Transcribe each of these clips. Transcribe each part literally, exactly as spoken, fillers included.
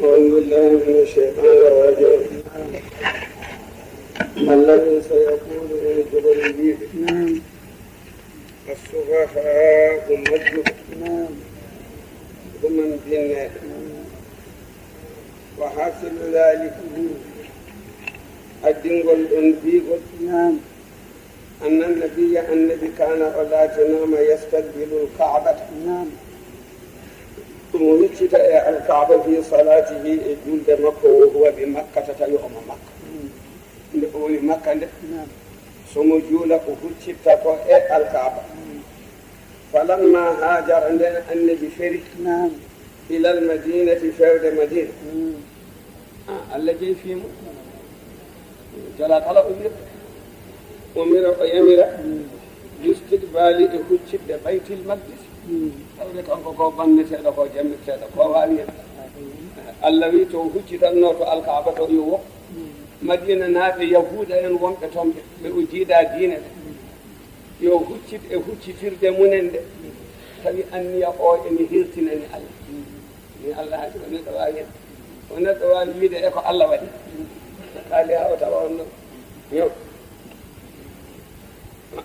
أعوذ بالله من الشيطان الرجيم. الذي سيقول إن جبل البيت. نعم. السفهاء مجد. نعم. Ɗum en binneede. Wa hasilu dalik, addingol ɗon biigol. Naam. Anna nabiyya, annabi, kana, o laatinooma, yastaqbilu al-Ka'bata. Naam. Ɗum huccita e al-Ka'ba fi salatihi, e julde makko, wa huwa bi Makkata, tawi omo Makka. Mm. Nde o woni Makka nde, naam, so mo juula, o huccitta ko e al-Ka'ba. Mm. Falamma hajara, nden annabi feri, naam, ilal madinati, fewde Madina. Mm. Ah, Allah jeyi fii mum. Jola kala umir, umira o yamira, mm, istiqbali, e huccitde Baytil Maqdis. Mm. Tawde kanko ko banneteeɗo, ko jammirteeɗo, ko waawi hen. Allah wi to huccitanno to Alkaaba to yo woppu. Mm. Madina naaɓe, Yahuuda en wonɓe toon ɓe, ɓe o jiidaa diine ɓe. Yo huccit e huccitirde mumen nde, tawi anniya o ene hertinani Allah. Ni Allah haɗi ko neɗɗo waawi hen. Ko neɗɗo waawi wiide e ko Allah waɗi. Haali haa o tawa on ɗo. Yo.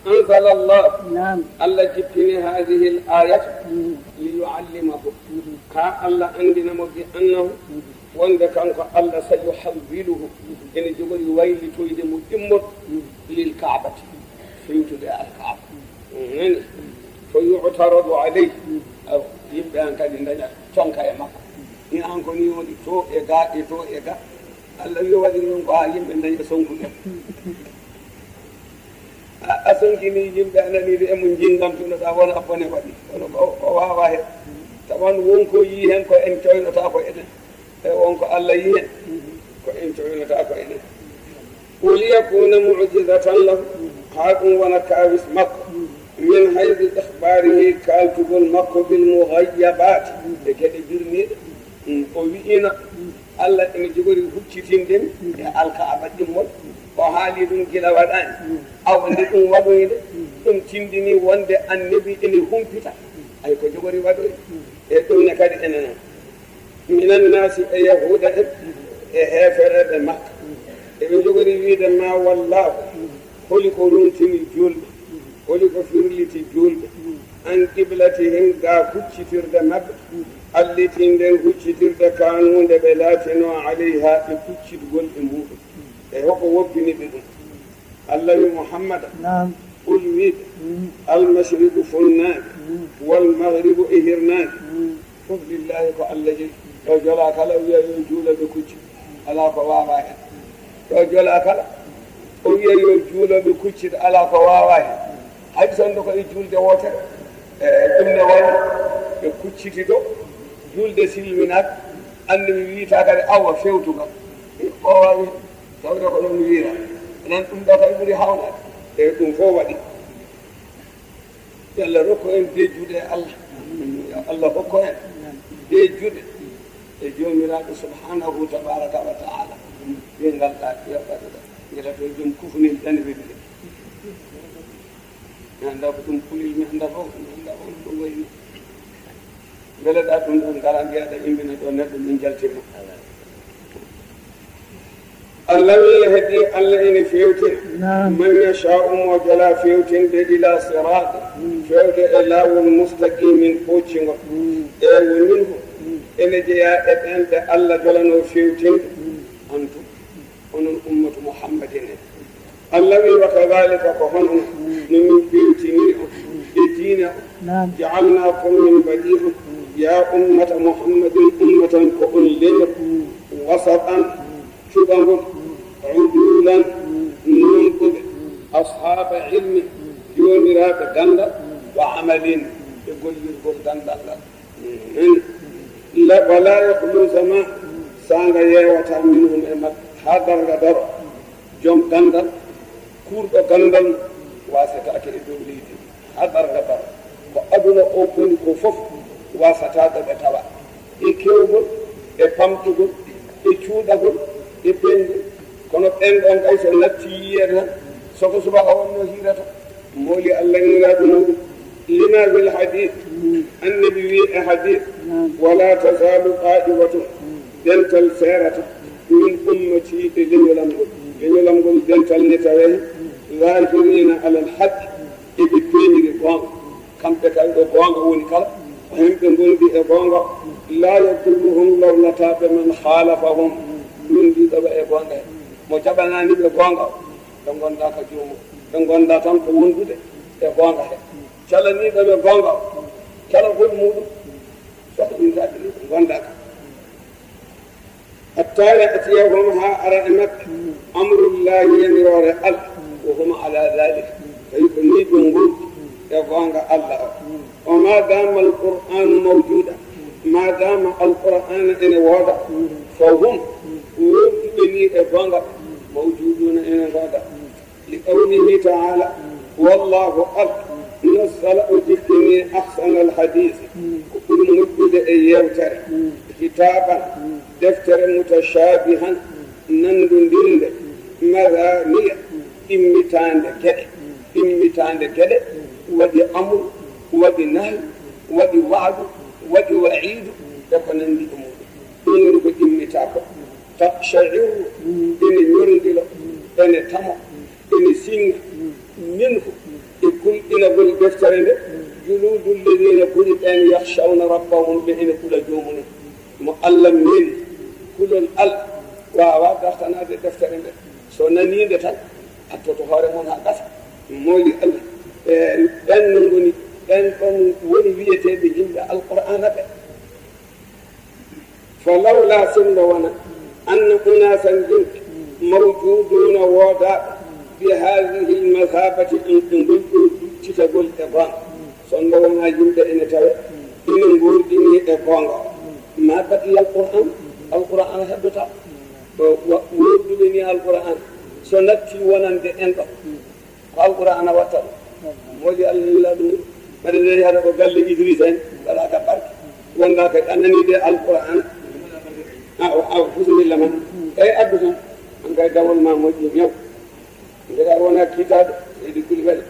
Anzala Allah. Naam. Allah jippini haadihi l-aayata, mm, li yuallimahu. Mm. Haa Allah anndina mo bi annahu, mm, wonde kanko Allah, sa yuhawwiluhu, ene jogori waylitoyde mo immol, lil Kaabati, fewtude Alkaaba. Nani? Fo yu'taradu alayhi. Aw, yimɓe an kadi ndaña conka e makko. Ni an ko ni woni to e ga, e to e ga. Allah wi o waɗiri ɗum ko haa yimɓe ndaña sonkude. A, a sonkini yimɓe, a nani de, emo jinngam tunoɗa, wona bone waɗi. Kono ko, ko waawa he. Tawan won ko yii hen ko en coynota ko enen. E won ko Allah yii hen, ko en coynota ko enen. Wa liyakuna mu'jizatan lahu, haa ɗum wona kaawis makko. Min haythu ikhbarihi, kaaltugol makko, bil mughayyabaati, e geɗe jurmiiɗe. Mm, o wi'ino, Allah ene jogori huccitinde mi e Alkaaba immol. O haali ɗum gila waɗaani. Awa nde ɗum waɗoyde, ɗum tindini wonde annabi ene humpita. Ay ko jogori waɗoyde. E ɗum ne kadi enen. Minan naasi, e Yahuuda en, e heefereɓe Makka. Eɓe jogori wiide ma wallaahu, holi ko runtini juulɓe, holi ko firliti juulɓe, an qiblatihim, gaa huccitirde maɓɓe, allati, nden huccitirde, kaanu, nde ɓe laatinoo, alayha, ɓe huccitgol e muuɗum. E hoko woppini ɓe ɗum? Allah wi Muhammada, naam, qul, wiiɓe, mm, al mashriqu, funnaange, mm, wal maghribu, e hirnaange, mm, fof lillahi, ko Allah jeyi. Ɗo jola kala o wiya yo juulo ɓe kuccit, alaa ko waawa heen. Ɗo jola kala o wiya yo juulo ɓe kuccit, alaa ko waawa heen. Hay sonno ko e juulde wootere, e ɗum ne waɗi ɓe kucciti ɗo, juulde silminaaka, annabi wiita kadi awa fewtugal. O waawi Tawde ko ɗum wiira, enen ɗum ɗo kay ɓuri hawnaade. E ɗum fof waɗi. Yo Allah rokku en dejjude e Allah. Yo Allah hokku en dejjude e Joomiraaɗo subhanahu tabaraka wa taala. Ɓe ngalɗa, yoɓɓata ɗo. Ngeta to jom kufunel dani ɓe ɓe. Mi anndaa ko ɗum kulel, mi anndaa fof, mi anndaa fof no ɗum wayi ni. Mbele ɗa ɗum ɗum ngara mbiyaɗa immina ɗo neɗɗo min jaltinma. Allah wi yahdi, Allah ene fewtina. Naam. Man yasha'u, mo jola fewtinde, ila siraat, mm, fewde e laawol mustaqimin, pooccingol. Mm. E wo minhu, mm, ene jeya e ɓen ɓe Allah jolano fewtinde. Mm. Antum. Onon ummatu Muhammadin en. Allah wi, wa kadhalika, ko hono no min fewtiniri on e diine on. Naam. Ja'alnakum, min mbaɗi on, ya ummata Muhammadin, ummatan, ko on leñol, wasatan, cuɓangol, udulan, nunɗuɓe, ashaba ilmi, joomiraaɓe ganndal, wa amalin, e gollirgol ganndal ngal. La, wala yakhlu zaman, saanga yeewata, minhum, e maɓɓe, haa darnga daro. Joom ganndal, kuurɗo ganndal, waasetaake e dow leydi, haa darnga daro. Ko aduna o koni ko fof, waasataa ɗo ɓe tawa, e keewgol, e pamtugol, e cuuɗagol, e peñgol. Kono ɓen ɗon kay so natti yiyeede tan, soko subaka wonno hiirata. Mooli Allah nulaaɗo muɗum. Lima fil hadith, annabi wi e hadith, wala tazalu ta'ifatun, Dental seerata min ummati e leñolam ngol. Leñolam ngol dental ne tawee zahirina alal haqqi, eɓe peeñiri goonga. Kamɓe kala ɗo goonga woni kala, ko hemɓe ngondi e goonga. La yadurruhum, lornataa ɓe, man khalafahum, lunndiiɗo ɓe e goonga he. Mo jaɓanaani ɓe goonga, ɓe ngondaaka juumo, ɓe ngonda tan ko wondude e goonga he. Calaniiɗo ɓe goonga, calagol muɗum, sohlintaake ni ɓe ngondaaka. Hatta ya'tiyahum, haa ara e maɓɓe, amrullahi, yamiroore Allah, wa hum ala dhalika, tawi ko nii ɓe ngoni e goonga Allah o. Wa ma dama alqur'anu mawjuda, ma dama alqur'ana ene wooda, fa hum, wonduɓe nii e goonga, mawjuduna, ene ngooda. Li qawlihi ta'ala, wallahu Allah nazzala, o jippini, ahsanal hadisi, ko ɓuri moƴƴude e yeewtere, kitaban, deftere, mutashabihan, nanndondirnde, mathaniya, ɗimmitaande geɗe, ɗimmitaande geɗe, waɗi amru, waɗi nahyu, waɗi wa'du, waɗi wa'idu, e ko nanndi e muɗum. Ɗum woni ko ɗimmitaa ko. Taqsha'irru, ene ñorndilo, ene tamo, ene siŋŋa, minhu, e kulɗinagol deftere nde, juluudu lladina, ɓuri ɓeen, yakhshawna rabbahum, ɓe ene hula joomum en. Mo Allah meemi, kulol Allah waawaa dartanaade deftere nde. So nanii nde tan, attoto hoore mum haa gasa, mooli Allah. E ɓeen no ngoni, ɓeen ɗoon woni wiyeteeɓe yimɓe Alqur'aana ɓe. Falawla, sinno wona, anna unasan, yimɓe, mawjuduna, woodaaɓe, bi hadhihi almathabati, en e ngol ɗoo duccitagol e goonga. Sinno wona yimɓe ene tawe ene ngoordini e goonga, ma baqiya alquran, alquran heddata. Ko wa-, woorduɓe ni alquran, so natti wonande en ɗo, ko alqur'aana watta ɗum. Moodi Allah nulaaɗo mum, mbaɗa nde yahata ko galle Idrissa en, mbaɗa ka barke. Wonda kay a nani de alqur'aana. A, a, bismillah man. Kay addu tan. An kay dawol ma moƴƴi ñaw. Nde a wona kiitaaɗo, seydi Kulibali.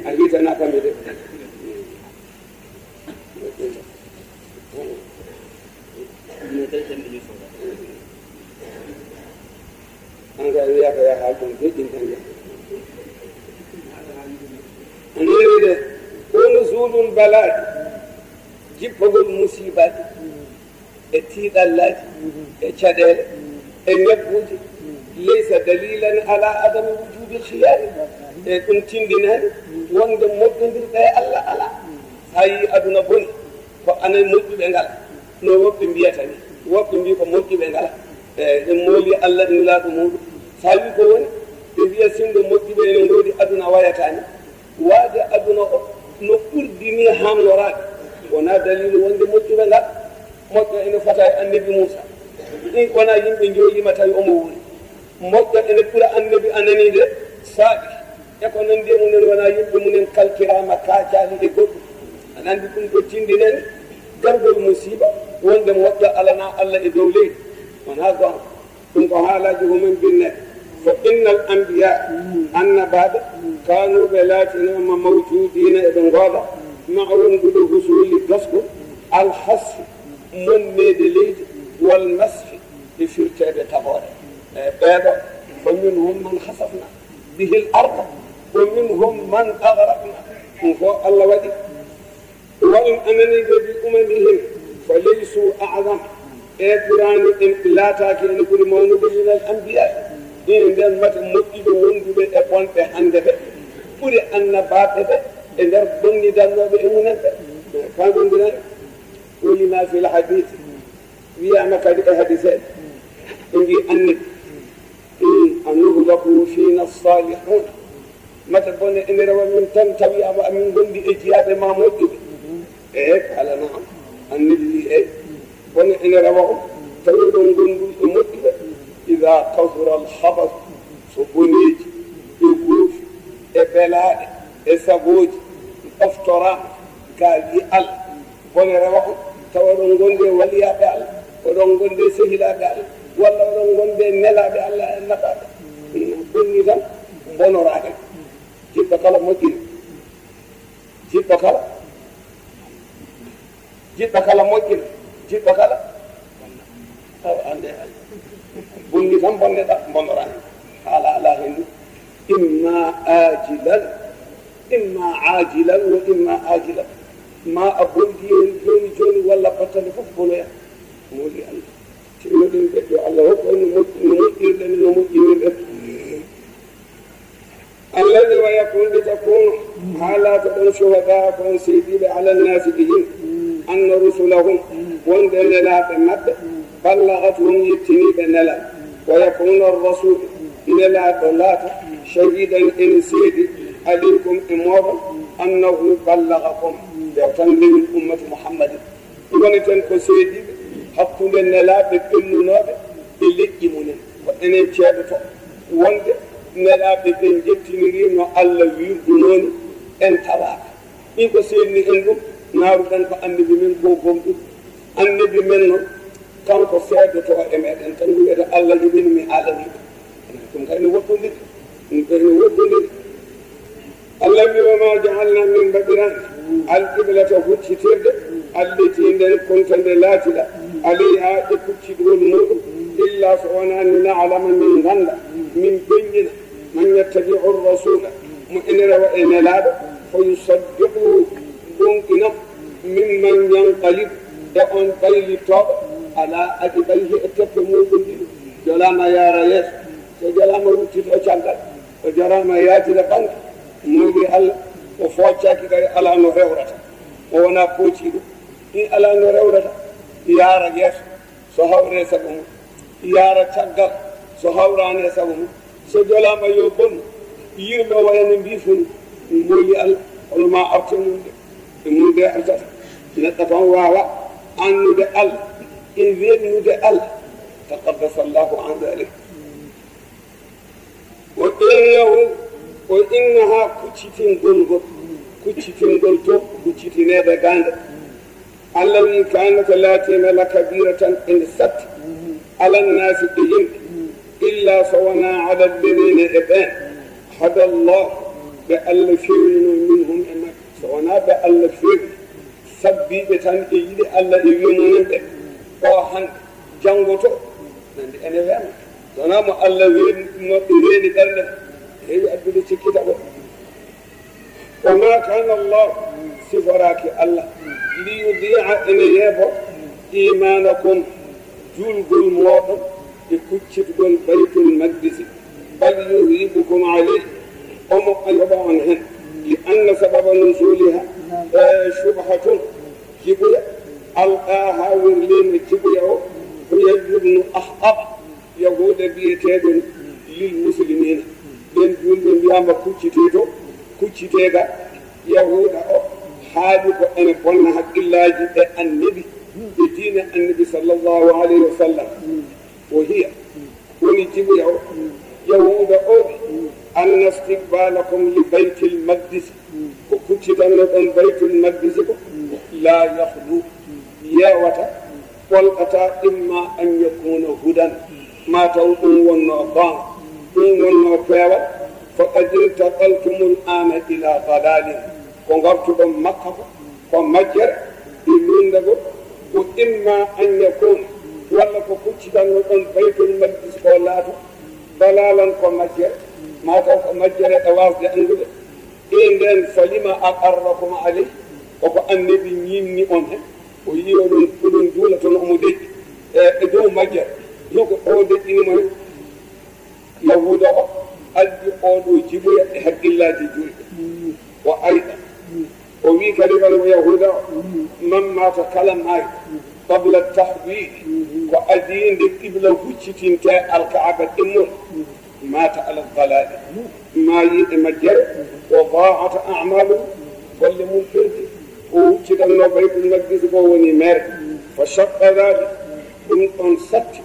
A hitana kam de. An kay wiya ko yaha ɗum joƴƴin tan. Aniri de, ko nuzulul balaa'i, jippagol musiibaaji, e tiiɗallaaji, e caɗeele, e ñabbuuji, laysa dalilan ala adami wujubil khiyari. E ɗum tindinaani wonde moƴƴondirɓe e Allah alaa. So a yii aduna boni, ko amen moƴƴuɓe ngala. No woɓɓe mbiyata ni, woɓɓe mbii ko moƴƴuɓe ngala. E, en mooli Allah e nulaaɗo muɗum. So a yii ko woni, ɓe mbiya sinno moƴƴuɓe ene ngoodi, aduna wayataa ni. Waade aduna o no ɓurdi ni hamnoraade, wonaa daliilu wonde moƴƴuɓe ngala. Moƴƴo ene fota e annabi Muusa. Ɗin wonaa yimɓe njooliima tawi omo wuuri. Moƴƴo ene ɓura annabi a nanii de, Saalih, e ko nanndi e mumen, wonaa yimɓe mumen kalkiraama, kaacaali e goɗɗum. Aɗa anndi ɗum ko tindinani gargol musiiba, wonde moƴƴo alanaa Allah e dow leydi. Wonaa goonga. Ɗum ko haalaaji ko men binne. Fa innal anbiya, annabaaɓe, kaanu, ɓe laatinooma, mawjuudiina, eɓe ngooda, ma'a wondude husuli, gasgol, al khasfi, monneede leydi, wal masfi, e firteede tagoore. E ɓeeɗo, fa minhum man khasafna bihil arda, wa minhum man aghraqna. Ɗum fof Allah waɗi. Wa in anani de bi umamihim, fa laysu a'zam. E ɓuraani en, laataaki ene ɓuri mawnude minal anbiya. Ene nden mata moƴƴuɓe wonduɓe e bonɓe hannde ɓe ɓuri annabaaɓe ɓe e nder bonnidannooɓe e munen ɓe. Kanko mbirani, woni ma fil hadith. Wiyaama kadi e hadiseeɓe, ɓe mbii annabi, "Hmm, a nuhlaku fiina salihun." Mata bone ene rewa min tan, tawi awa amin ngondi e jiyaaɓe ma moƴƴuɓe? Eey, qala na'am. Annabi wii, eey, bone ene rewa on, tawi oɗon ngondi e moƴƴuɓe. Ida kasura al khabath, so boneeji e goofi e belaaɗe e sagooji ɗoftoraama, ka wi Allah, bone rewa on, tawa oɗon ngondi e waliyaaɓe Allah, oɗon ngondi e sehilaaɓe Allah, walla oɗon ngondi e nelaaɓe Allah e annabaaɓe. Bonni tan, mbonoraa hen. Jiɗɗo kala moƴƴina. Jiɗɗo kala, jiɗɗo kala moƴƴina, Jiɗɗo kala, awa, annde hay. Bonni tan bonneɗa, bonnoraani. Haala alaa heen ɗum. Imma aajilan, imma aajilan wa imma aajilan. Ma a bonndi heen jooni jooni, walla battane fof bonoya. Mooli Allah. Sinno ɗum ɓe, yo Allah hokku en no moƴƴi, no moƴƴirɗen, no moƴƴinirɗen. Allah wi, wa yakun, nde takkuno, haa laatoɗon, shuhadaa, ko on seediiɓe, ala nnaasi, e yimɓe, anna rusulahum, wonde nelaaɓe maɓɓe, ballagathum, yettiniiɓe nelal, wa yakuna rrasuulu, nelaaɗo laata, shahiidan, ene seedi, alaykum, e mooɗon, annahu ballagakum, nde o tan lewin ummatu Muhammadin. Ngoneten ko seediiɓe hakkunde nelaaɓe ɓennunooɓe e leƴƴi mumen. Ko enen ceedoto wonde nelaaɓe ɓe njettiniri no Allah wirdunoo ni, en tawaaka. Ɗin ko seedni en ɗum, naaruɗen ko annabi men ko gomɗuɗo. Annabi men noon, kanko seedoto e meɗen, kanko wiyata Allah joɓini mi alamiiɓe. Ɗum kay no woɗɗondiri, ɗum kay no woɗɗondiri. Allah wi, wa ma ja'alna, min mbaɗiraani, al qiblata, huccitirde, allati, nden, kunta, nde laatiɗa, alayha, e kuccitgol muɗum, illa so wonaa, li na'lama, min ngannda, min feññina, man yattabi'u rrasuula, mo ene rewa e nelaaɗo, fa yusaddiquhu, goonɗinam, mimman yanqalibu, e on baylittooɗo, ala aqibayhi, e teppe muɗum ɗiɗi, jolaama yaara yeeso, so jolaama ruttito caggal. O jaraama yaajina bannge, moƴƴi Allah, o fooccaaki kadi alaa no rewrata. O wonaa pooci ɗum. Ɗi alaa no rewrata, yaara yeeso, so hawre sago mum. Yaara caggal, so hawraani e sago mum. So jolaama yo bonnu, yirme wayno mbiifuni, moƴƴi Allah, hono ma arte mum de, e mum de artata. Neɗɗo tan waawa annude Allah, e weɗnude Allah. Taqaddasa Allahu an dalik. Wa innahu, wa innaha, kuccitingol ngol, kuccitingol to, kuccitineede gaande. Allah wi, kanat, laatiima, la kabiratan, ene satti, ala nnaasi, e yimɓe, illa so wonaa ala alladina, e ɓeen, hada Allah, ɓe Allah fewninoo, minhum, e maɓɓe. So wonaa ɓe Allah fewni, sabbiiɓe tan e yiɗde Allah e yurmande ɓe, o hannde, janngo to, nandi ene weeɓa. So wonaa mo Allah weeni, mo weeni ɓernde, heewi addude cikki taɓo. Wa ma kana Allah, siforaaki Allah, li yudi'a, ene yeebo, imanakum, juulgol mooɗon e kuccitgol Baytul Maqdisi, bal yusibukum alayhi, omo yoɓa on heen, li anna sababa nuzuliha, e, shubhatun, jiɓuya, alqaha, werliima jiɓuya o, Huyayyu bnu Akhtab, yahuuda biyeteeɗo lil muslimina. Ɓen juulɓe mbiyaama kuccitee to, kuccitee ga, yahuuda o haali ko ene bonna haqqillaaji e annabi, e diine annabi sallallahu alayhi wa sallam. O hiya, woni jiɓuya o, yahuuda o wi, anna istiqbalakum li Baytil Maqdis, ko kuccitannoɗon Baytul Maqdis ko, la yakhlu, yeewata, ɓolkata, imma an yakuna hudan, ma taw ɗum wonno goonga, ɗum wonno peewal, faqad intaqaltumul ana ila dalalin, ko ngartuɗon Makka ko, ko majjere e lundagol, ko imma an yakuna, walla ko kuccitannoɗon Baytul Maqdis ko laato, dalalan ko majjere, ma taw ko majjere e waasde anndude. E nden, falima aqarrakum alayhi, koko annabi ñiŋni on hen, o yii oɗon, oɗon juula toon omo deƴƴi e, e dow majjere, hino ko o deƴƴini mo hen. Yahuuda o addi oɗo jiɓuya e haqqillaaji juulɓe. Wa aydan, o wii kadi kala ko yahuuda o, man mata, kala maayɗo, qabla tahwili, ko adii nde qibla huccitintee, alkaaba ɗimmol, mata ala dalali, maayi e majjere, wa daa'at a'maluhu, golle mum perdi, o huccitanno Baytul Maqdis ko woni mere, fa shaqqa dalik, ɗum ɗon satti,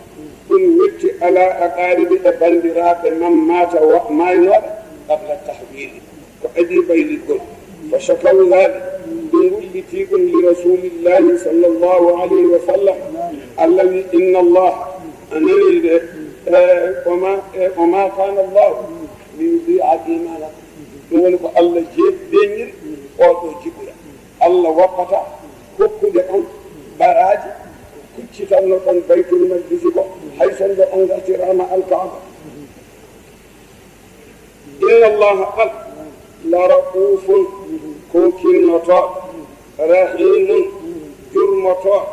ɗum wetti ala aqaribi, e banndiraaɓe, man mata, wa-, maaynooɓe, qabla tahwili. Ko adii bayliggol. Fa shakaw dalik, ɓe ngulliti ɗum li Rasulillahi sallallahu alayhi wa sallam. Allah wi, inna Allah, a nani de, eh, wa ma, eh, wa ma kana Allah li yudi'a imanakum. Ɗum woni ko Allah je-, deññiri oɗo jiɓuya. Allah wappata hokkude on baraaji, Kuccitanno ɗon Baytul Maqdisi ko, hay sonndo on ngartiraama Alkaaba. Inna Allaha, Alla, la ra'ufun, ko kinnotooɗo, rahimun, jurmotooɗo,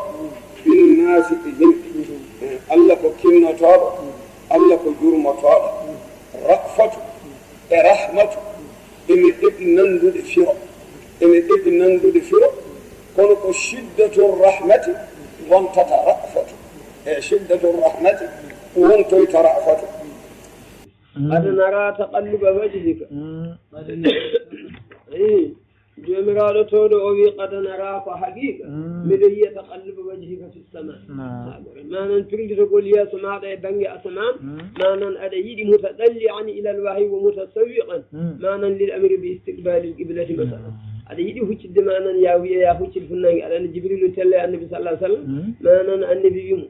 binnaasi, e yimɓe. Alla ko kinnotooɗo, Alla ko jurmotooɗo. Ra'fatu e rahmatu ene ɗeɓi nanndude firo, ene ɗeɓi nanndude firo, kono ko shiddatu rahmati wontata ra'fatu, e shiddatu rahmati wontoyta ra'fatu. قد نرى تقلب وجهك. Eyi, Joomiraaɗo towɗo o wi, "Qad naraa, ko haqiiqa, miɗo yiya taqalluba wajhika fi sama." Manan pirlitogol yeeso maaɗa e bannge asamaan, manan aɗa yiɗi mutaɗalli'an ilal wahyi wa mutasawwiqan, manan lil amri bi istiqbalil qiblati, masalan. Aɗa yiɗi huccitde, manan ya wiya ya huccit funnaange, aɗa anndi Jibrilu telle Annabi sallallahu alaihi wasallam, manan Annabi wi mo,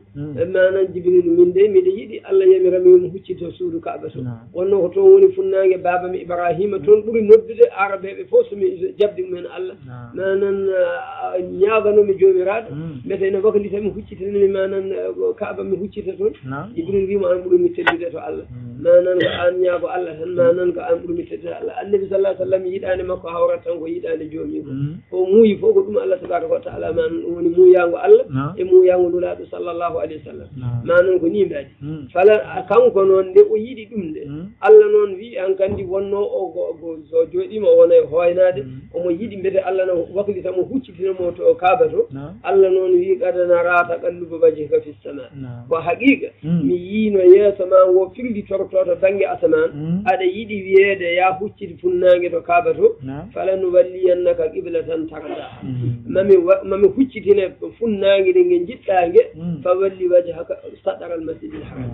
manan Jibrilu, min de miɗo yiɗi Allah yamira mi mi huccito suudu Kaaba to. Wonno ko toon woni funnaange baaba mi Ibrahima, toon ɓuri noddude Arabeeɓe fof so mi jaɓde ɗumen Allah. Manan, ah, ñaagano mi Joomiraaɗo, mbete ene waklita mi huccitani mi manan, ah, Kaaba mi huccita toon. Jibril wi mo, an ɓuri mi teddude to Allah. Manan ko an ñaago Allah tan, manan ko an ɓuri mi teddude Allah. Annabi sallallahu alaihi wasallam yiɗaande makko hawrat tan ko yiɗaande joomiiko. Ko muuyi fof ko ɗum Allah tabaraka wa taala, manan ɗum woni muuyaango Allah e muuyaango Nulaaɗo sallallahu alaihi wasallam. Manan ko ni mbaɗi. Fala, kanko noon nde o yiɗi ɗum nde, Allah noon wi, an kandi wonno o go-, go-, so jooɗiima o wona e hooynaade, omo yiɗi mbete Allah no waklita mo huccitina mo to Kaaba to. Allah noon wi, "Qad naraa taqalluba wajhika fi sama." Ko haqiiqa, mi yiino yeeso ma ngo firlitorto to bannge asamaan, aɗa yiɗi wiyeede ya huccit funnaange to Kaaba to, "Falanuwalliyannaka qiblatan tardaha." Mami wa-, mami huccitine funnaange nde nge njiɗɗaa nge, "Fawalli wajhaka satara al masjidil haram."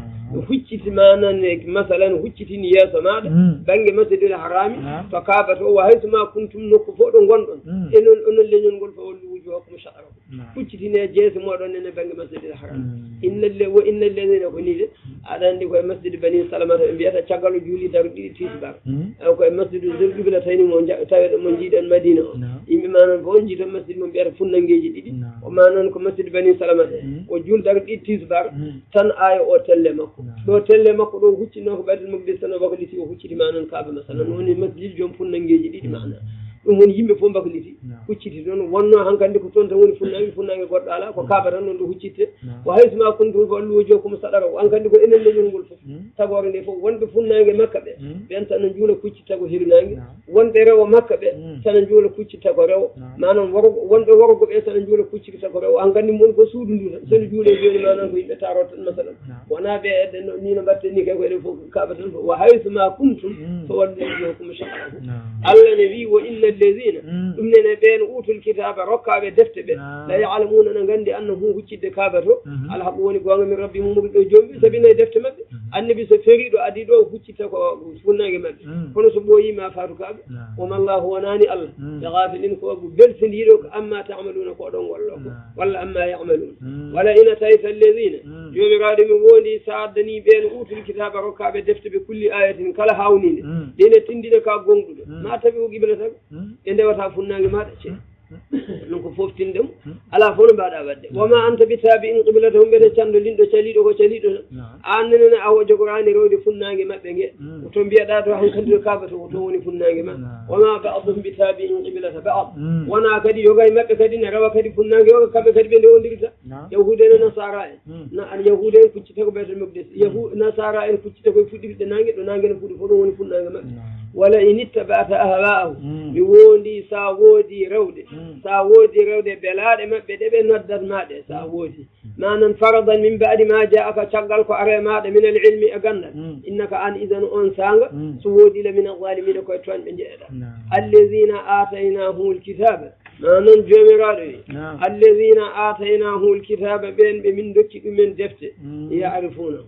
Hucciti manan, masalan, huccitini yeeso maaɗa bannge masjidil harami to Kaaba to, wa haysu ma kuntum, nokku fof ɗo ngonɗon, e non onon leñol ngol, "Fawallu wujuhakum shatrahu." Huccitine jeese mooɗon ene bannge masjidil haram. Inna le-, wa inna alladhina, ko ni de, aɗa anndi koye masjid Bani Salamata ɓe mbiyata caggal o juuli darɗe ɗiɗi tisbar. Koye masjidu Zul Qiblatayni mo nja-, taweɗo mo njiiɗen Madina o. Yimɓe manan fof njii toon masjid mo mbiyata funnangeeji ɗiɗi. O manan ko masjid Bani Salamata. O juul darɗe ɗiɗi tisbar, tan aaya o telle makko. Ɗo telle makko ɗo huccinno ko Baytul Maqdis tan o wakliti o hucciti manan Kaaba masalan. Woni masjid joom funnangeeji ɗiɗi manan. Ɗum woni yimɓe fof mbakliti, hucciti toon. Wonno hankandi ko toon tan woni funnaange, funnaange goɗɗo alaa, ko Kaaba tan ɗon ɗo huccitte. Wa haysu ma kuntum fawallu wujuhakum satarahu, hankandi ko enen leñol ngol fof. Tagoore nde fof, wonɓe funnaange Makka ɓe, ɓen tan no njuula kucci tago hirnaange. Wonɓe rewo Makka ɓe, tan no njuula kucci tago rewo. Manan worgo, wonɓe worgo ɓe, tan no njuula kucci tago rewo. Hankandi mon ko suudu ndu tan. So no juule jooni manan ko yimɓe taro tan masalan. Wona ɓe eɗen no, ni no mbatten ni kay ko enen fof Kaaba tan fof. Wa haysu ma kuntum fawallu wujuhakum shatrahu. Allah ne wi, "Wa inna alladhina," ɗum nene ɓen, "utul kitaba," rokkaaɓe defte ɓe, "la ya'lamuna," na nganndi, "annahu," huccitde Kaaba to, "alhaqu," woni goonga, "min rabbihim," ummuɗo ɗo joomum ɓe, sabi nayi defte maɓɓe. Annabi so feriiɗo adii ɗo huccitta ko funnaange maɓɓe. Kono so ɓooyii ma faatu Kaaba. "Wa ma Allahu," wonaani Allah, "bi ghafilin," ko belsindiiɗo ko, "amma ta'maluna," ko oɗon ngollo ko. Walla "amma ya'malun." "Wala in atayta alladhina," Joomiraaɗo mi wondi, sa addani ɓen "utul kitaba," rokkaaɓe defte ɓe, "kulli ayatin," kala hawniinde, ɗine tinndina ka gonɗuɗo, "ma tabi'u qiblataka," ɓe ndewata funnaange maaɗa. Ce. Ɗum ko foftinde mo. Alaa fof no mbaɗa waɗde. "Wa ma anta bi tabi'in qiblatahum," mbete candolinɗo caliiɗo ko caliiɗo tan. Aan nene a jogoraani rewde funnaange maɓɓe nge. Ko to mbiyaɗa to hankadi to Kaaba to, ko to woni funnaange ma. "Wa ma ba'duhum bi tabi'in qiblata ba'd." Wona kadi yoga e maɓɓe kadi ne rewa kadi funnaange yoga, kamɓe kadi ɓe ndewodirta. Yahuuda en e Nasaara en. Na al Yahuuda en kuccita ko Baytul Maqdis. Yahu-, Nasaara en kuccita koye fuɗɗirde naange, ɗo naange no fuɗi fof, ɗum woni funnaange maɓɓe. "Wala in ittaba'ta ahwa'ahum." Mi wondi sa woodi rewde. Sa woodi rewde belaaɗe maɓɓe ɗe ɓe noddat ma ɗe, sa woodi. Manan faradan min ba'di ma ja'aka, caggal ko are maɗa min al ilmi e ganndal. Innaka an idan on saanga, so woodi la min al zalimina, koye tooñɓe njeyeɗa. Alladhina ataynahumul kitaba. Manan Joomiraaɗo wi, "Alladhina ataynahumul kitaba," ɓen ɓe min dokki ɗumen defte, "ya'rifuna,"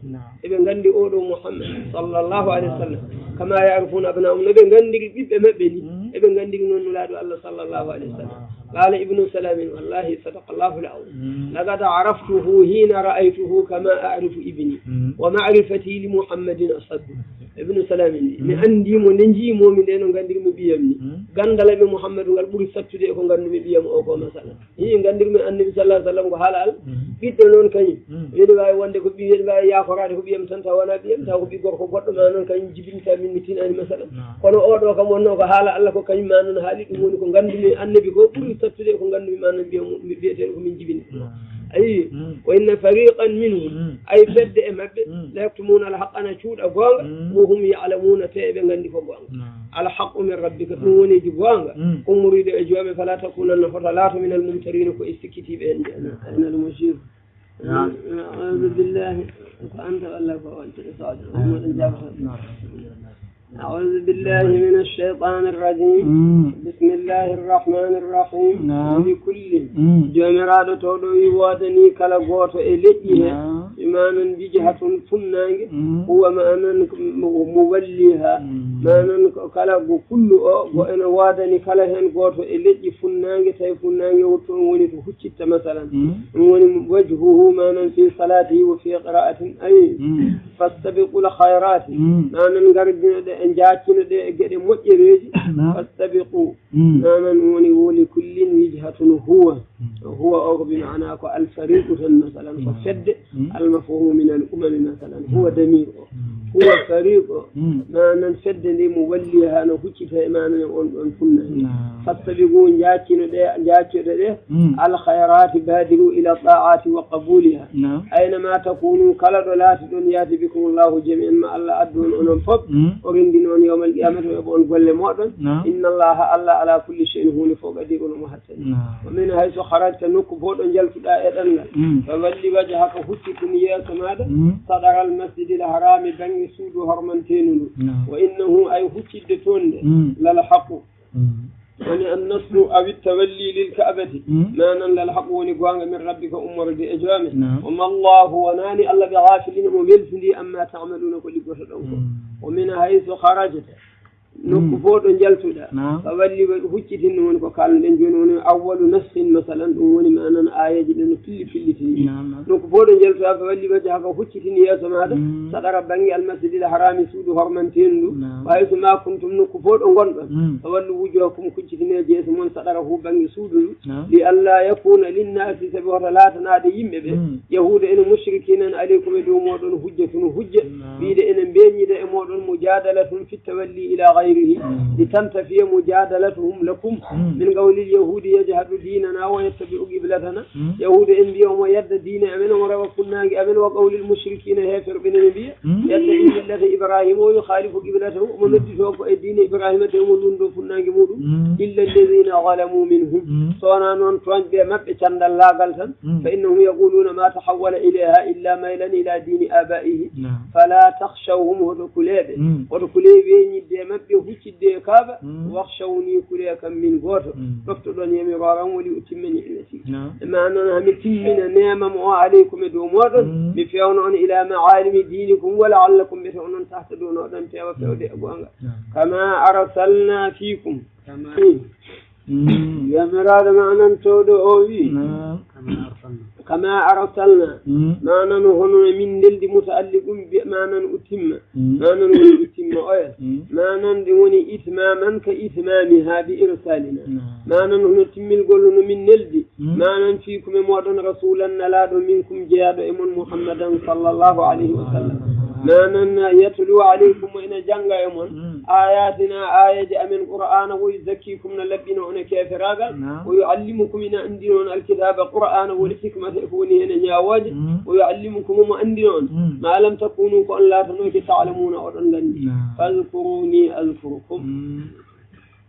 eɓe nganndi oɗo Muhammad sallallahu alaihi wasallam, "kama ya'rifuna abna'ahum," no ɓe nganndiri ɓiɓɓe maɓɓe ni, eɓe nganndiri noon Nulaaɗo Allah sallallahu alaihi wasallam. قال ابن سلام: والله صدق الله العظيم. لقد عرفته حين رأيته كما أعرف ابني. ومعرفتي لمحمد أصدق. Ibnu Salami, mi anndi mo nde njii mo mi nde no nganndir mi ɓiyam ni. Ganndal am e Muhammadu ngal ɓuri sattude e ko nganndu mi ɓiyam o ko, masala. Hii, nganndir mi Annabi sallallahu alaihi wasallam ko haala Allah. Ɓiɗɗo noon kañum. Ene waawi wonde ko ɓiy, ene waawi yaakoraade ko ɓiyam tan, tawa wonaa ɓiyam, tawa ko ɓiy gorko goɗɗo, ma noon kañum jibinta min mi tinaani, masala. Kono oɗo kam wonno ko haala Allah ko kañum ma noon haali, ɗum woni ko nganndu mi Annabi ko ɓuri sattude e ko nganndu mi ma noon ɓiyam, mi biyeteeɗo ko min jibini. Ayi, ko inna fariqan minhum, ay fedde e maɓɓe, la yaktumuna alhaqqa, na cuuɗa goonga, wa hum ya'lamuna, te eɓe nganndi ko goonga. Alhaqqu min rabbika, ɗum woni ji goonga, ummoriiɗo e joome, fala takunanna, hoto laato, min almumtarina, ko e sikkitiiɓe en. Ayna almushir. أعوذ بالله. Ko anta walla ko on tigi soojo. Moɗon jaabata. أعوذ بالله من الشيطان الرجيم. بسم الله الرحمن الرحيم. لكل. Joomiraaɗo towɗo wi woodani kala gooto e leƴƴi he. Imanan wijhatun funnaange. Huwa manan mo walliha. Manan ko kala go kullu o go ene woodani kala heen gooto e leƴƴi funnaange, tawi funnaange wottu on woni to huccitta, masalan. Ɗum woni wajhuhu, manan fi salatihi wa fi qira'atin, ay. Fastabiqul khayrati. Nanan ngardino ɗe e jaccino ɗe e geɗe moƴƴereeji. Fastabiqu. Nanan woni woli kullin wijhatun huwa. Huwa o ko bi maana ko al fariqu tan, masalan, ko fedde. Al mafhumu min al umami, masalan, huwa damir o. Huwa fariqu o. Nanan fedde nde mo walli ha no huccita e maana on ɗon funna. Fastabiqu, jaccino ɗe, jaccoɗe ɗe. Al khayrati badiru ila ta'ati wa qabuliha. Aynama takunu, kala ɗo laati ɗon, yati bikumullahu jami'an, ma Allah addu on onon fof, o renndina on yawmal qiyamati, o yoɓa on golle moɗon. Inna Allaha, Allah, ala kulli shay'in, huunde fof, qadirun, omo hattani. Wa min haythu kharajta, nokku fof ɗo jaltuɗa e ɗanngal, fa walli wajhaka, huccitin yeeso maɗa, sadaral masjidil harami, bannge suudu hormantendu ndu. Wa innahu, ay huccidde toon nde, lal haqqu. Woni an nasru awi tawalli lil ka'bati. Nanan lal haqqu woni goonga min rabbika ummorde e joome. Wa mallahu, wonaani Allah, bi ghafilin, omo weltindi, amma ta'maluna, ko liggotoɗon ko. Wa min haythu kharajta, nokku fof ɗo jaltuɗa, fa walli, huccitin, ɗum woni ko kalnoɗen jooni, woni awwalu nassin, masalan, ɗum woni manan aayeeje ɗe no pilli pilliti. Nokku fof ɗo jaltuɗa, fa walli wajhaka, huccitin yeeso maɗa, sadara bannge al masjidil harami, suudu hormantendu, wa haythu ma kuntum, nokku fof ɗo ngonɗon, fa wallu wujuhakum, huccitine yeeso mon, sadarahu, bannge suudu ndu, li alla yakuna linnasi, sabi hoto laatanaade yimɓe ɓe, yahuuda en, mushrikina en, alaykum, e dow moɗon, hujjatun, hujja, wiide ene mbeñida e moɗon, mujadalatum fi tawalli ila ghayrihi, li tantafiya mujadalatuhum lakum, min qawli al yahudi yajhadu dinana wa yattabi'u qiblatana. Yahuuda en mbiya omo yedda diine amen, omo rewa funnaange amen, wa qawlil mushrikina, heeferɓe ne mbiya, yadda in millata Ibrahima, o yukhalifu qiblatahu, omo noddito ko e diine Ibrahima, te omo lunndo funnaange muɗum. Illa alladhina zalamu minhum, so wonaa noon tooñɓe maɓɓe candal laagal tan, fa innahum yaquluna ma tahawwala ilayha illa maylan ila dini abaihi, fala takhshawhum, hoto kuleeɓe, hoto kulee weñidde e maɓɓe, huccidde e Kaaba, wakhshawni, kulee kam min gooto, ɗoftoɗon yamirooram, wali utimma ni'mati. E ma noon, hami timmina neema mo o alaykum e dow moɗon, mi fewna on ila ma'alimi dinikum, wa la'allakum, mbete onon tahtaduuna, oɗon peewa fewde e goonga. Kama arsalna fikum. Kama. Yamiraaɗo ma anan towɗo o wi. Kama arsalna. Manan hono min neldi muta'alliqum bi manan utimma. Manan woni utimma oya. Manan ɗi woni itmaman ka itmamiha bi irsalina. Manan hono timmilgol no min neldi. Manan fikum e moɗon rasulan nalaɗo minkum jeyaɗo e mon Muhammadan sallallahu alayhi wa sallam. Manan yatlu alaykum mo ina janga e mon ayatina, ayaji amen Qur'ana, wa yuzakkikum, na laɓɓina on e keferagal, wa yuallimukum, ina andina on alkitaba Qur'ana, wal hikmata, e ko woni hen e ñawoje, wa yuallimukum, omo andina on ma lam takunu, ko on laatanoki, ta'lamuna, oɗon gandi. Fadhkuruni azkurkum.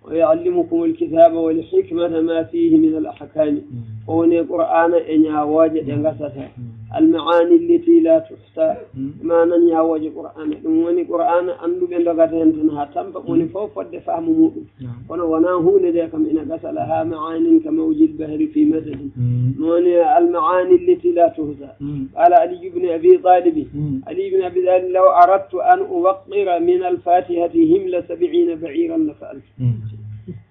Wa yuallimukum alkitaba wal hikmata ma fihi min al ahkami. Ko woni e Qur'ana e ñawoje ɗe gasata. Al ma'ani allati la tuhsa. Manan ñawoje Qur'ana. Ɗum woni Qur'ana anduɓe dogata hen tan ha tampa, woni fof fodde faamu muɗum. Kono wona hunde nde kam ina gasa, laha ma'anin ka mawjil bahri fi madadin. Woni al ma'ani allati la tuhsa. Qala Ali ibn Abi Talib. Ali ibn Abi Talib, law aradtu an uwaqqira min al fatihati himla sab'ina ba'iran la fa'altu.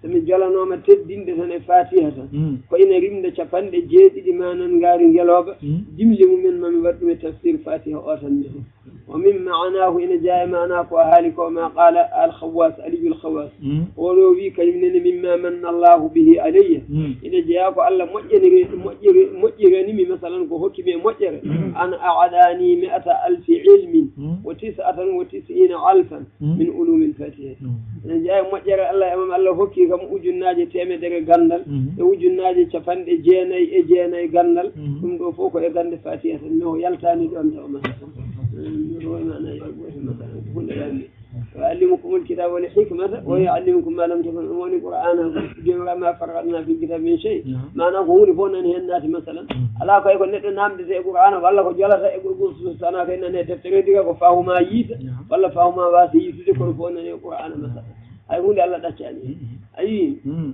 So mi jolanooma teddinde tan e Fatiha tan, mm, ko ina rimda capanɗe jeeɗiɗi, manan ngaari ngelooba, mm, jimli mumen ma mi waɗ ɗum e tafsir Fatiha o tan ne. Wa min ma'anahu, ina jeyaa e maana ko haali ko, ma qala al Khawwas, Aliyul Khawwas. Mm. O ɗo wi kañum nene, mimma manna Allahu bihi alayya. Mm. Ina jeyaa ko Allah moƴƴiniri, moƴƴiri, moƴƴirani mi, masalan, ko hokki mi e moƴƴere. Mm. An a'dani mi'ata alfi ilmin, mm, wa tis'atan wa tis'ina alfan, mm, min ulumil Fatiha. Mm. Ina jeyaa e moƴƴere Allah, e mam Allah hokki kam ujunnaaje teemedere ganndal, mm, e ujunnaaje capanɗe jeenayi e jeenayi ganndal. Mm. Ɗum ɗo fof ko e gannde Fatiha tan, mi o yaltaani ɗoon taw ma. Mm, mi ɗo e maana yo goto masalan, ko hunde ɗaande. Wa allimukumul kitaba wal hikmata, wa yuallimukum ma lam takun, ɗum woni Qur'aana, jooni wa ma farratna fil kitabi min shay. Naam. Maana ko huunde fof nani heen naati masalan. Mm. Alaa kay ko neɗɗo naamndete e Qur'aana, walla ko jolata e Qur'aana, so tawaa kay nani e deftere, diga ko fahuma yiita, naam, walla fahuma waasa yiitude, kono fof nani e Qur'aana masalan. Hay huunde Allah ɗaccaani heen. Mm. A yii? Mm.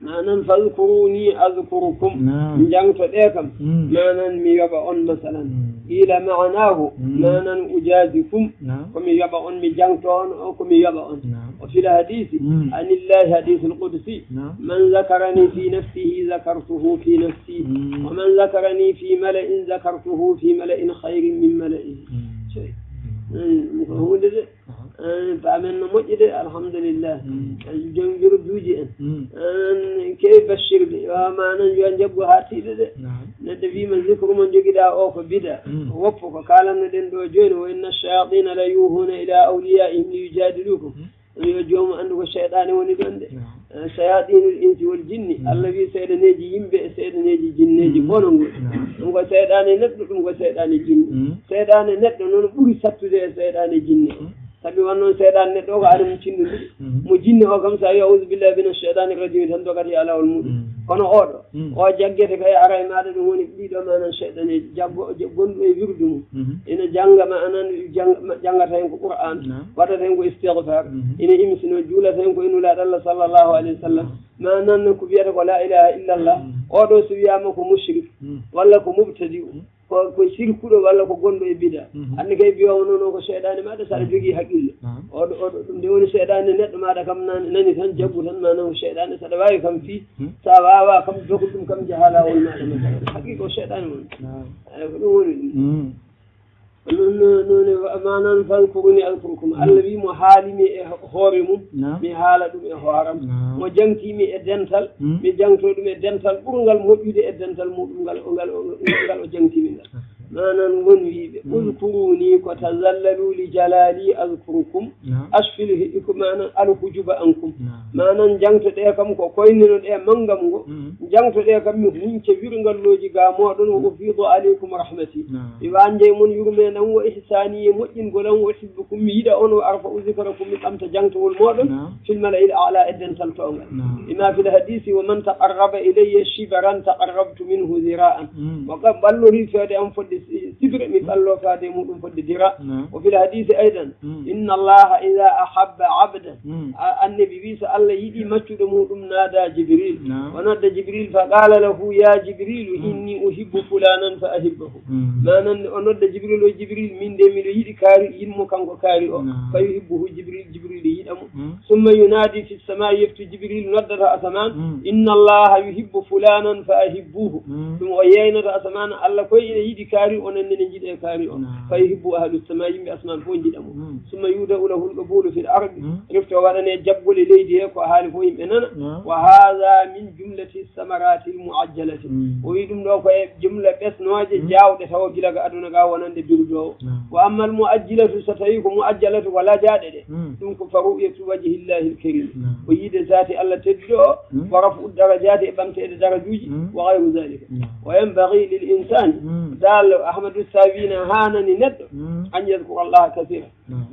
Manan, fadkuruni azkurkum. Naam. Njaŋtoɗee kam. Mm. Manan, mi yoɓa on, masalan. Mm. Ila ma'anahu. Mm. Manan, ujazikum. Naam. Ko mi yoɓa on, mi jaŋto on, o ko mi yoɓa on. Naam. O fil hadisi, mm, anillahi, hadisul qudsi. Naam. Man zakarani fi nafsihi, zakartuhu fi nafsi. Mm. Wa man zakarani fi mala'in, zakartuhu fi mala'in khayrin min mala'ihi. Mm. Sey. Mm, ko huunde de. Aha. Eh, paamen no moƴƴi de, alhamdulillah. Mm. Eh, joom wirduuji en. Mm. Eh, keewi bassirde. Yo manan yo njaggu haa tiiɗa de. Naam. Neɗɗo wiima zikru mo njogiɗaa o ko bida. Mm. Woppu ko kaalanno ɗen ɗo jooni, wa inna shayatina la yuhuna ila awliyaihim li yujadilukum. Mm. Yo joomum anndu ko seyɗaane woni ɗon de. Naam. Eh, shayatinul insi wal jinni. Mm. Allah wi seyɗaneeji yimɓe e seyɗaneeji jinneeji, mm, fof no ngoni. Naam. Ɗum ko seyɗaane neɗɗo, ɗum ko seyɗaane jinni. Mm. Seyɗaane neɗɗo noon ɓuri sattude e seyɗaane jinni o. Mm. Sabi won noon seyɗaane neɗɗo o ko aɗa mo tinndondiri. Mm. Mo jinni o kam, so a wi auzu billahi mina sheytaani rajim tan, dogata e laawol muɗum. Mm. Kono oɗo, mm, o jaggete kay ara e maaɗa, ɗum woni ɗiɗo manan seyɗaane jaggo, je-, gonɗo e wirdu mum. Mhm. Ina jannga ma anan, jang-, ma-, janngata heen ko Qur'an, naam, waɗata heen ko istigfar, mhm, ina imsino, juulata heen ko e Nulaaɗo Allah sallallahu alayhi wa sallam. Naam. Manan ko wiyata ko la ilaha illallah. Mm. Oɗo so wiyaama ko mushrik, mm, walla ko mubtadi'u, mm, ko, ko sirkuɗo walla ko gonɗo e bida. Mhm. Anndi kay mbiyoowo noon o ko seyɗaane maaɗa, so aɗa, mm, jogii haqqille. Naam. Oɗo, oɗo, ɗum nde woni seyɗaane neɗɗo maaɗa kam nani, nani tan, jaggu tan, manan ko seyɗaane, so aɗa waawi kam fii, mm, so a waawaa kam, dogu ɗum kam, jahaa laawol maaɗa, masalan. Haqiiqa ko seyɗaane woni. Naam. Eey, ko ɗum woni ɗum. Mm. Noon, noon, noon, manan, fadkuruni azkurkum. Mm. Allah wi mo haali mi e ho-, hoore mum, naam, mi haala ɗum e hooram. Naam. Mo jaŋti mi e dental, mm, mi jaŋto ɗum e dental ɓurngal moƴƴude e dental muɗum ngal, o ngal, o, ngal o jaŋti mi ngal. Ah. Manan, won wiiɓe, mm, uzkuruni ko tazallalu li jalali azkurkum. Naam. Asfil hi-, ko manan alhujuba ankum. Naam. Manan jaŋtoɗee kam ko koynino ɗe manngam ngo. Mm. Jaŋtoɗee kam mi hunca wirngalloji ga moɗon, wa ufidu aleykum rahmati. Naam. Mi wanja e mon yurmeendam wa ihsani e moƴƴingol am, wa uhibbukum mi yiɗa on, wa arfa'u zikrakum mi ɓamta jaŋtowol moɗon, naam, fil mala'il a'la e dental towngal. Naam. Ima fil hadisi, wa man taqarraba ilayya shibran taqarrabtu minhu zira'an. Mm. Mo kam ɓallori feede am fodde si-, sibre, mi, mm, ɓallo faade muɗum fodde dira. Naam. Wa fil hadisi aydan, mm, inna Allaha idha ahabba abdan. Mm. A-, Annabi wi, so Allah yiɗi maccuɗo muɗum, naada Jibril. Naam. O nodda Jibril, fa qala lahu, ya Jibrilu, mm, inni uhibbu fulanan fa ahibbahu. Mm. Manan o nodda Jibril, o Jibril, min de miɗo yiɗi kaari yimmo kanko kaari o. Naam. Fa yuhibbuhu Jibril, Jibril yiɗa mo. Mm. Summa yunadi fi sama, yeftu Jibril noddata asaman, mm, inna Allaha yuhibbu fulanan fa ahibbuhu. Mm. Ɗum o yeynata asaman, Allah koy ina yiɗi kaari, onon ne ne njiɗe kaari o. Naam. Fa yuhibbu ahlu sama, yimɓe asaman fof njiɗa mo. Mm. Summa yuda'u lahu al-qabulu fil ardi. Mm. Refti o waɗane jaggole leydi he, ko haali fof yimɓe nana. Naam. Wa hadha min jumlati samarati al-mu'ajjalati. Mm. O wi ɗum ɗo ko e jumla ɓesnooje, mm, jaawɗe tawa gila ga aduna ga wonande birdowo. Naam. Wa amma al-mu'ajjilatu, so tawi ko mu'ajjalatu ko lajaaɗe ɗe, mm, ɗum ko fa ru'yatu wajhillahi al-karim. Naam. Ko yiide zaati Allah tedduɗo o, mm, wa raf'u darajati e ɓamteede darajuuji, mm, wa ghayru dhalika. Naam. Wa yanbaghi lil insani, mm, dal Ahmadu Sawi na haanani neɗɗo, mm, an yadhkura Allaha kathira. Naam.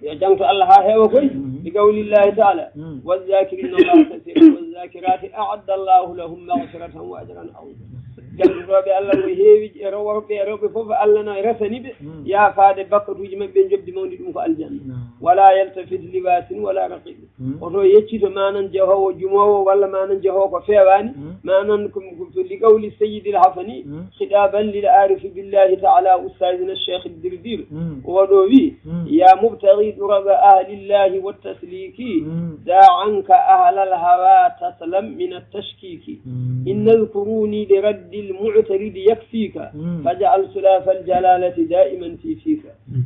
Yo jaŋto Allah haa heewa koy. Mhm. Bi qawlillahi ta'ala, mhm, "Wadh-dhakirina Allaha kathiran wadh-dhakirati a'adda Allahu lahum maghfiratan wa ajran 'azima." Jaŋtotooɓe Allah no heewi e rew-, worɓe e rewɓe fof, Allah no resani ɓe, mhm, yaafaade bakkatuuji maɓɓe, njoɓdi mawndi ɗum ko aljanna. Naam. "Wala yaltafit li basin wala raqib." Mm. Oto yeccito manan jehoowo jumoowo walla manan jehoowo ko feewaani. Mm. Manan ko, ko, ko li qawli Sayyidil Hasani, Mm. khitaban lil arifi billahi ta'ala ustazina Cheikh Dirdir. Mm. O waɗo wi, Mm. "Ya mubtaghi turaba ahlillahi wa tasliki, Mm. da' anka ahlal hawa taslam min at-tashkiki. Mm. Inna adh-dhukuri li raddil mu'taridi yakfika, Mm. faj'al sulafal jalalati da'iman fi fika." Mm.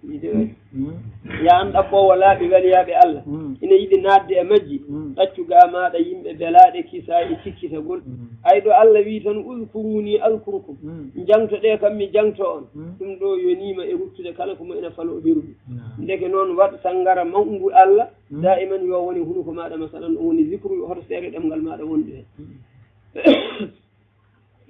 Mi dewe. Mm. Ya an ɗaɓɓoowo laaɓi waliyaaɓe Allah, Mm. ina yiɗi naatde e majji, Mm. ɗaccu ga maaɗa yimɓe belaaɗe kisaa e cikkitagol. Mm. Ay ɗo Allah wi tan, "Udhkuruni adhkurkum." Mm. Jangto ɗe kam mi jangto on. Mm. Ɗum ɗo yoniima e ruttude kala ko mo ina falo o ɓeruɗo. Naam. Ndeke noon waɗ sanngara mawngu Allah, Mm. daiman yo woni hunuko maaɗa, masalan, ɗum woni zikru, hoto seere ɗemngal maaɗa wondu heen. Mm.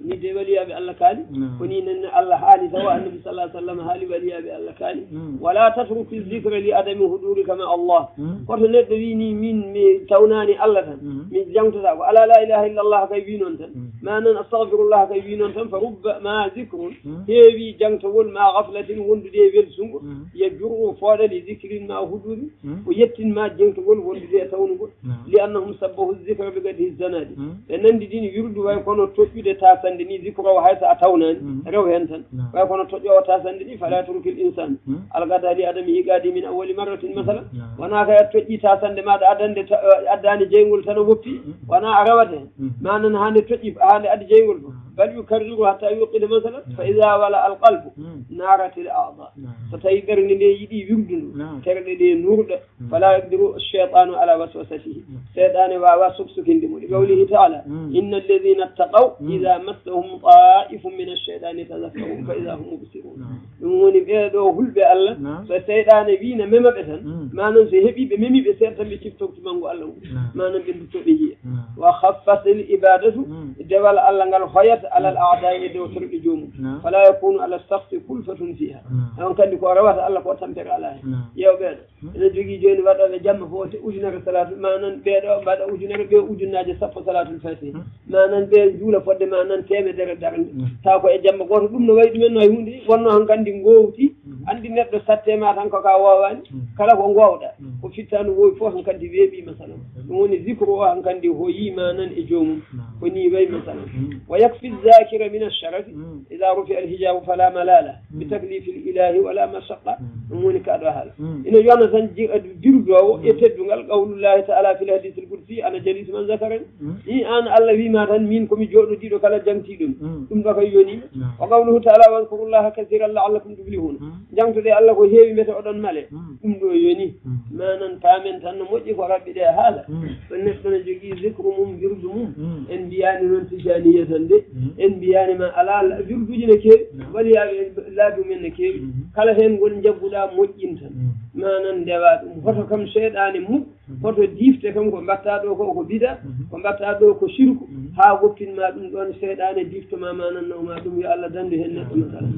Ni de waliyaaɓe Allah kaali, Naam. ko ni nen Allah haali tawa Annabi sallallahu alaihi wasallam haali waliyaaɓe Allah kaali. Mm. "Wala tatruki zikra li adami hudurika ma Allah." Mm. Koto neɗɗo wi ni min mi tawnaani Allah tan, Mm. mi jangtata ko ala la ilaha illa Allah kay wi noon tan. Mm. Ma nan astaghfirullah kay wi noon tan, fa rubba ma zikrun, Mm. heewi jangtowol ma ghaflatin wondude e welsungo, Mm. ya jur'u fooɗa li zikrin ma huduri, Mm. o yettin ma jangtowol wondude e tawnugol. Naam. Li annahum sabbahu zikra bi qadhi zanadi. Mm. Ɓe nandidini wirdu way kono toƴƴude tasande ni zikro o hay so a tawnaani, Mm. rew heen tan. Naam. Way kono toƴƴoowo tasande ni, fala turkil insan. Mm. Algada li adami iqadi min awwali marratin, masalan. Naam. Wona kay a toƴƴi tasande maaɗa addande ta-, addaani jeyngol tan a woppi. Mm. Wona a rewata heen. Mm. Ma nan haa nde toƴƴi, haa nde addi jeyngol fof. Naam. Bal yukarriru hatta yuqida, masalan. Naam. Fa ida wala al qalbu, Mm. naratil a'da. Naam. So tawi ɓernde nde yiɗi wirdu ndu, Naam. terɗe ɗe nurɗa. Mm. Fala yaqdiru shaytanu ala waswasatihi. Mm. Seyɗaane waawa soksokinde mo. Li qawlihi ta'ala, Mm. "Inna alladhina ittaqaw Mm. idha massahum ta'ifun min ash-shaytani tadhakkaru fa idha hum mubsirun." Naam. Ɗum woni ɓee ɗo hulɓe Allah, Naam. so seyɗaane wi na mema ɓe tan, Mm. manan so heɓi ɓe memi ɓe seeɗa tan ɓe ciftortu mangu Allah ngu. Naam. Manan ɓe dutto ɓe yiya. Naam. Wa khaffat al ibadatu, Mm. dewal Allah ngal hoyat ala al a'da'i e dow torɗe joomum. Naam. Fala yakunu ala shakhsi kulfatun fiha. Naam. On kandi ko rewata Allah ko tampere ala hen. Naam. Yew ɓeeɗo. Ene jogii jooni waɗooɓe jamma fof te ujunere salaatul, manan ɓee ɗo mbaɗa ujunere, ɓe ujunnaaje sappo salaatul fatiha. Hmm. Manan ɓe juula fodde manan teemedere darnde. Hmm. Taw ko e jamma gooto, ɗum no wayi ɗumen no hay huunde, wonno hankandi ngowti, Hmm. anndi neɗɗo satte ma tan ko ka woowaani, Hmm. kala ko ngoowɗa, Hmm. ko fittaandu woowi fof hankandi weeɓi masalan. Hmm. Ɗum woni zikru o hankandi hoyi manan e joomum. Hmm. Ko ni wayi masalan. Hmm. Wa yakfi zakira min asharafi, Hmm. ida rufi alhijabu fala malala, Hmm. bi taklifi l ilahi wala mashaqqa. Hmm. Ɗum woni ka ɗo haala. Hmm. Ina yona tan ji-, birudoowo e Hmm. teddungal, qawlullahi ta'ala fil hadith al qudsi, "Ana jalis man zakarani." Hmm. I an Allah wima tan, "Min ko mi jooɗodiiɗo kala jangtiiɗo mi." Hmm. Ɗum ɗo kay yoni. Hmm. Wa qawluhu ta'ala, "Wadhkurullaha kathiran la'allakum tuflihun." Hmm. Jangtude Allah ko heewi mbete oɗon male. Hmm. Ɗum ɗo yoni. Hmm. Manan paamen tan no moƴƴi ko rabbi ɗe haala. Hmm. So neɗɗo no jogii zikru mum, wirdu mum, Hmm. en mbiyaani noon tijaniya tan de. Hmm. En mbiyaani ma alaa la-, wirduuji ne keewi, Hmm. waliyaaɓe en laabi mumen ne keewi. Hmm. Kala heen ngol njagguɗaa moƴƴinta. Hmm. Manan ndewa ɗum. Hoto kam seyɗaane mum, Hmm. hoto difte kam ko mbatta ɗo ko, ko bida, Hmm. ko mbatta ɗo ko shirku, Hmm. haa woppin ma ɗum ɗoon seyɗaane difto ma, manan naw ma ɗum, yo Allah dandu heen neɗɗo masala.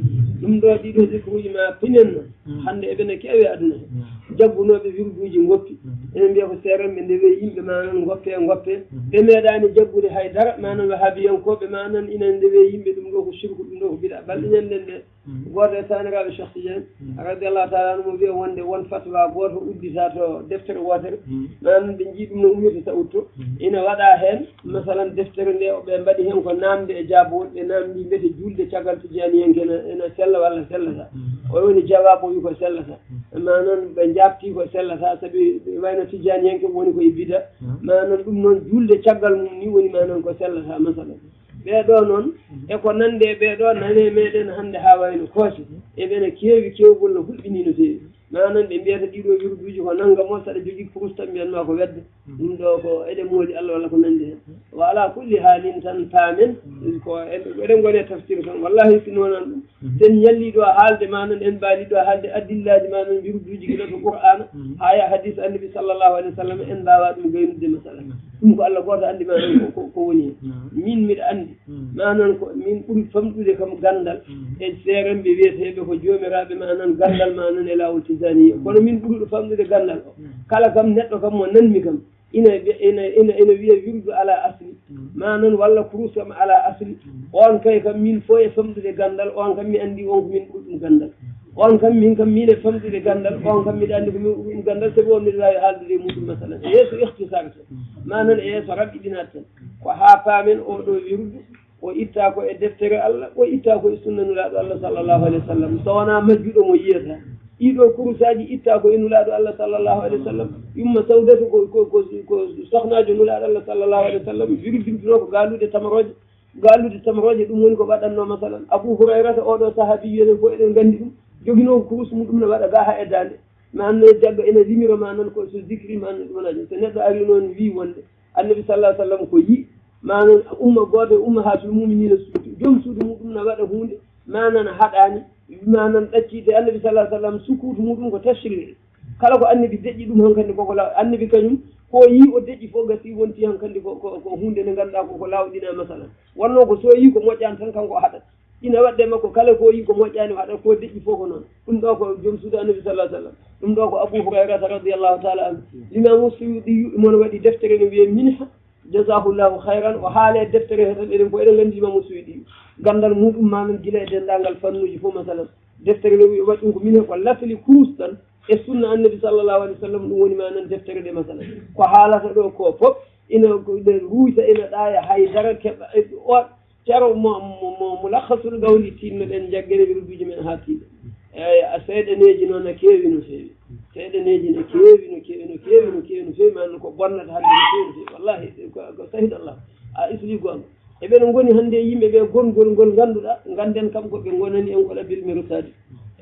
Ɗum ɗo ɗiɗo zikruuji ma pinen noon. Hmm. Hannde eɓe ne keewi e aduna he. Hmm. Jaggunooɓe wirduuji ngoppi. Hmm. Ene mbiya ko seerenɓe ndewe yimɓe manan ngoppe, ngoppe. Hmm. Ɓe meeɗaani jaggude hay dara, manan wahaabiyankooɓe manan ina ndewe yimɓe ɗum ɗo ko shirku, ɗum ɗo ko bida. Balɗe ñanden ɗe, Hmm. gooto e taaniraaɓe Cheikh Tidiane, Hmm. radiyallahu ta'ala anhu, mo wiya wonde won fatwa gooto uddita to deftere wootere. Hmm. Manan ɓe njii ɗum no ummita sa utto. Hmm. Ina waɗa heen, masalan, deftere nde ɓe mbaɗi heen ko naamnde e jaabowol, ɓe naamndi mbete juulde caggal tijaniyanke ene, ene sella walla sellata. Hmm. O woni jawaabu o wi ko sellata. Hmm. Manan ɓe njaabti ko sellata, sabi ɓe wayno tijaniyanke woni ko e bida. Hmm. Manan ɗum noon juulde caggal mum ni woni manan ko sellata, masalan. Ɓee ɗo noon, Hmm. e ko nande e ɓee ɗo nane meɗen hannde haa wayno koosi. Hmm. Eɓe ne keewi, keewgol no hulɓinii no feewi. Manan ɓe mbiyata ɗiɗo wirduuji ko nannga mo, saɗa jogii kurus tan mbiyan ma ko wedde. Hmm. Ɗum ɗo ko eɗen moodi Allah walla ko nandi heen. Hmm. Wa ala kulli haalin tan paamen, Hmm. ko en, eɗen ngoni e tafsir tan. Wallahi si noon ɗum, Hmm. sen ñalli ɗo haalde manan, en mbaali ɗo haalde adillaaji manan wirduuji gila to Qur'aana, Hmm. haa e hadis Annabi sallallahu alaihi wasallam, en mbaawa ɗum gaynude masala. Hmm. Ɗum ko Allah gooto anndi manan ko, ko, ko woni heen. Hmm. Min miɗa anndi Hmm. manan ko min ɓuri famɗude kam ganndal Hmm. e seerenɓe wiyeteeɓe ko joomiraaɓe manan ganndal manan e laawol tijaniya. Hmm. Kono min ɓuri ɗo famɗude ganndal o. Hmm. Kala kam neɗɗo kam mo nanmi kam, ina, ina, ina, ina wiya wirdu ala asli. Hmm. Manan walla kurus kam ala asli. Hmm. On kay kam min fof e famɗude ganndal, on kam mi anndi on ko min ɓuri ɗum ganndal. Hmm. On kam, min kam, min e famɗude ganndal, on kam, miɗa anndi ko min ɓuri ɗum ganndal, sabi on miɗa waawi haaldude e muɗum, masalan. E yeeso ikhtisar tan, manan e yeeso raɓɓiɗinat tan, ko haa paamen oo ɗoo wirdu, o itta ko e deftere Allah, o itta ko e sunna Nulaaɗo Allah, sallallahu alayhi wa sallam. So wonaa majjuɗo mo yiyata. Ɗii ɗoo kurusaaji itta ko e Nulaaɗo Allah, sallallahu alayhi wa sallam. Yumma Sawdatu ko, ko, ko, ko sohnaajo Nulaaɗo Allah, sallallahu alayhi wa sallam, wirdintunoo ko gaaluuɗe tamarooje. Gaaluuɗe tamarooje, ɗum woni ko waɗatnoo, masalan, Abu Hurayrata, oo ɗoo sahaabiyyo, enen fof eɗen nganndi ɗum, joginoo ko kurus muɗum ne waɗa gaa haa e daande, manan no jagga ene limiro, manan ko so zikri, manan ɗum wona ɗum. So neɗɗo ari noon wii wonde Annabi, sallallahu alayhi wa sallam, ko yii, manan umma gooto e ummahatul mu'minina suudu, joom suudu muɗum na waɗa huunde, manan haɗaani, manan ɗaccii, te Annabi, sallallahu alayhi wa sallam, sukuutu muɗum ko tashri'. Kala ko Annabi deƴƴi ɗum hankandi ko, ko law-, Annabi kañum, ko yii o deƴƴi fof gasii wonti hankandi ko, ko, ko huunde nde ngannduɗaa ko, ko laawɗinaa, masalan. Wonnoo ko so yii ko moƴƴaani tan, kanko o haɗat. Ina waɗde makko, kala ko yii ko moƴƴaani o haɗat, ko deƴƴi fof ko noon. Ɗum ɗoo ko joom suudu Annabi, sallallahu alayhi wa sallam. Ɗum ɗoo ko Abu Hurayrata, radiyallahu taala anhu. Limaamu Suyuuɗi yu-, mon waɗi deftere no wiyee Minha, jazahullahu khayran. O haale deftere he tan, eɗen fof eɗen nganndi Limaamu Suyuuɗi yu. Ganndal muɗum manan gila e denndaangal fannuuji fof, masalan. Deftere nde wi-, waɗi ɗum ko min he ko lasli kurus tan e sunna Annabi, sallallahu alayhi wa sallam, ɗum woni manan deftere nde, masalan. Ko haalata ɗoo ko fof, ina ko ina ruuyta, ina ɗaaya, hay dara keɓa, e, o, caro mo, mo, mo, mo lakhasul gawli tinno ɗen jaggere wirduuji men haa tiiɗa. Eeyi, a seeɗaneeji noon a keewi no feewi. Seeɗaneeji no keewi, no keewi, no keewi, no keewi, manan ko bonnata hannde no feewi, no feewi. Wallahi, ko, ko sahid Allah. A isli goonga. Eɓe no ngoni hannde e yimɓe ɓe gongol ngol ngannduɗaa, ngannden kam ko ɓe ngonani en ko ɗa bilmi ruttaade.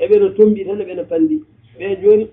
Eɓe no tombi tan, eɓe no panndi. Ɓe jooni,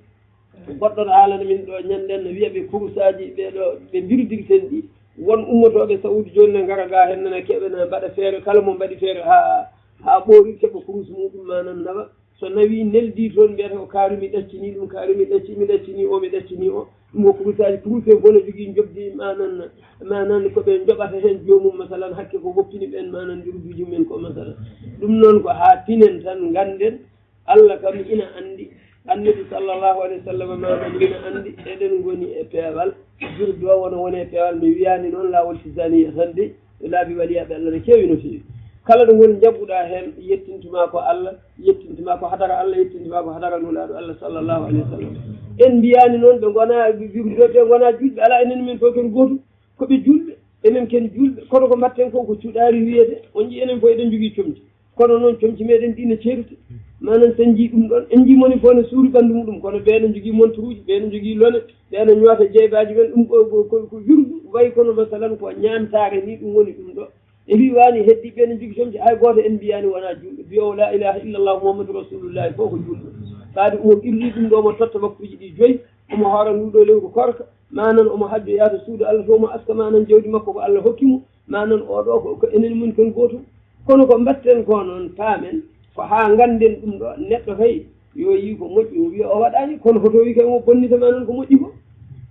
goɗɗo no haalana min ɗo, ñannden no wiya ɓe kurusaaji ɓe ɗo, ɓe mbirdirten ɗi. Won ummotooɓe Saudi jooni ne ngara ga heen, nana keɓe, na mbaɗa feere, kala mo mbaɗi feere haa, haa ɓoori keɓa kurus muɗum, manan nawa. So nawii, neldii toon, mbiyata ko kaari mi ɗaccini ɗum, kaari mi ɗacci, mi ɗaccini o, mi ɗaccini o. Ɗum ko kurusaaji, kurus en fof no jogii njoɓdi, manan, manan ko ɓe njoɓata heen joomum, masalan, hakke ko woppini ɓeen, manan, wirduuji mumen ko, masalan. Ɗum noon ko haa pinen tan, ngannden, Allah kam ina anndi, Annabi sallallahu alayhi wa sallam, manan, ina anndi, eɗen ngoni e peewal, wirdu o wona woni e peewal, mi wiyaani noon laawol Tijaaniya tan de. Laabi waliyaaɓe Allah ne keewi no feewi. Kala ɗo ngoni njaɓɓuɗaa heen, yettintumaa ko Allah, yettintumaa ko hadara Allah, yettintumaa ko hadara Nulaaɗo Allah, sallallahu alayhi wa sallam. En mbiyaani noon ɓe ngonaa wirdude, ɓe ngonaa juulɓe, alaa, enen men fof ken gootum, ko ɓe juulɓe, enen ken juulɓe. Kono ko mbaɗten ko, ko cuɗaari wiyede, on njii enen fof eɗen njogii comci. Kono noon, comci meɗen ɗi ne ceerti. Manan so en njii ɗum ɗoon, en njii moni fof ne suuri ɓanndu muɗum, kono ɓee no njogii monturuuji, ɓee no njogii lone, ɓee no ñoota jeybaaji men, ɗum ko, ko, ko, ko wirdu, wayi kono, masalan, ko ñaantaare ni, ɗum woni ɗum ɗo. E mbi waani heddi ɓee no njogii comci, hay gooto en mbiyaani wonaa juulɗo. Mbiyoowo laa ilaaha illallah Muhammadu Rasulullahi fof ko juulɗo. Ɓaade omo qirri ɗum ɗo, omo totta waktuuji ɗi joyi, omo hoora ndu ɗo lewru korka, manan omo hajjo yaha to suudu Allah to, omo aska manan jawdi makko ko Allah hokki mo, manan o ɗo ko, ko enen moni kon gootum. Kono ko mbaɗten ko noon, paamen, ko haa ngannden ɗum ɗo, neɗɗo kay, yo yii ko moƴƴi, o wiya o waɗaani, kono hoto wi kay mo bonnita manan ko moƴƴi ko.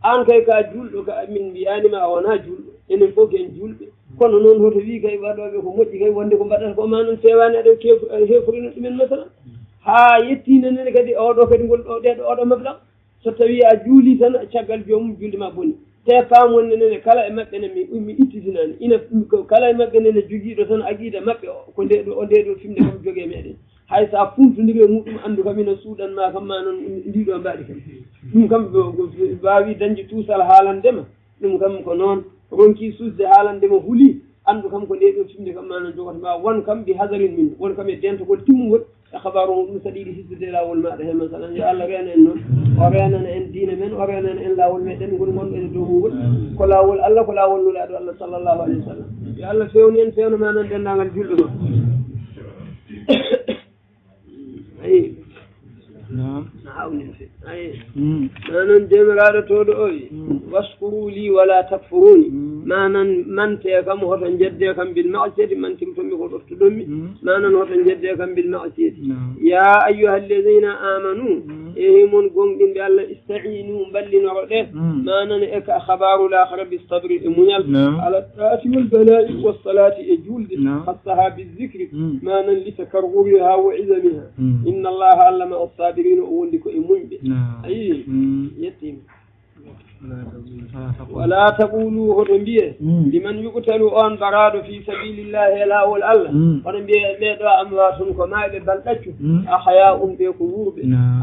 Aan kay ka juulɗo, ka min mbiyaani ma a wonaa juulɗo, enen fof ken juulɓe. Kono noon hoto wi kay waɗooɓe ko moƴƴi kay, wonde ko mbaɗata ko manan feewaani, aɗa kef-, aɗa hefrino ɗumen, masalan. Haa yettii nene kadi, oo ɗo kadi ngol ɗo, ɗee ɗo, oo ɗo mablaŋ. So tawii a juulii tan, caggal joomum juulde ma boni. Te paam wonde nene kala e maɓɓe ne mi, mi ittitinaani. Ina, ko kala e maɓɓe nene jogiiɗo tan aqiida maɓɓe o, ko nde ɗo, o nde ɗo fimde kam jogee meɗen. Hay so a funtondirii e muɗum, anndu kam ina suuɗan ma kam, manan ndii ɗo mbaɗi kam. Ɗum kam, ɗo, ɗo, waawi dañde tuusal haalande ma. Ɗum kam ko noon, ronki suusde haalande ma huli, anndu kam ko nde ɗo fimde kam, manan jogata ma, won kam bi hazarin min, won kam e dentogol timmungol, e xabaaru mum ɗum saɗi ɗi hissude e laawol maɗa he, masalan. Yo Allah reeno en noon, o reenana en diine men, o reenana en laawol meɗen ngol ngonɗen e dow mum ngol. Ko laawol Allah, ko laawol Nulaaɗo Allah, sallallahu alayhi wa sallam. Yo Allah fewnu en, fewna manan denndaangal juulɓe ma. Ayi. Naam. Na hawni en feewi. Ayi. Mm. Manan Joomiraaɗo towɗo o wi, mm, "Washkuru li wala takfuruni." Mm. Manan mante kam, hoto njedde kam bil ma'siyati, mantirton mi ko ɗoftoɗon mi. Mm. Manan hoto njedde kam bil ma'siyati. Naam. Ya ayyuhalladhina amanu, mm, e mon gomɗinɓe Allah, ista'inu, mballinoɗon. Mm. Manan e ka xabaaru laaxara bis sabri, e muñal. Naam. Ala taati wal bala'i was salati, e juulde. Naam. Khassaha biz zikri. Mm. Manan li takarruriha wa izamiha. Mm. Inna Allaha, Allah, ma'a sabirina, o wondi ko e muñɓe. Naam. Ayi. Mm. Yettima. ولا تقولوا, hoto mbiye, لمن يقتل, on ɓaraaɗo, في سبيل الله, e laawol Allah. Hoto mbiye ɓee ɗoo أموات, ko maayɓe bal ɗaccu. أحياء, ɓe ko wuurɓe.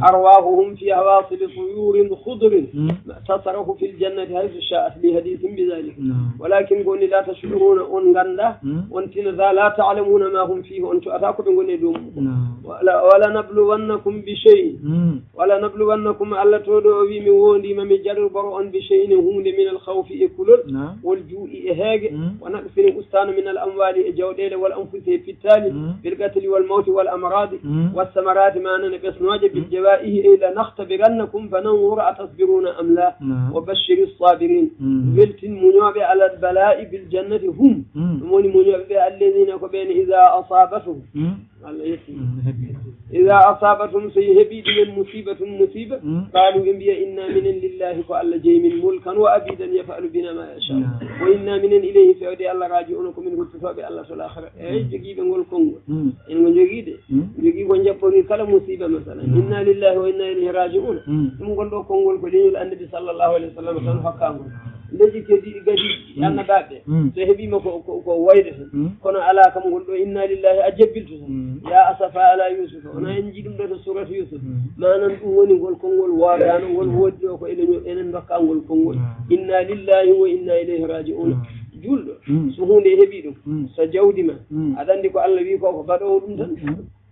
أرواحهم في هواصل طيور خضر تصرف في الجنة حيث شاءت لحديث بذلك. ولكن ko woni لا تشعرون, on nganndaa, on tinataa, لا تعلمون ما هم فيه, on cuɓataa ko ɓe ngoni e dow mum. ولا, ولنبلونكم بشيء ولنبلونكم, Allah to ɗo o wi mi wondiima mi jaɗor boro on, بشيء, e huunde, من الخوف, e kulol, والجوع, e heege, ونقص, ustaano, من الأموال, e jawɗeele, والأنفس, e pittaali, بالقتل والموت والأمراض والثمرات, maanaa e ɓesnooje, بالجوائح, e لنختبرنكم فننظر أتصبرون أم لا وبشر الصابرين, weltin muñooɓe, على البلاء بالجنة هم, ɗum woni muñooɓe ɓe, الذين, ko ɓeen, إذا أصابتهم, Allah yetti. إذا أصابتهم, so heɓii ɗumen, مصيبة, musiiba, قالوا, ɓe mbiya, إنا, minen, لله, ko Allah jeyi min, ملكا وعبيدا يفعل بنا ما يشاء. وإنا, minen, إليه, feewde Allah, راجعون, ko min ruttotooɓe Allah to laakhira. Eey, jogiiɓe ngol konngol. En ngo njogii de. Njogii ko njaɓɓori kala musiiba, masalan. إنا لله وإنا إليه راجعون. Ɗum ngol ɗoo konngol ko leñol Annabi sallallahu alayhi wa sallam tan hokkaa ngol. Leƴƴi kadi gadi annabaaɓe, so heɓiima ko, ko, ko woyde tan. Kono alaa kam ngol ɗoo, إنا لله, a jebbilto tan. يا أسفا على يوسف, wona en njii ɗum ɗo to suurat Yuusuf. Maanaa ɗum woni ngol konngol woodaano, ngol woodi ɗoo ko enen, enen ndokkaa ngol konngol. إنا لله وإنا إليه راجعون. Juulɗo, so huunde heɓii ɗum, so jawdi ma, aɗa anndi ko Allah wi ko, ko baɗoowo ɗum tan.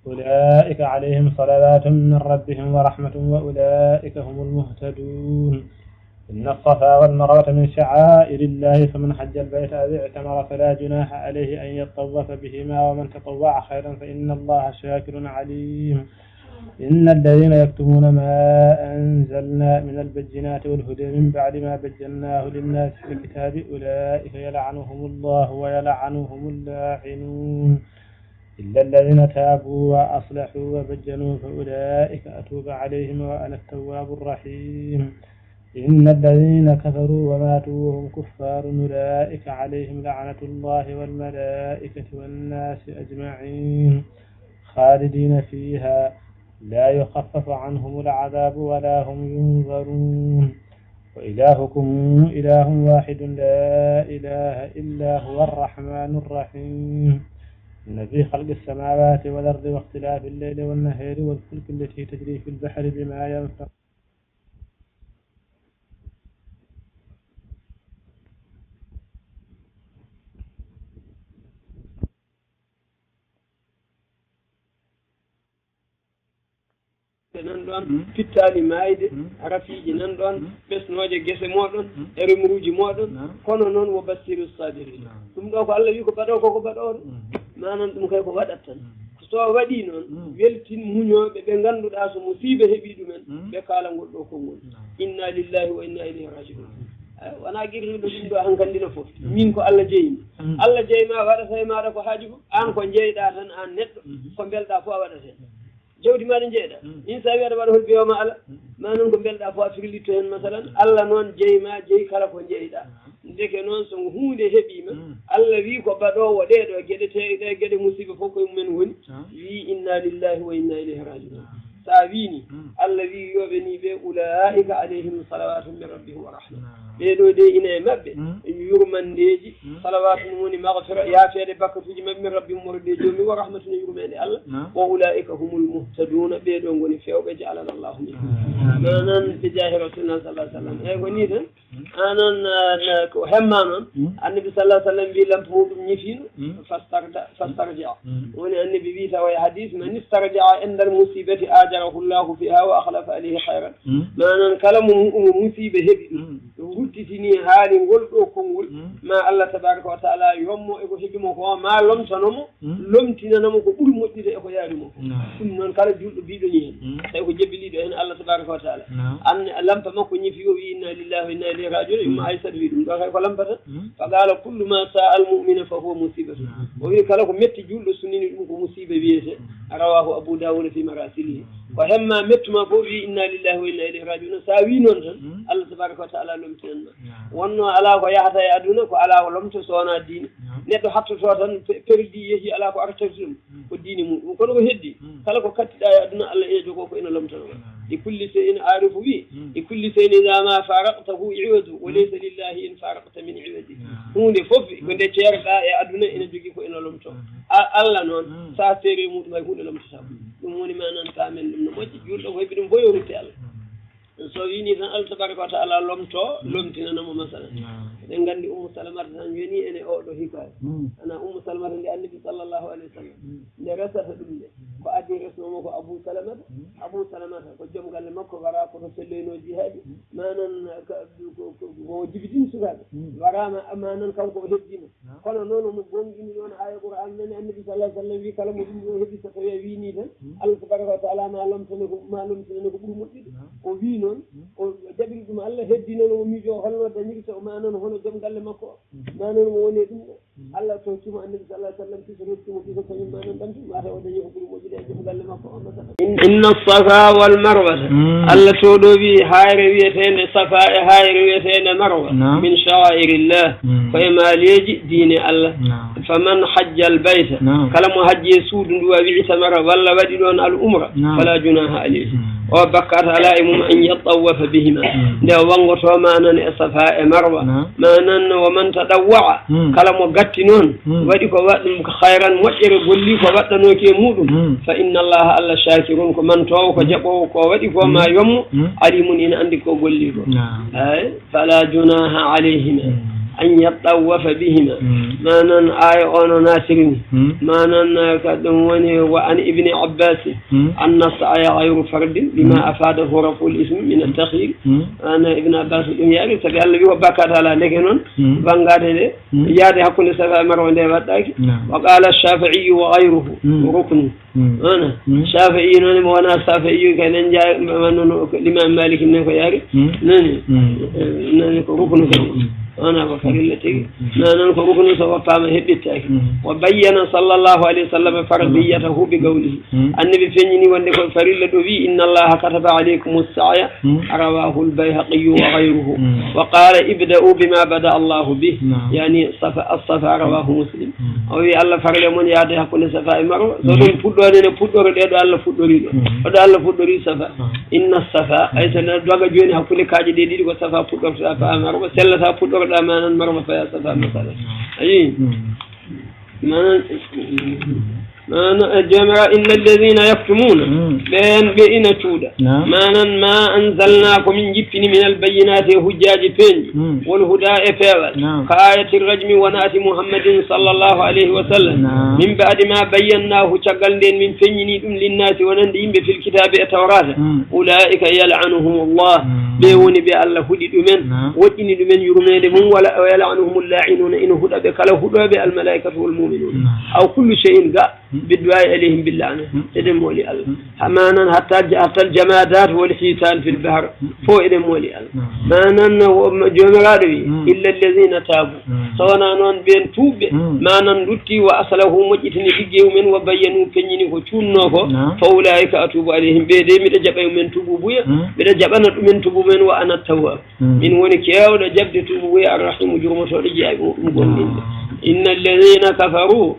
أولئك عليهم صلوات من ربهم ورحمة وأولئك هم المهتدون. إن الصفا والمروة من شعائر الله فمن حج البيت أو اعتمر فلا جناح عليه أن يطوف بهما ومن تطوع خيرا فإن الله شاكر عليم. إن الذين يكتمون ما أنزلنا من البينات والهدى من بعد ما بيناه للناس في الكتاب أولئك يلعنهم الله ويلعنهم اللاعنون. إلا الذين تابوا وأصلحوا وبينوا فأولئك أتوب عليهم وأنا التواب الرحيم. إن الذين كفروا وماتوا وهم كفار أولئك عليهم لعنة الله والملائكة والناس أجمعين خالدين فيها لا يخفف عنهم العذاب ولا هم ينظرون. وإلهكم إله واحد لا إله إلا هو الرحمن الرحيم. إن في خلق السماوات والأرض واختلاف الليل والنهار والفلك التي تجري في البحر بما ينفع nan ɗoon, pittaali maayde, rafiiji nan ɗoon, ɓesnooje gese mooɗon, e remruuji mooɗon, kono noon, وبشر الصابرين. Ɗum ɗo ko Allah wi ko baɗoo ko, ko baɗooɗo. Maanaam ɗum kay ko waɗat tan. So waɗii noon, weltin muñooɓe ɓe ngannduɗaa so musiiba heɓii ɗumen, ɓe kaala ngol ɗo konngol. إنا لله وإنا إليه راجعون. Ay, wonaa qirriiɗo ɗum ɗo hankandi no foti. Min ko Allah jeyi mi. Allah jeyi ma, waɗata e maaɗa ko haaji fof. Aan ko jeyɗaa tan, aan neɗɗo, ko mbelɗaa fof a waɗat heen. Jawdi maaɗa jeyɗaa. Insa wi aɗa waɗa hol biyo ma ala. Ma noon ko mbelɗaa fof a firlitto heen, masalan. Allah noon jeyi ma, jeyi kala ko jeyɗaa. Ndeke noon so huunde heɓii ma, Allah wi ko baɗoowo ɗee ɗo geɗe, te ɗe geɗe musiiba fof koye mumen woni. Wi إنا لله وإنا إليه راجعون. So a wi ni, Allah wi yo ɓe ni ɓe, أولئك عليهم صلوات من ربهم ورحمة. Ɓee ɗo de ina e maɓɓe yurmandeeji, salawaatu mum woni magfira, yaafeede bakkatuuji maɓɓe, من ربهم, wonde e Joomi, ورحمة, e yurmeende Allah. وأولئك هم المهتدون, ɓee ɗo ngoni feewɓe, جعلنا الله منهم. Maanaam, bi jaahi Rasulullah sallallahu alaihi wasallam. Eey, ko nii tan. Anan, ah, na, ko hemma noon, Annabi sallallahu alaihi wasallam mbi lampa muɗum ñifiino, fastarda, fastarja. Woni Annabi wi tawa e hadis, من استرجع عند المصيبة آجره الله فيها وأخلف عليه خيرا. Maanaam, kala mo mu-, mo musiiba heɓi ɗum, ruttitini haali ngol ɗo konngol, ma Allah tabaraka wa taala yommo e ko heɓi mo ko, ma lomtano mo, lomtinana mo ko ɓuri moƴƴude e ko yaari mo ko. Ɗum noon, kala julɗo biɗo ni heen, tawi ko jebbiliɗo heen Allah tabaraka wa taala, an lampa makko ñifi, o wi إنا لله وإنا إليه راجعون, Ummu Aysata wi ɗum ɗo kay ko lampa tan. فقال كل ما ساء المؤمن فهو مصيبة. O wi kala ko metti julɗo sunnini ɗum ko musiiba wiyete. رواه أبو داود في مراسيله. Ko hemma mettuma fof wi إنا لله وإنا إليه راجعون. So a wi noon tan, Allah tabaraka wa taala lomtinan ma. Wonno alaa ko yahata e aduna ko alaa ko lomto so wonaa diine. Neɗɗo hattoto tan pe-, perdi yehi alaa ko artirta ɗum. Ko diine muɗum. Kono ko heddi, kala ko kattiɗa e aduna, Allah ina jogoo ko ina lomtano ma. لكل شيء عارف وي، لكل شيء إذا ما فارقته عوض، وليس لله إن فارقت من عوض. Huunde fof ko nde ceerɗa e aduna ene jogii ko ene lomto. A-, Allah noon, so a seeri e muɗum, hay huunde lomtata ɗum. Ɗum woni maanaan paamen ɗum no moƴƴi, juulɗo ko heɓi ɗum fof yo rutte Allah. So wini tan Allah tabaraka wa taala lomto, lomtinana mo masalan. Eɗen nganndi Ummu Salamata tan yoni ene oɗo hikaya. Ana Ummu Salamata nde Annabi sallallahu alayhi wa sallam nde resata ɗum nde, ko adii resnoomo ko Abu Salamata. Abu Salamata ko joom galle makko, wara ko to selloynoo jihaadi. Manan ka-, ko, ko, ko jibidin sukaaɓe. Waraama, manan kanko o heddiima. Kono noon omo goongɗini ɗoon aaya Qur'aan, nani Annabi sallallahu alayhi wa sallam wi, kala mo ɗum ɗo heɓi, so tawii a wiinii tan, Allah tabaraka wa taala ma lomtane ko, ma lomtinane ko ɓuri moƴƴude. O wii noon, o jaɓiri ɗum Allah, heddi noon o miijoo holno dañiri, so ma noon hono joom galle makko o, ma noon mo woni e ɗum ɗo. Allah tottimo Annabi sallallahu alayhi wa sallam, kiso rokkimo kiso kañum ma noon ɗantum, wata o dañi ko ɓuri moƴƴude e joom galle makko o, masala. إن الصفا والمروة. Allah to ɗo wi hayre wiyeteende Safa e hayre wiyeteende Marwa. Naam. من شعائر الله. Ko e maaleeji diine Allah. Naam. فمن حج البيت. Naam. Kala mo hajji e suudu ndu, واعتمر, walla waɗi ɗoon al umra. Naam. فلا جناح عليه. O bakkaat alaa e mum أن يطوف بهما. Nde o wanngoto manan e Safa e Marwa. Naam. Manan ومن تطوع. Kala mo gatti noon, waɗi ko waɗ-, ɗum ko hayran moƴƴere golli ko waɗɗanooki e muɗum. فإن الله, Allah, شاكر, ko mantoowo, ko jaɓoowo ko waɗi ko ma yommo, عليم, ina anndi ko golli ko. Naam. Eey, فلا جناح عليهما أن يطوف بهما. Manan aaya o no nasiri ni. Manan, eh, ko ɗum woni وعن ابن عباس أن السعي غير فرض لما أفاده رفع الاسم من التخيير. Ana Ibn Abbas ɗum yaari, sabi Allah wi o bakkaat alaa, ndeke noon, banngaade nde, yaade hakkunde Safa e Marwa nde waɗɗaaki. Naam. وقال الشافعي وغيره ركن. Ana Shafi'i noon, mo wona Shafi'i, kay nen njaay, ma noon ko Imam Malik ne ko yaari. Nani? Eh, nani ko ruknu ko. Ana ko farilla tigi. Noon ko ruknu so woppaama heɓɓittaaki. وبين صلى الله عليه وسلم فرضيته بقوله. Annabi feññini wonde ko farilla ɗo wi, إن الله كتب عليكم السعي. رواه البيهقي وغيره. وقال: ابدأوا بما بدأ الله به. Naam. Yani Safa, as-Safa, رواه مسلم. O wi, Allah farle mon yaade hakkunde Safa e Marwa. So ɗum puɗɗoode ne puɗɗoro ɗe ɗo Allah fuɗɗori ɗo. Ɗo Allah fuɗɗori Safa. إن الصفا, ay so na doga jooni hakkunde kaaƴe ɗe ɗiɗi ko Safa puɗɗorta fa Marwa, sellata puɗɗorɗa manan Marwa fa ya Safa masala. Ayi. Manan, manan, eh, Joomiraaɗo, إن الذين يكتمون, ɓeen ɓe ina cuuɗa. Naam. Manan ما أنزلنا, ko min jippini, من البينات, e hujjaaji peeñɗi, والهدى, e peewal. Naam. كآية الرجم, wona ati محمد صلى الله عليه وسلم. Naam. من بعد ما بيناه, caggal nden min feññini ɗum, للناس, wonande yimɓe, في الكتاب, e Tawraata. أولئك يلعنهم الله. Ɓe woni ɓe Allah huɗi ɗumen, woɗɗini ɗumen yurmeende mum, ويلعنهم اللائنون, ina huɗa ɓe kala huɗooɓe, الملائكة والمؤمنون. Aw كل شيء, ga, بالدعاء عليهم باللعنة. Eɗen mooli Allah. Ha manan حتى, حتى الجمادات والحيتان في البحر. Fof eɗen mooli Allah. Manan wo-, Joomiraaɗo wi, إلا الذين تابوا. So wonaa noon ɓeen tuubɓe, manan ndutti, وأصلحوا, moƴƴitini liggeewu men, وبينوا, peññini ko cuunnoo ko, فأولئك أتوب عليهم, ɓe de miɗa jaɓa e mumen tuubuubuya, miɗa jaɓana ɗumen tuubuubu men, وأنا التواب. Min woni keewɗo jaɓde tuubuubuya, الرحيم, jurmotooɗo jeyaaɓe muɗum gomɗinɓe. إن الذين كفروا.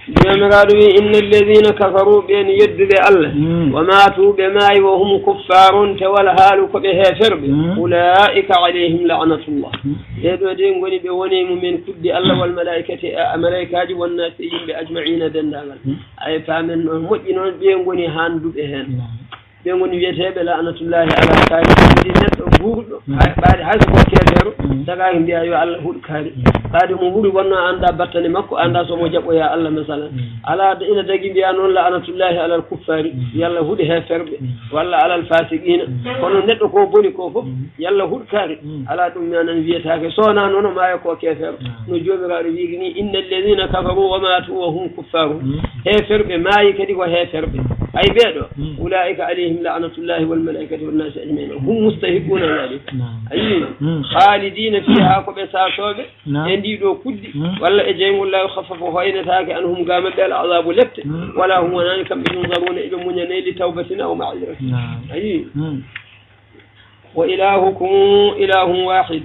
Joomiraaɗo wi, إن الذين كفروا, ɓeen yedduɓe Allah, وماتوا, ɓe maayi, وهم كفار, te wal haalu ko ɓe heeferɓe, أولئك عليهم لعنة الله. Ɓee ɗoo de ngoni ɓe woni e mumen kuddi Allah, والملائكة, e malaykaaji, والناس, e yimɓe, أجمعين, denndaangal. Ay paamen noon, moƴƴi noon, ɓe ngoni haanduɓe heen. Ɓe ngoni wiyeteeɓe لعنة الله على الكافرين, neɗɗo guurɗo, hay, ɓaade hay so ko keefeero, tagaaki mbiya yo Allah huɗ kaari. Ɓaade mo wuuri wonno annda battane makko, annda so mo jaɓoya Allah, masalan. Alaa de ina dagi mbiya noon لعنة الله على الكفار, yo Allah huɗ heeferɓe, walla على الفاسقين. Kono neɗɗo ko boni ko fof, yo Allah huɗ kaari. Alaa ɗum manan wiyetaake, so wonaa noon o maaya ko keefeero. No Joomiraaɗo wiiri ni, إن الذين كفروا وماتوا وهم كفار. Heeferɓe maayi kadi ko heeferɓe. Ay ɓee ɗoo, أولئك عليهم لعنة الله والملائكة والناس أجمعين. هم مستحقون ذلك. Ayi. خالدين فيها, ko ɓe saasooɓe e ndii ɗoo kuddi, walla e jeyngol لا يخفف, hoynetaake, عنهم, ga maɓɓe, العذاب, lepte, ولا هم, wonaani kamɓe, ينظرون, eɓe muñanee, لتوبة أو معذرة. Ayi. وإلهكم إله واحد.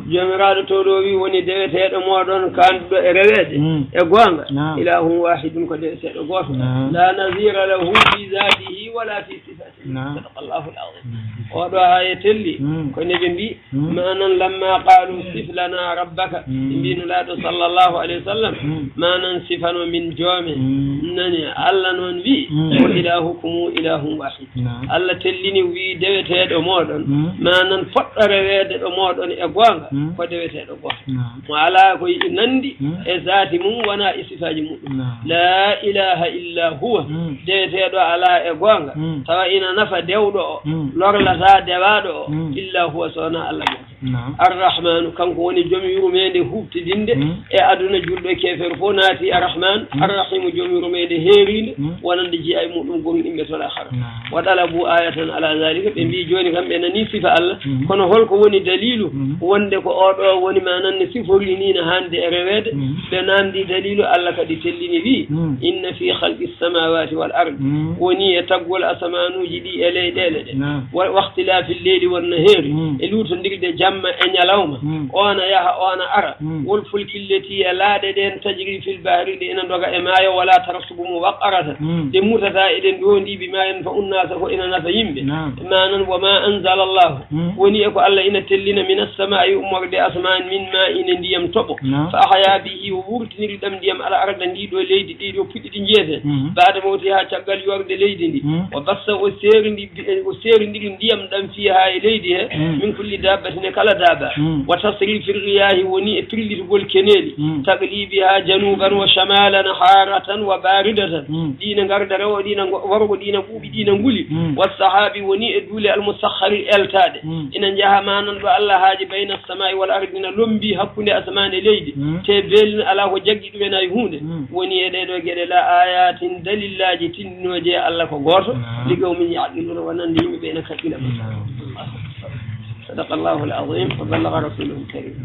Joomiraaɗo to ɗo wi woni deweteeɗo mooɗon, kaanduɗo e reweede e goonga. إله واحد, ko deweteeɗo gooto. لا نظير له في ذاته ولا في صفاته. نعم. صدق الله العظيم. Mm. Oɗo aaya telli, mm, ko nde ɓe mbi, mm, manan, لما قالوا صف لنا ربك. Mm. Ɓe mbi Nulaaɗo sallallahu alayhi wa sallam, mm, manan, sifano min joome. Mm. Nani, Allah noon wi, mm, وإلهكم إله واحد. Naam. Allah tellini wi deweteeɗo mooɗon, mm, manan, poɗɗo reweede ɗo mooɗon e goonga, mm, ko deweteeɗo gooto. Naam. Mo alaa ko yiɗi nanndi, mm, e zaati mum, wonaa e sifaaji muɗum. Naam. لا إله إلا هو. Mm. Deweteeɗo alaa e goonga, mm, tawa ina nafa dewɗo o, mm, lorlataa dewaaɗo o, mm, إلا هو, so wonaa Allah gooto. Naam. الرحمن, kanko woni joom yurmeende huuɓtidinde, mm, e aduna, julɗo e keefeero fof naati الرحمن. Mm. الرحيم, joom yurmeende heeriinde, mm, wonande jiya e muɗum gomɗinɓe to laakhara. Naam. وطلبوا آية على ذلك, ɓe mbi jooni kam ɓe nani sifa Allah, mm, kono holko woni daliilu, mm, wonde ko oɗo woni manan ne siforini ne hande e reweede? Mm. Ɓe namdi daliilu, Allah kadi tellini wi, mm, إن في خلق السماوات والأرض, mm, woni e taggol asamanuuji ɗi e leyɗeele ɗe. Naam. Wa-, واختلاف الليل والنهار, mm, e luutondirde jamma e ñalawma, mm, ona yaha, ona ara. Mm. والفلك التي, e laaɗe ɗen, تجري في البحر, ɗe ina ndoga e maayo, ولا تخافون وقعتها, mm, ɗe mutata eɗe ndoondi, بما ينفع الناس, ko ina nafa yimɓe. Naam. Manan, وما أنزل الله, mm, woni e ko Allah ina tellina, من السماء, ummorde asamaan, من ماء, e ndiyam toɓo. Naam. فأحيا به, o wurtiniri ɗam ndiyam, الأرض, ndi ɗo leydi, ɗi ɗo puɗɗi ɗi jeete. Mm. بعد موتها, caggal yorde leydi ndi. Mm. وبث, o seerindi-, o seerindiri ndiyam ɗam, فيها, e leydi he, mm, من كل دابة, e kala daaba. Mm. وتصريف الرياح, woni e pirlitugol keneeli. Mm. تقليبها جنوبا وشمالا حارة وباردة. Mm. Ɗi ina ngarda rewo, ɗi ina ngo-, worgo, ɗi ina ɓuuɓi, ɗi ina nguli. Mm. والسحاب, woni e duule, المسخر, eltaaɗe. Mm. Ina njaha manan ɗo Allah haaji, بين السماء والأرض, ina lombi hakkunde asamaan e leydi. Mm. Te beelin alaa ko jaggi ɗum en hay huunde. Mm. Woni e ɗee ɗoo geɗe, لآيات, dalillaaji tindinooje e Allah ko gooto. Naam. لقوم يعقلون, wonande yimɓe ɓe ina kakkila. Naam. صدق الله العظيم وبلغ رسوله الكريم.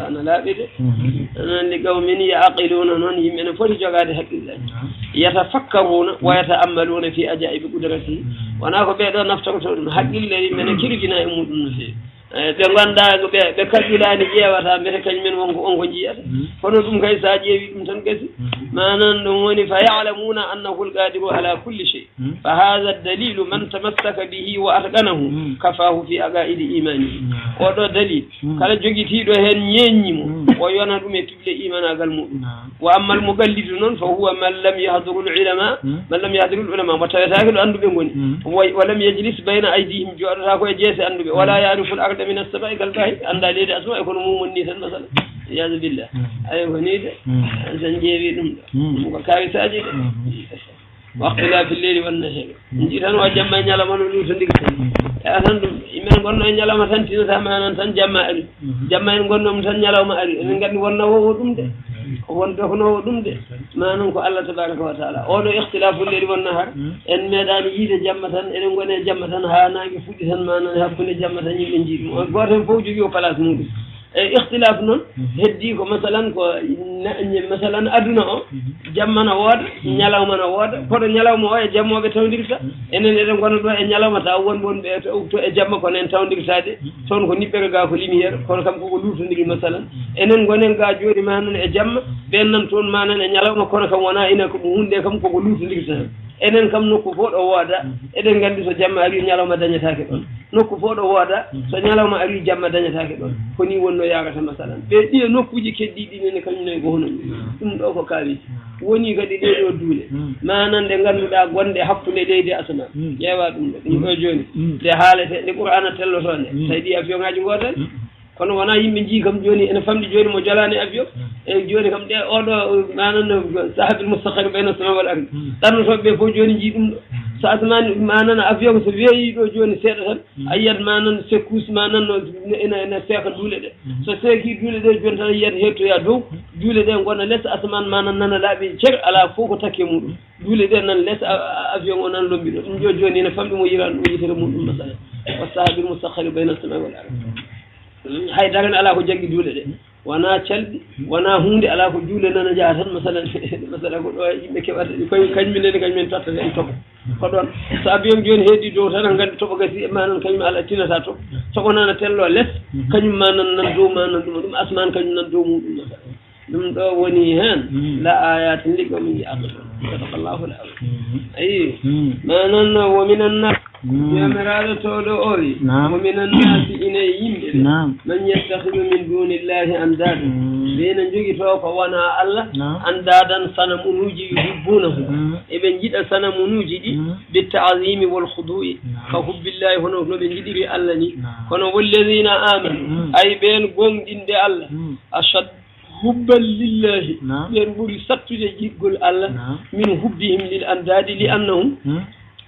Ana laaɓi de. Mhm. Anan, لقوم يعقلون, noon yimɓe ne foti jogaade hakkillaaji. Naam. يتفكرون ويتأملون في عجائب قدرته. Mhm. Wonaa ko ɓee ɗoo naftortoo ɗum, hakkille yimɓe ne kirjina e muɗum no feewi. Eh, ɓe ngonda, ɓe, ɓe kaɓɓilaani, ƴeewata mbete kañum en wonko, wonko njiyata. Mhm. Kono ɗum kay, so a ƴeewi ɗum tan gasi. Mhm. Manan ɗum woni, فيعلمون أنه القادر على كل شيء. Mm. فهذا الدليل من تمسك به وأتقنه, mm, كفاه في عقائد إيمانه. Naam. Oɗo dalil, mm, kala jogitiiɗo heen ñeeññi mo, mm, o yona ɗum e piɓle imanaagal muɗum. Naam. وأما المقلد noon, فهو من لم يحضر العلماء, mm, من لم يحضر العلماء, mo tawetaake ɗo annduɓe ngoni. Mm. و-, ولم يجلس بين أيديهم, jooɗotaako e jeese annduɓe. Mm. ولا يعرف الأرض من السماء كالباهي, annda leydi asma e kono mum woni ni tan, masala. Mm. Iyaazu billah. Mm. Ayo, ko ni de. Mm. An tan ƴeewi ɗum ɗo. Mm. Ɗum ko kawisaaji de. Mm. واختلاف الليل والنهار. Nji tan o jamma e ñalawma no luutondirta. E a tan ɗum, men ngonno e ñalawma tan, tinata manan tan jamma ari. Mhm. Jamma en ngonno ɗum tan, ñalawma ari. Enen nganndi won nawoowo ɗum de. Mhm. Ko won dognoowo ɗum de. Manan ko Allah tabaraka wa taala. Oɗo ikhtilafu leyli wan nahar, mhm, en meeɗaani yiide jamma tan, eɗen ngoni e jamma tan, haa naange fuɗɗi tan, manan e hakkunde jamma tan yimɓe njii ɗum. On gooto heen fof jogii o place muɗum. E ikhtilaf noon, mhm, heddii ko, masalan, ko na-, masalan, aduna o, mhm, jamma na wooda, mhm, ñalawma na wooda, koɗo ñalawma o e jamma o ɓe tawndirta. Mhm. Enen eɗen ngona ɗo e ñalawma, taw won won ɓe to, to e jamma, kono en tawndirtaade. Mhm. Toon ko niɓɓere ga ko lumière, kono kam koko luutondiri, masalan. Mhm. Enen ngonen ga jooni ma nan e jamma, mhm, ɓen nan toon ma nan e ñalawma, kono kam wona ina ko ɗum hunde kam koko luutondirta. Enen kam nokku fof ɗo wooda, mhm, eɗen nganndi so jamma ari, ñalawma dañataake ɗon. Nokku fof ɗo wooda, mhm, so ñalawma ari, jamma dañataake ɗon. Mhm. Ko ni wonno yarata, masalan. Ɓe ɗiya nokkuuji keddiiɗi nene, kañum nayi ko hono ni. Mhm. Ɗum ɗo ko kaawiji. Mhm. Woni kadi ɗee ɗo duule. Mhm. Manan ɗe ngannduɗaa gonɗe hakkunde leydi e asamaan. Mhm. Ƴeewa ɗum ɗo. Ɗum ɗo, mhm, jooni. Mhm. Nde haalete, nde Qur'aana tellotoo nde. Mhm. Tawi ɗi avion ŋaaji ngootani. Mhm. Kono wonaa yimɓe njii kam jooni ene famɗi jooni mo jolaani avion. Mm. E jooni kam ɗe oɗo, manan, sahabil mustakhir bayna sama wal ardi. Mm. Ɗannotooɓe ɓe fof jooni njii ɗum ɗo. Mm. So asamaani, manan, avion so weeyi ɗo jooni seeɗa tan, mm, a yiyat, manan, secousse, manan, no, ene, ene seeka duule ɗe. Mm. So seeki duule ɗe jooni tan, a yiyat heettoya dow, mm, duule ɗe ngona les asamaan, manan, nana laaɓi cer, alaa fof ko takke muɗum. Duule ɗe nan les a, a, avion o nan lombi ɗo. Ɗum jo-, jooni ene famɗi mo yiraan ɗum yitere muɗum, masalan. Wa sahabil mustakhir bayna sama wal ardi. Hay dara ne alaa ko jaggi duule ɗe. Wonaa calɗi, wonaa huunde, alaa ko duule nana njaha tan, masalan, masalan, ko ɗo yimɓe keɓata ɗi, koye kañum en, kañum en tottata en toɓo. Ko ɗoon, so avion jooni heedi dow tan, a nganndi toɓo gasi, e manan kañum alaa tinata toɓo. Toɓo nana tello les, kañum ma nan, nan dow ma nan ɗum, ɗum asmaan kañum nan dow muɗum, masalan. Ɗum ɗo woni heen, mm, la ayatin li qawmin ya'qilun. Sadaqallahu al-azim. Ayi. Manan, wa minan nas. Joomiraaɗo towɗo o wi. Naam. Wa minan nas, ina e yimɓe ɓe. Naam. Man yattakhidhu min dunillahi andada. Ɓe ina njogito ko wona Allah. Naam. Andadan sanamunuuji yuhibbunahu. Eɓe njiɗa sanamunuuji ɗi. Bi ta'zimi wal khudu'i. Naam. Ka hubbillahi, hono no ɓe njiɗiri Allah ni. Naam. Kono walladhina amanu. Ay ɓeen gonɗinɓe Allah. Ashad hubban lillahi. Naam. Ɓeen ɓuri sattude giɗgol Allah. Naam. Min hubbihim lil andadi li annahum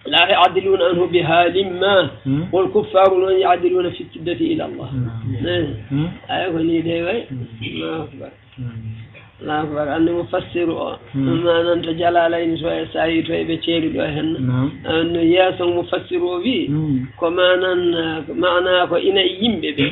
la ya'diluna anhu bi halin ma. Wal kuffaru non ya'diluna fi siddati ila Allah. Naam. Ay ko ni de way. Allahu akbar. Allahu akbar. Anndi mufassiru o. Manan to jalalayni to e sayi to e ɓe ceeri ɗo hen. Naam. Anno yeeso mufassiru o wi. Ko manan, eh, maana ko ina e yimɓe ɓe.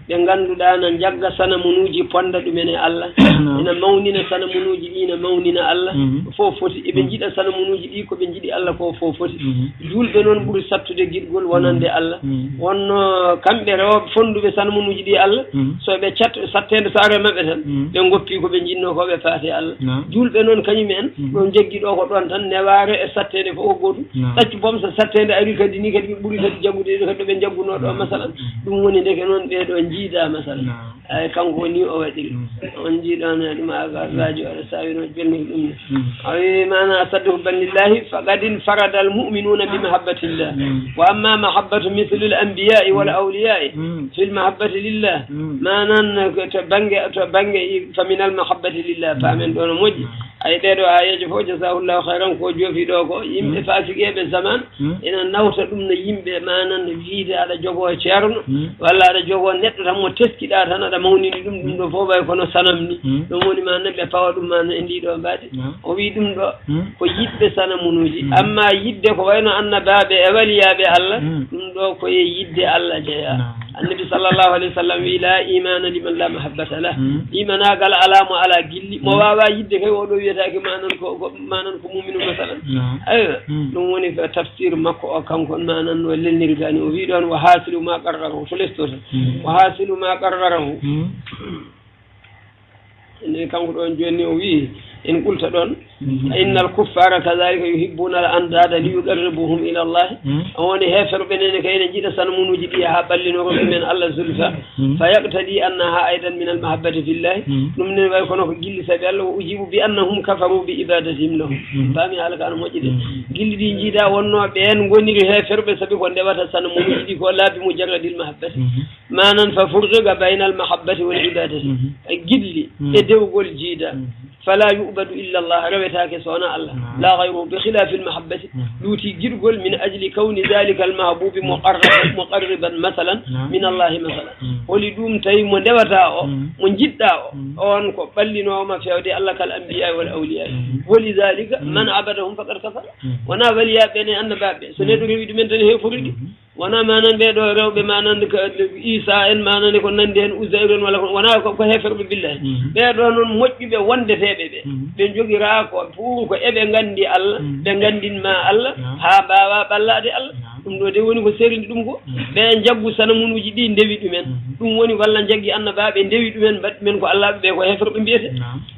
Ɓe ngannduɗaa na njagga sanamunuuji, ponda ɗumen e Allah. Naam. Ina mawnina sanamunuuji ɗi, ina mawnina Allah. Fof foti. Eɓe njiɗa sanamunuuji ɗi, ko ɓe njiɗi Allah ko fof foti. Juulɓe noon ɓuri sattude giɗgol wonande Allah. Wonno kamɓe rewɓe fonnduɓe sanamunuuji ɗi Allah. So ɓe cat-, satteende so ari e maɓɓe tan, ɓe ngoppi ko ɓe njiɗno ko, ɓe paati Allah. Naam. Juulɓe noon kañum en, ɗo njaggi ɗo ko ɗon tan, newaare e satteende fof ko gootum. Naam. Ɗaccu boom so satteende ari kadi ni kadi ɓe ɓuri kadi jaggude ɗo kadi ɗo ɓe njagguno ɗo, masalan. Ɗum woni ndeke noon ɓe ɗo njiida, masalan. Naam. Ay, kanko ni o waɗiri. On njiiɗo ne ɗum a ga radio aɗa sawino jonni ɗum ne. O wi maana asaddu hubban lillahi faqad infarada al mu'minuna bi mahabbatillah. Wa amma mahabbatu mithlil anbiya'i wal awliya'i fil mahabbati lillah. Manan ko to bange, to bange i-, fa min al mahabbati lillah. Paamen ɗo no moƴƴi. Ay, ɗeɗo ayeeje fof, jazahullahu khairan, ko joofi ɗo ko yimɓe fasiqeɓe zaman ina nawta ɗum no yimɓe, manan no wiide aɗa jogo ceerno, walla aɗa jogo neɗɗo tan mo teskiɗa tan aɗa mawnini ɗum, ɗum ɗo fof way kono sanam ni. Ɗum woni manan ɓe pawa ɗum manan e ndi ɗo mbaadi. O wi ɗum ɗo ko yiɗɓe sanamunuuji, amma yidde ko wayno annabaɓe e waliyaɓe Allah, ɗum ɗo ko e yidde Allah jeeya. Annabi sallallahu alayhi wa sallam wi, "La imana liman la mahabbata lah." Imanagal ala mo ala gilli. Mo wawa yidde kay, oɗo wiyetake manan ko, ko, manan ko muminu, masalan. Aywa, ɗum woni ko tafsir makko o, kanko manan no lelniri gani. O wi ɗon, "Wa hasilu ma qarrarahu", to lesto tan. "Wa hasilu ma qarrarahu." Nde kanko ɗon joni o wi, en qulta ɗon, "Fa innal kuffara kadhalika yuhibbuna al andada li yuqarribuhum ila Allah." O woni heeferɓe nene kay ne jiɗa sanamunuuji ɗi ha ɓallinoro ɗumen Allah zulfa. Fa yaqtadi annaha aidan min al mahabbati fillah. Ɗum ne way kono ko gilli sabi Allah, wa ujibu bi annahum kafaru bi ibadatihim lahum. Paami haala ka no moƴƴi de. Gilli ɗi jiida wonno ɓeen ngoniri heeferɓe sabi ko ndewata sanamunuuji ɗi ko laabi mujarradil mahabbati. Manan fa furriqa bayna al mahabbati wal ibadati. Gilli e dewgol jiida. Fala yu'badu illa Allah, rewetaake so wona Allah. La ghayruhu, bi khilafi al mahabbati. Luuti giɗgol min ajli kawni dhalika al mahbubi muqarraban, muqarriban masalan min Allah masalan. Holi ɗum tawi mo ndewata o, mo jiɗɗa o, on ko ɓallinooma fewde Allah kal anbiya wal awliya. Wa li dhalika man abadahum faqad kafara. Wona waliyaɓe ne annabaɓe. So neɗɗo rewi ɗumen tan heefori ɗi. Wona manan ɓe ɗo rewɓe manan ka Isa en manan ko nandi hen Uzairu en wala ko, wona ko, ko heferɓe billahi. Ɓe ɗo noon moƴƴuɓe wondeteɓe ɓe. Ɓe jogira ko pour ko eɓe gandi Allah, ɓe gandin ma Allah, ha mbawa ɓallade Allah. Ɗum ɗo de woni ko serindi ɗum ko. Ɓe jaggu sanamunuji ɗi ndewi ɗumen. Ɗum woni walla jaggi annabaɓe ndewi ɗumen, mbaɗi ɗumen ko Allah ɓe ko heferɓe mbiyete.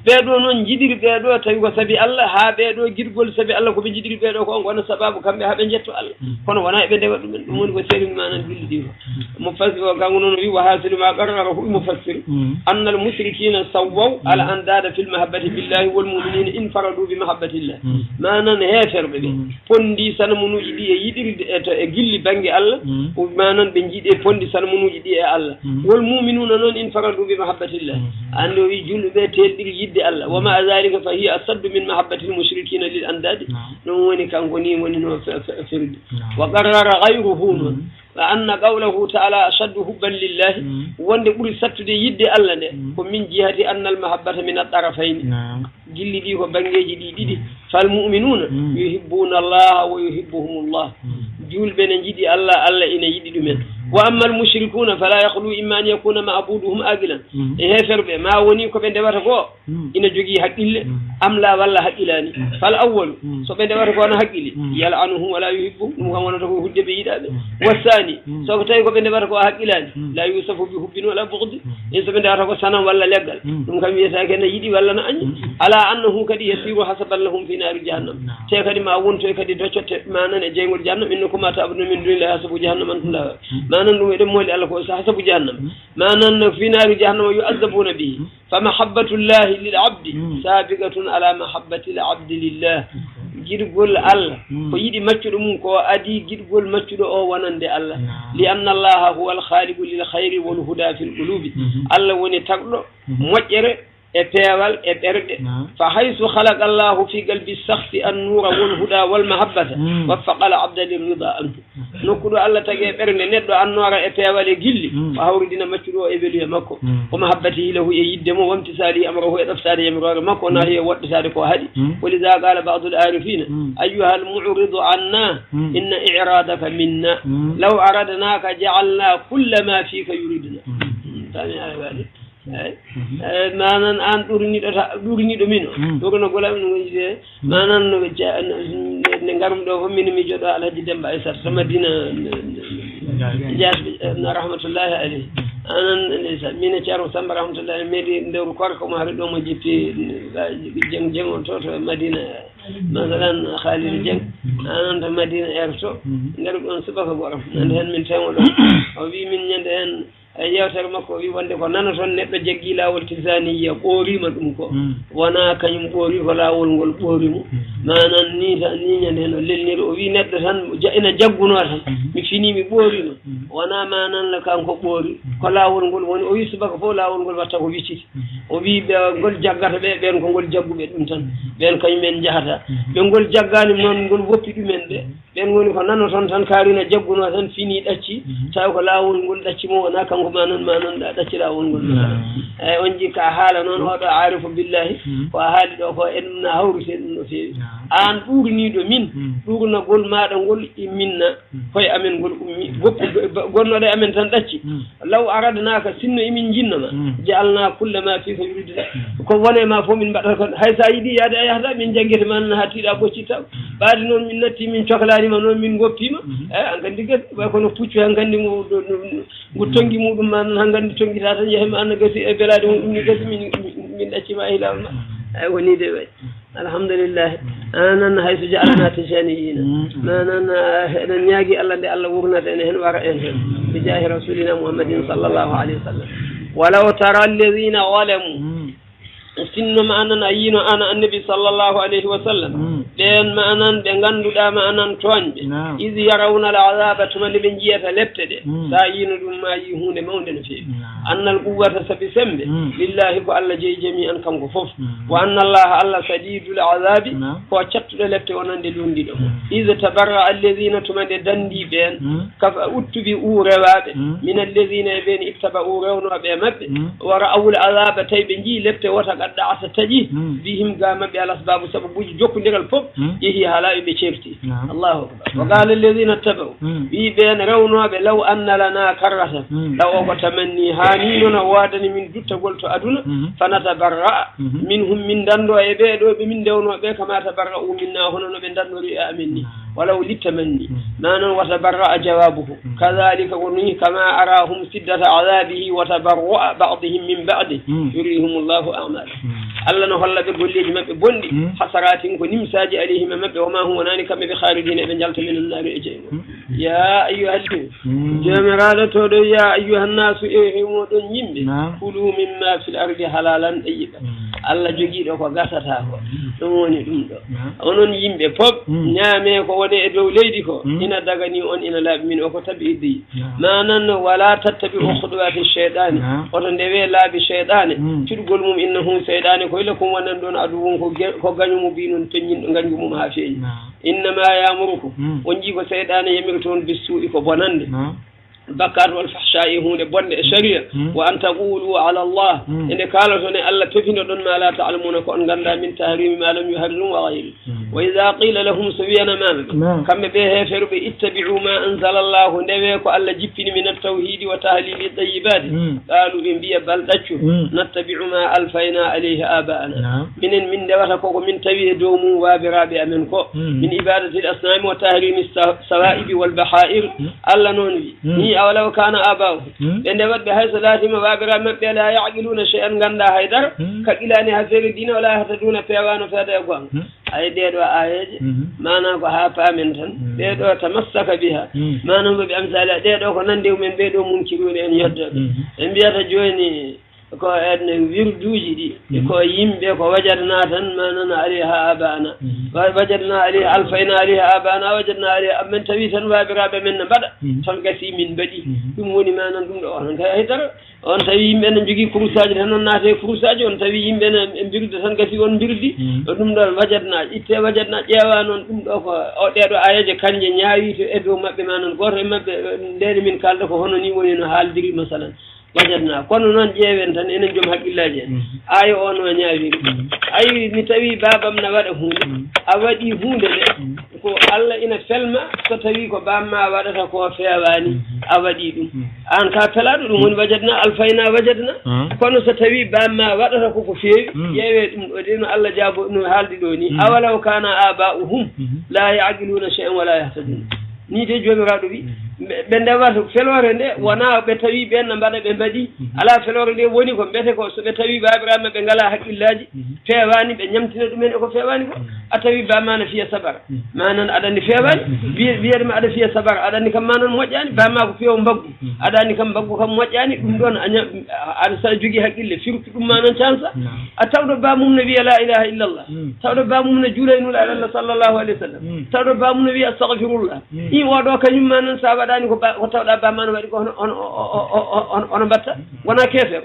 Ɓee ɗoo noon njiɗiri ɓee ɗoo, tawi ko sabi Allah, haa ɓee ɗoo giɗgol sabi Allah, ko ɓe njiɗiri ɓee ɗoo ko on, wona sabaabu kamɓe haa ɓe njetto Allah. Kono wonaa eɓe ndewa ɗumen, ɗum woni ko serini maanaam julli ɗi ko. Mufassir o, kanko noon o wi, "Wa hasilu ma qarrarahu al mufassir, anna al mushrikina sawwaw al andada fil mahabbati billahi wal mu'minina infaradu bi mahabbatillah." Maanaam heeferɓe ɓe, pondi sanamunuuji ɗi e yiɗirde e to, e gilli bannge Allah, o maanaam ɓe njiɗi e pondi sanamunuuji ɗi e Allah. Wal mu'minuna noon infaradu bi mahabbatillah. Anndi o wi julɓe ɓe teelɗiri yiɗde Allah. Wa ma'a dhalika fa hiya asaddu min mahabbatil mushrikina lil andadi. Ɗum woni kanko ni woni no fe-, fe-, ferdi. Wa qarrara ghayruhu noon. Wa anna qawlahu ta'ala ashaddu hubban lillahi. Wonde ɓuri sattude yiɗde Allah nde. Ko min jihati anna al mahabbata min at tarafayni. Gilli ɗi ko banngeeji ɗi ɗiɗi. Fal mu'minuna yuhibbuna Allaha wa yuhibbuhumullah. Julɓe ne njiɗi Allah, Allah ina yiɗi ɗumen. وأما المشركون فلا يخلو إما أن يكون معبودهم عاقلا. E heeferɓe, ma woni ko ɓe ndewata ko ina jogii haqqille, am la walla haqqilaani. Fal awwalu, so ɓe ndewata ko ana haqqili, yal'anuhum wala yuhibbuhum, ɗum kam wonata ko hudde ɓe yiɗaaɓe. Wassaani, so ko tawi ko ɓe ndewata ko a haqqilaani, la yusafu bi hubbin wala bughdi. En so ɓe ndewata ko sanam walla leggal, ɗum kam wiyetaake na yiɗi walla na añi. Ala annahu kadi yasiru hasaban lahum fi naari jahannam. Te kadi ma wontoy kadi docotte manan e jeyngol jahannam, innakum ma ta'buduna min dunillahi hasabu jahannam antum laha. Manan ɗum eɗen mooli Allah ko hasabu jahannam. Manan fi naari jahannama yu'azzabuna bihi. Fa mahabbatullahi lil abdi sabiqatun ala mahabbatil abdi lillah. Giɗgol Allah ko yiɗi maccuɗo mum ko adi giɗgol maccuɗo o wonande Allah. Li anna Allaha huwa al khaliqu lil khayri wal huda fil qulubi. Allah woni tagɗo moƴƴere e peewal e ɓerɗe. Fa haysu khalaqa Allahu fi qalbi shakhsi an nura wal huda wal mahabbata waffaqa al abda lir rida anhu. Nokku ɗo Allah tagi e ɓernde neɗɗo annoora e peewal e gilli, o hawridina maccuɗo o e weluya makko. O mahabbatihi lahu e yidde mo, wamtisalihi amrahu e ɗoftaade yamiroore makko, nahi e woɗɗitaade ko haɗi. Walidha qala ba'dul arifina, ayyuhal mu'ridu anna, inna i'radaka minna. Law aradnaka ja'alna kulla ma fika yuriduna. Tani ay wali. Eyi. Eyi, manan an ɗurniɗo ta ɗurniɗo min o ɗurno gola min wonjide. Manan no ɓe ja- no- nde nde ngarmi ɗo fof min mijoɗo alhaji Demba Aysata to Madina. Jasɓe no rahmatullahi aleyh. Anan ndeysan min e Ceerno Samba rahmatullahi meɗi ndewru korka mo hari ɗo mo jippi jeng jeng on to to Madina. Masalan Khalil Jeng anan to Madina air to. Ngari ɗon subaka goram nande hen min temo ɗon. O wi min ñande hen e yewtere makko o wi wonde ko nana toon neɗɗo jaggi laawol tijaniya ɓoorima ɗum ko wona kañum ɓoori ko laawol ngol ɓoori mo. Manan ni tan ni ñande hen o lelniri o wi neɗɗo tan ja- ina jagguno tan mi fini mi ɓoorima. Wona manan la kanko ɓoori ko laawol ngol woni o wi subaka fof laawol ngol watta ko wicciti. O wi ɓe ngol jaggata ɓe ɓen ko ngol jagguɓe ɗum tan. Ɓen kañum en jahata ɓe ngol jaggani noon ngol woppi ɗumen ɓe. Ɓen woni ko nano toon tan kaarina jagguno tan fini ɗacci taw ko laawol ngol ɗacci mo wona kanko ma noon ma noon ɗa ɗacci laawol ngol. Eyyi on jikka haala noon oɗo aarifu billahi ko a haali ɗo ko en ɗum na hawrite ɗum no feewi. An ɗurniɗo min ɗurnagol maɗa ngol imminna koye amen ngol ummi woppu gonnoɗo e amen tan ɗacci. Law aradnaka sinno emin jinnoma jaalna kulla ma fika yuriduna. Ko wone ma fof min mbaɗata kon hay sa yiɗi yaade a yahata min janggete ma noon ha tiiɗa ɓoccitta. Ɓaade noon min natti min coklanima noon min goppima. Eyi an gandi gasi way kono puccu han gandi ngu ngu tonngi muɗum ma noon han gandi tonngita tan yeehe ma anna gasi e belaade muɗum ni gasi min min ɗaccima e hilawol ma. Eyi woni de way. Alhamdulillahi. Anan hayso jaalana tijaniyina. Manan eɗen ñaagi Allah nde Allah wurnata en hen wara en hen bi jaahi rasulina muhammadin sallallahu alayhi wa sallam. Walaw tara alladina zalamu. Sinno ma anan a yino ana annabi sallallahu alayhi wa sallam ɓen ma anan ɓe ganduɗa ma anan tooñɓe. Id yarawna al azaba tuma nde ɓe jiyata lepte ɗe. Sa yino ɗum ma yi hunde mawnde no feewi. Annal quwwata sabi sembe lillahi ko Allah jeyi jami'an kanko fof. Wa anna allaha Allah shadidul azabi ko cattuɗo lepte wonande lundiɗo. Id tabarra alladina tuma nde dandi ɓen kafa uttubi u rewaɓe min alladina e ɓen ittaba'u rewnoɓe e maɓɓe. Wa ra'awul azaba tawi ɓe jii lepte wota qad da'ata taƴi bihim ga maɓɓe al asbabu sababuji jokkudiral fof yeehi ha laaɓi ɓe certi. Allahu akbar. Wa qala alladina ittaba'u wi ɓen rewnooɓe law anna lana karratan taw o ko tamanni ha ni noon o waadani min duttagol to aduna. Fanatabarra'a minhum min dando e ɓeɗo ɓe min ndewnoo ɓe kama tabarra'u minna hono no ɓe dandori e amen ni. Walaw littamanni ma noon watabarra'a jawabuhu kadhalika woni kama arahum siddata adabihi wa tabarru'a ba'dihim min ba'di yurihum llahu a'malahum. Allah no holla ɓe golleji maɓɓe bonɗi hasaratin ko nimsaji alayhim e maɓɓe wa ma hum wonani kamɓe ɓe kharijina eɓe jalta min annari e jeyngol. Ya ayyuhal joomiraaɗo toɗo ya ayyuhan nasu e hemoɗon yimɓe. Kulu mimma fil ardi halalan tayyiba. Allah jogiiɗo ko gasata ko ɗum woni ɗum ɗo. Onon yimɓe pop ñaame ko woni e dow leydi ko ina dagani on ina laaɓi min o ko tabi'idi. Manan wala tattabi'u khutuwati shaytani. Oto ndewe laabi shaytane cuɗgol mum innahu shaytane ko ila kum wonan ɗon aduwun ko gaño mubinun peññinɗo gañgu mum ha feeñi. Innama ya'murukum on jii ko seyɗaane yamirta on bissuu'i ko bonannde. Bakkaat wal fahsha'i, huunde bonde e sharia. Wa an taqulu ala Allah, e nde kaaloton e Allah, pepinoɗon, ma la ta'lamuna, ko on ngannda, min tahrimi ma lam yuharrim wa ghayri. Wa idha qila lahum, so wiyanamaama ɓe, kamɓe ɓe heeferɓe, ittabi'u ma anzala Allahu, ndewe ko Allah jippini, min at-tawhidi wa tahlili tayyibati, qalu, ɓe mbiya, bal, ɗaccu, nattabi'u ma alfayna alayhi aba'ana, minen min ndewata koko min tawi e dow mum waabiraaɓe amen ko, min ibadatil asnami wa tahrimi sa-, sawa'ibi wal baha'ir. Allah noon wi, ni, awalaw kana aba'uhum, ɓe ndewat ɓe, hay so laatima waabiraaɓe maɓɓe, la ya'qiluna shay'an, ngannda hay dara, ka qilani ha feere diina, wala yahtaduna, peewano feeda e goonga. Ay, ɗeɗo aayeeje, maana ko ha paamen tan, ɗeɗo tamassaka biha, maana mo ɓe amsali, ɗeɗo ko nande mumen, ɓeɗo munkiruna en, yeddoɓe. En mbiyata jooni, ko en wirduuji ɗi, ko yimɓe ko wajadna tan, ma nana alayha aba'ana. Wa-, wajadna alayha, alfayna alayha aba'ana, wajadna alayha, amen tawi tan waabiraaɓe men no mbaɗa, tan gasi min mbaɗi. Ɗum woni manan ɗum ɗo, on kay hay dara. On tawi yimɓe ne njogii kurusaaji tan, on naate kurusaaji, on tawi yimɓe ne e mbirde tan gasi on mbirdi. Ɗum ɗon wajadna, itte wajadna, ƴeewa noon ɗum ɗo ko o, ɗeɗo aayeeje kanje ñaawi to e dow maɓɓe, manan gooto e maɓɓe, ndeni min kalda ko hono ni woni no haaldiri masalan. Wajadna. Kono noon ƴeewen tan, enen joom haqqillaaji en. Aaya o no ñaawiri. Ay, mi tawi baabam na waɗa huunde. A waɗi huunde nde. Ko Allah ina felma so tawi ko baamma waɗata ko feewaani, a waɗi ɗum. Aan ka pelaaɗo, ɗum woni wajadna, alfayna wajadna. Kono so tawi baamma waɗata ko ko feewi, ƴeewe ɗum ɗo de no Allah jaabo, no haaldi ɗo ni. Awalaw kana aba'uhum la ya'qiluna shay'an wala yahtadun. Ni de Joomiraaɗo wi, ɓe, ɓe ndewata feloore nde, wona ɓe tawi ɓeen na mbaɗa, ɓe mbaɗi. Alaa, feloore nde woni ko mbete ko so ɓe tawi baabiraaɓe maɓɓe ngalaa haqqillaaji, feewaani, ɓe ñamtina ɗumen e ko feewaani ko. A tawi baamma na fiya sabara, manan aɗa anndi feewaani. Wiye-, wiyata ma aɗa fiya sabara, aɗa anndi kam manan moƴƴaani. Baamma ko feewa mbaggu, aɗa anndi kam mbaggu kam moƴƴaani. Ɗum ɗoon a ña-, aɗa sa jogii haqqille, firtu ɗum manan cansa. A tawɗo baamum na wiya la ilaha illallah, tawɗo baamum na juula e Nulaaɗo Allah sallallahu alayhi wa sallam, tawɗo baamum na wiya astaghfirullah. I oɗo kañum manan sa waɗaani ko ba-, ko tawɗa baamma na waɗi ko, hono, hono, hono, hono mbatta? Wona keefeero.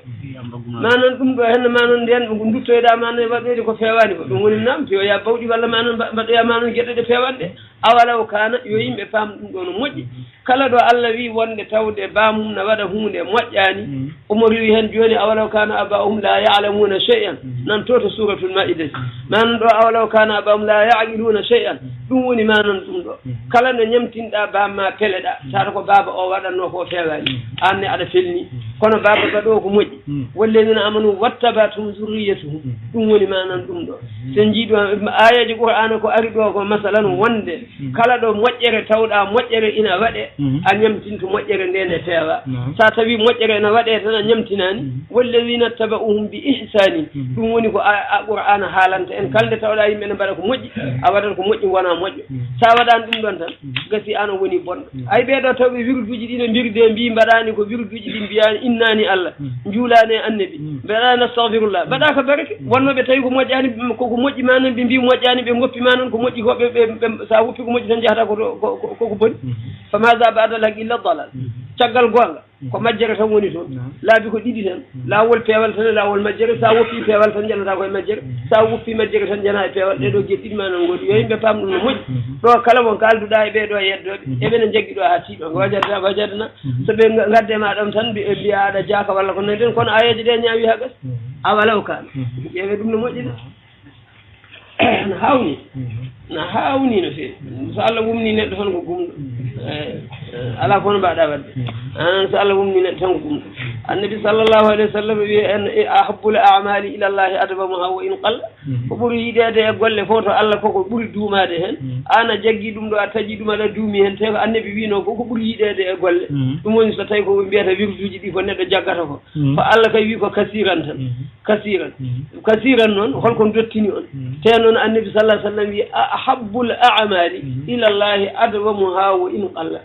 Manan ɗum ɗo henne manan nden ko duttoyɗa manan e waɗoyde ko feewaani ko. Ɗum woni nam piyoya bawɗi walla manan mba-, mbaɗoya manan geɗe ɗe feewanɗe. Awalaw kana, yo yimɓe paam ɗum ɗo no moƴƴi. Kala ɗo Allah wi wonde tawde baamum na waɗa huunde moƴƴaani, omo riwi heen jooni, awalaw kana aba'uhum la ya'lamuna shay'an. Nan to, to Suratul Ma'ida. Nan ɗo, awalaw kana aba'uhum la ya'qiluna shay'an. Ɗum woni manan ɗum ɗo. Kala no ñamtinɗa baamma, peleɗa, tawata ko baaba o waɗatno ko feewaani. Aan ne aɗa felni. Kono baaba mbaɗo ko moƴƴi. Walladina amanu wattabatum zurriyatuhum. Ɗum woni manan ɗum ɗo. So en njiiɗo aayeeje Qur'aana ko ari ɗo ko masalan wonde kala ɗo moƴƴere tawɗa moƴƴere ina waɗe, a ñamtinto moƴƴere nde nde feewa. Sa tawi moƴƴere ina waɗe tan a ñamtinaani. Walladina taba'uhum bi ihsani. Ɗum woni ko a, a Qur'aana haalanta en. Kala nde tawɗa yimɓe ne mbaɗa ko moƴƴi, a waɗat ko moƴƴi, wona moƴƴo. Sa waɗaani ɗum ɗon tan, gasi aan o woni bonɗo. Ay, ɓeeɗo tawɓe wirduuji ɗi no mbirde, mbi mbaɗaani ko wirduuji ɗi mbiyaani, innaani Allah, njuulaani e Annabi, mbaɗaani astahfirullah, mbaɗa ka barke. Wonno ɓe tawi ko moƴƴaani, ko, ko moƴƴi ma noon, ɓe mbi moƴƴaani, ɓe goppi ma noon ko moƴƴi ko, ɓe, ɓe, ɓe, sa woppi ko moƴƴi tan njahata ko, ko, ko, ko, ko boni. Fa maza ba'da al-haqqi illa dalal. Caggal goonga. Ko majjere tan woni toon. Laabi ko ɗiɗi tan. Laawol peewal tan e laawol majjere. Sa woppi peewal tan, njanata ko e majjere. Sa woppi majjere tan, njana e peewal. Ɗee ɗoo geɗe ɗiɗi ma nan ngoodi. Yo yimɓe paam ɗum no moƴƴi. Ɗo kala mo kaalduɗaa e ɓee ɗoo yeddooɓe, eɓe ne njaggi ɗo haa tiiɗo. Wajadna, wajadna. So ɓe nga-, ngadde ma ɗoon tan, mbi-, mbiya aɗa jaaka walla ko nanndi ɗoon. Kono aayeeje ɗee ñaawi haa gasi. Awalaw kana. Ƴeewe ɗum no moƴƴi de. No haawni. No haawni no feewi. So Allah wumni neɗɗo tan ko gumɗo. Eh, eh, alaa ko no mbaɗa waɗde. Anan, so Allah wumni neɗɗo tan ko gumɗo. Annabi sallallahu alayhi wa sallam wi en, eh, ahabbul a'mali ila Allahi adwamuha wa in qalla. Ko ɓuri yiɗeede e golle fof to Allah ko ko ɓuri duumaade heen. Aan a jaggi ɗum ɗo, a taƴi ɗum, aɗa duumi heen. Te ko Annabi wino ko ko ɓuri yiɗeede e golle. Ɗum woni so tawi ko ɓe mbiyata wirduuji ɗi ko neɗɗo jaggata ko. Ko Allah kay wi ko kasiran tan. Kasiran. Kasiran noon, holko dottini on? Te noon Annabi sallallahu alayhi wa sallam wi, "A-, ahabbul a'mali ila Allahi adwamuha wa in qalla."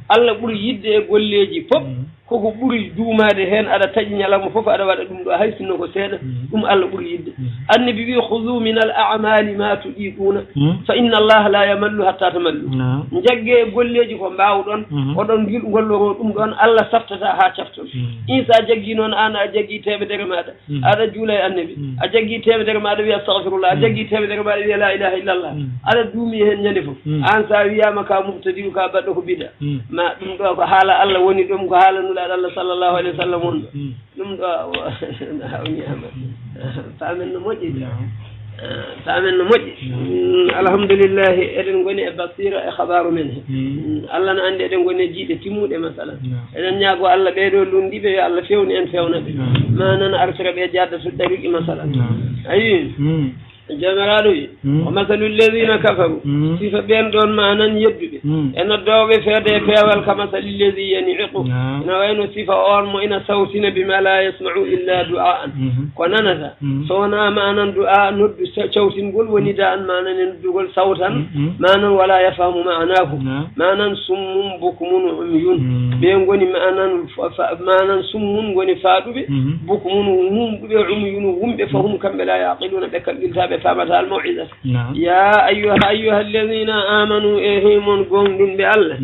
Allah ɓuri yiɗde e golleeji fof Koko ɓuri duumaade heen, aɗa taƴi ñalawma fof, aɗa waɗa ɗum ɗo, hay sinno ko seeɗa, ɗum Allah ɓuri yiɗde. Annabi wi: "Khuzu min al a'mali ma tudiquna, fa inna Allah la yamallu hatta tamallu." Naam. Njagge e golleeji ko mbaawɗon, oɗon ngil-, ngolloroo ɗum ɗoon, Allah saftataa haa cafton. Insa jaggi noon, aan a jaggi teemedere maaɗa, aɗa juula e Annabi, a jaggi teemedere maaɗa, wiya astagfirullah, a jaggi teemedere maaɗa, wiya la ilaha illallah, aɗa duumi heen ñande fof. Aan sa wiyaama ka mubtadi'u, ka baɗɗo ko bida. Ma ɗum ɗo ko haala Allah woni ɗum, ko haala Nulaaɗo Allah sallallahu alayhi wa sallam won ɗo. Ɗum ɗo o, o ñaama. Paamen no moƴƴi de. Paamen no moƴƴi. Mm, alhamdulillahi, eɗen ngoni e basira e khabaaru men he. Mm, Allah no anndi eɗen ngoni e jiiɗe timmuɗe, masalan. Eɗen ñaago Allah ɓee ɗo lundiiɓe, yo Allah fewnu en, fewna ɓe. Manan arsira ɓe jadda to dariqi, masalan. Ayi. Joomiraaɗo wi: "Wa masalu lladhina kafaru." Sifa ɓeen ɗoon, manan yedduɓe e noddooɓe feede e peewal, "ka masali lladhi yan'iqu." Ina wayno sifa oon mo ina sawtina, "bima la yasma'u illa du'aan." Ko nanata so wonaa, manan, du'a, noddu sa-, cawtingol, woni da'an, manan e noddugol sawtan, manan wala yafhamu ma'anahu. Manan summun bukmun umyun. Ɓe ngoni, manan, fa-, fa-, manan summun ngoni faaɗuɓe, bukmun wumɓe, umyun wumɓe, fahum kamɓe la yaqiluna, ɓe kaɓɓilta, ɓe faamata al maw'izata. Ya ayyuha, ayyuha alladhina amanu, e he mon gomɗinɓe Allah,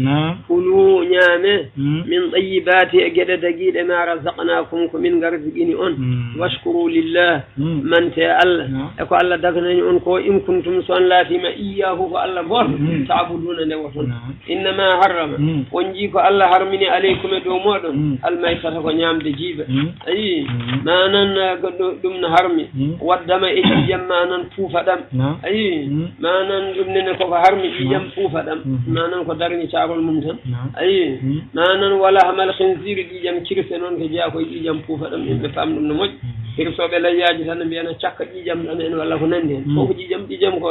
kulu, ñaame, min tayyibati, e geɗe dagiiɗe, ma razaqnakum, ko min ngarziqini on. Washkuru lillah, mante Allah e ko Allah dagnani on ko, in kuntum, so on laatiima, iyyahu, ko Allah gooto, ta'buduna, ndewoton. Innama harrama, on jii ko Allah harmini, alaykum, e dow mooɗon, almaytata, ko ñaamde jiiba. Ayi, manan, ko ɗo-, ɗum no harmi, waddama, e ƴiiƴam, manan puufa ɗam. Ayi, manan ɗum nene koko harmi, ƴiiƴam puufa ɗam. Manan ko darni caarol mum tan. Ayi, manan wala hamal khinziri, ƴiiƴam kirse noon ko jeyaa koye ƴiiƴam puufa ɗam. Yimɓe paam ɗum no moƴƴi. Hirsooɓe layyaaji tan no mbiyana cakka ƴiiƴam ɗam en walla ko nanndi heen. Fof ko ƴiiƴam, ƴiiƴam ko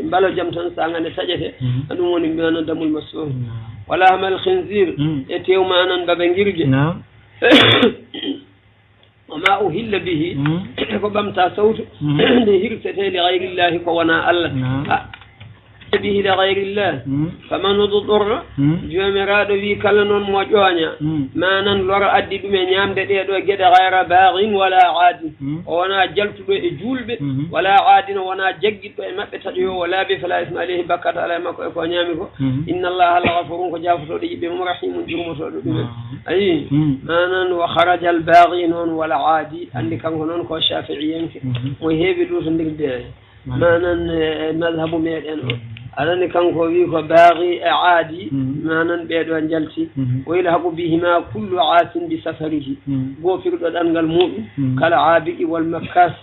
mbalo jam tan, so a ngannde taƴete. Ɗum woni mbiyana damul massoori. Wala hamal khinzir, e tew manan baba ngirje. Wa ma uhilla bihi, e ko ɓamta sawtu, nde hirsete, li ghayrillahi, ko wona Allah. A, bihi li ghayrillah. Faman udturra, joomiraaɗo wi, kala noon mo ƴooña, manan lor addi ɗum e ñaamde ɗee ɗo geɗe, ghayra baghin wala aadin, o wona jaltuɗo e juulɓe, wala aadin, o wona jaggiɗo e maɓɓe taƴoyo, wala bi, fala isma alayhi, bakkat ala e makko e ko ñaami ko. Inna Allaha la ghafurun, ko jaafotooɗo yiɓɓe mum, rahimun, jurmotooɗo ɗumen. Ayi, manan wa kharaja al baghi noon wala aadi, anndi kanko noon ko shafi'iyanke, o heewi luutondirde. Manan e madhabu meɗen o, aɗa anndi kanko wi ko baghi e aadi, manan ɓee ɗo njalti. Wa yalhaqu bihima kullu aasin bi safarihi, goofirɗo ɗanngal muɗum, kala aabiki wal makkas,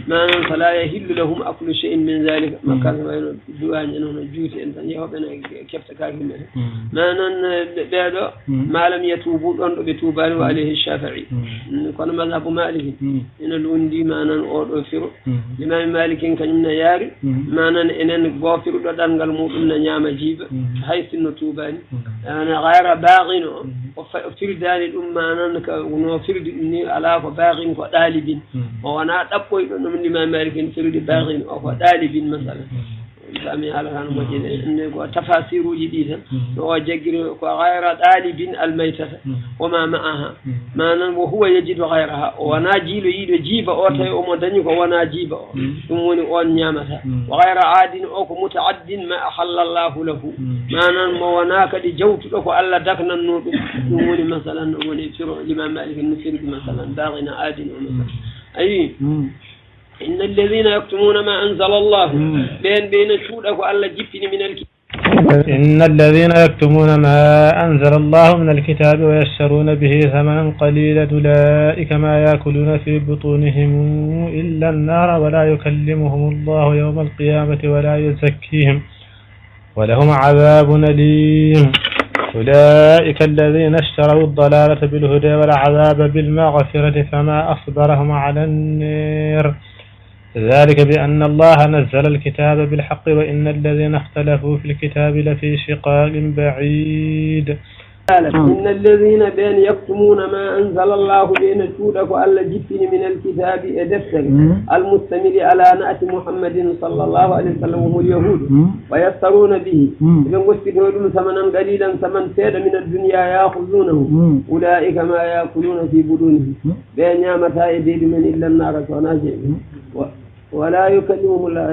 manan fala yahillu lahum aklu shay'in min dhalika, makkas wayno duwaañi en hono juuti en tan, yehooɓe ene kefta kaake mumen. Manan, eh, ɓe-, ɓee ɗo, ma lam yatubu, ɗoon ɗo ɓe tuubaani, wa alayhi Shafi'i. Mm, kono mazhabu Maliki ina lundi manan oo ɗo firo. Limami Maliki en kañum na yaari, manan enen goofirɗo ɗanngal muɗum na ñaama jiiba, hay sinno tuubaani. Ana ghayra baghin o, o fa-, o firdaani ɗum manan ka no firdi ɗum ni, alaa ko baghin, ko ɗaalibin. O wonaa ɗaɓɓoyɗo ɗum, Limami Maliki en firdi baghin o ko ɗaalibin, masalan. Fami haala tan moƴƴi de, ene ko tafasiruuji ɗi tan. No o jaggiri ko ghayra ɗaalibin almaytata, wa ma ma'aha. Manan, wa huwa yajidu ghayraha. O wonaa jiiloyiiɗo jiiba o, tawi omo dañi ko wonaa jiiba o. Ɗum woni on ñaamata. Wa ghayra aadin, o ko muta'addin ma ahalla Allahu lahu. Manan, mo wonaa kadi jawtuɗo ko Allah daknanno ɗum. Ɗum woni, masalan, ɗum woni firo Imam Malik no firdi, masalan, baghin aadin o, masalan. Ayi. Inna alladhina yaktumuna ma anzala Allah. Ɓeen ɓe ina cuuɗa ko Allah jippini min alki-, إن الذين يكتمون ما أنزل الله من الكتاب ويشترون به ثمنا قليلا أولئك ما يأكلون في بطونهم إلا النار ولا يكلمهم الله يوم القيامة ولا يزكيهم ولهم عذاب أليم. أولئك الذين اشتروا الضلالة بالهدى والعذاب بالمغفرة فما أصبرهم على النار. ذلك بأن الله نزل الكتاب بالحق وإن الذين اختلفوا في الكتاب لفي شقاق بعيد. Naam. إن الذين ɓeen يكتمون ما أنزل الله ɓeen cuuɗa ko Allah jippini من الكتاب e deftere المشتمل على نعت محمد صلى الله عليه وسلم وهم اليهود ويشترون به ɓe goppito ɗum ثمنا قليلا saman seeɗa من الدنيا يأخذونه أولئك ما يأكلون في بطونهم ɓe ñaamata e ɓeydu men إلا النار so wonaa jeyi ولا يكلمهم الله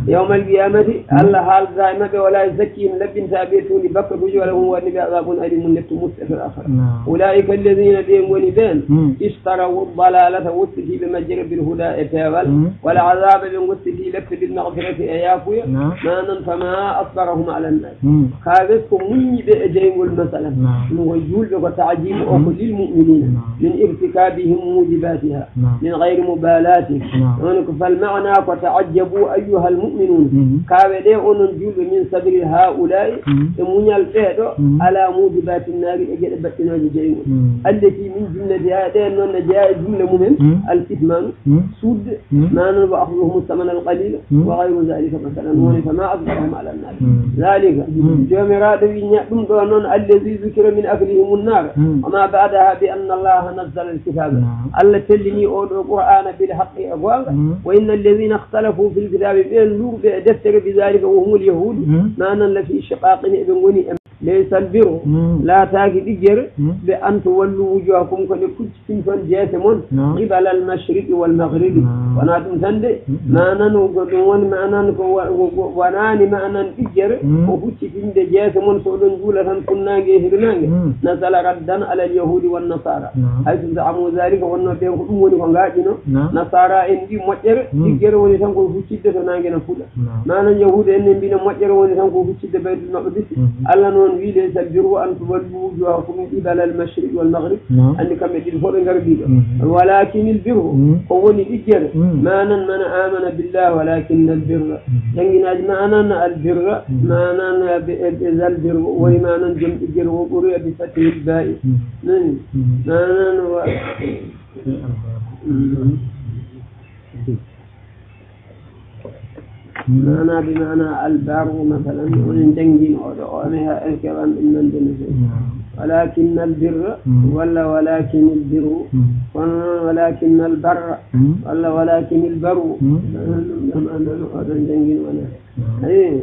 يوم القيامة Allah haaldataa e maɓɓe ولا يزكيهم laɓɓintataa ɓe tuundi bakka duuji ولا هم ولهم عذاب أليم lettu mutte في الآخرة أولئك الذين ɓe ngoni ɓeen اشتروا الضلالة woppitiiɓe majjere بالهدى e peewal والعذاب ɓe goppiti lepte بالمغفرة e yaafuya manan فما أصبرهم على النار Kaa wes ko muññiɓe e jeyngol masalan ɗum ko juulɓe ko taajibu o ko للمؤمنين من ارتكابهم موجباتها من غير مبالاة woni ko فالمعنى ko تعجبوا أيها المؤمنون kaawe ɗe onon juulɓe من صبر هؤلاء e muñal ɓeeɗo على موجبات النار e geɗe baɗɗinooje jeyngol التي من جملتها ɗen noon ne jeyaa e jumla mumen الكتمان suudde manan وأخذهم الثمن القليل وغير ذلك masalan woni فما أصبرهم على النار ذلك joomiraaɗo wi ña ɗum ɗo noon الذي ذكر من أكلهم النار وما بعدها بأن الله نزل الكتاب Allah tellini oo ɗoo Qur'aana بالحق e goonga وإن الذين اختلفوا في الكتاب ɓeen luurɓe e deftere بذلك وهم اليهود manan لفي شقاق eɓe ngoni e ليس البر laataaki ɗiggere ɓe أن تولوا وجوهكم ko ɗe kuccitinton jeese mon قبل المشرق والمغرب wonaa ɗum tan de manan ko ɗum woni manan ko wonaani manan ɗiggere ko huccitinde jeese mon so oɗon njuula tan funnaange e hirnaange نزل ردا على اليهود والنصارى حيث زعموا ذلك wonno ɓen ko ɗum woni ko ngaaƴino nasaara en mbi moƴƴere ɗiggere woni tan ko huccidde to naange na fuɗa manan yahuuda en ne mbina moƴƴere woni tan ko huccidde baytul maqdis Allah noon wi ليس البر أن تولوا وجوهكم قبل المشرق والمغرب anndi kamɓe ɗiɗo fof ɓe ngardiiɗo ولكن البر ko woni ɗiggere manan من آمن بالله ولكن البر jannginaaji manan البر manan ذا البر woni manan joom ɗiggere o ɓuri بفتح الباء nani manan maana bi maana albaru masalan woni jangin oɗo one ha alkiram ɗum nande no fewi walakin albirra walla walakin albirru kono noon walakin albarra walla walakin albaru ɗum ɗam anano oɗon jangin wona ayi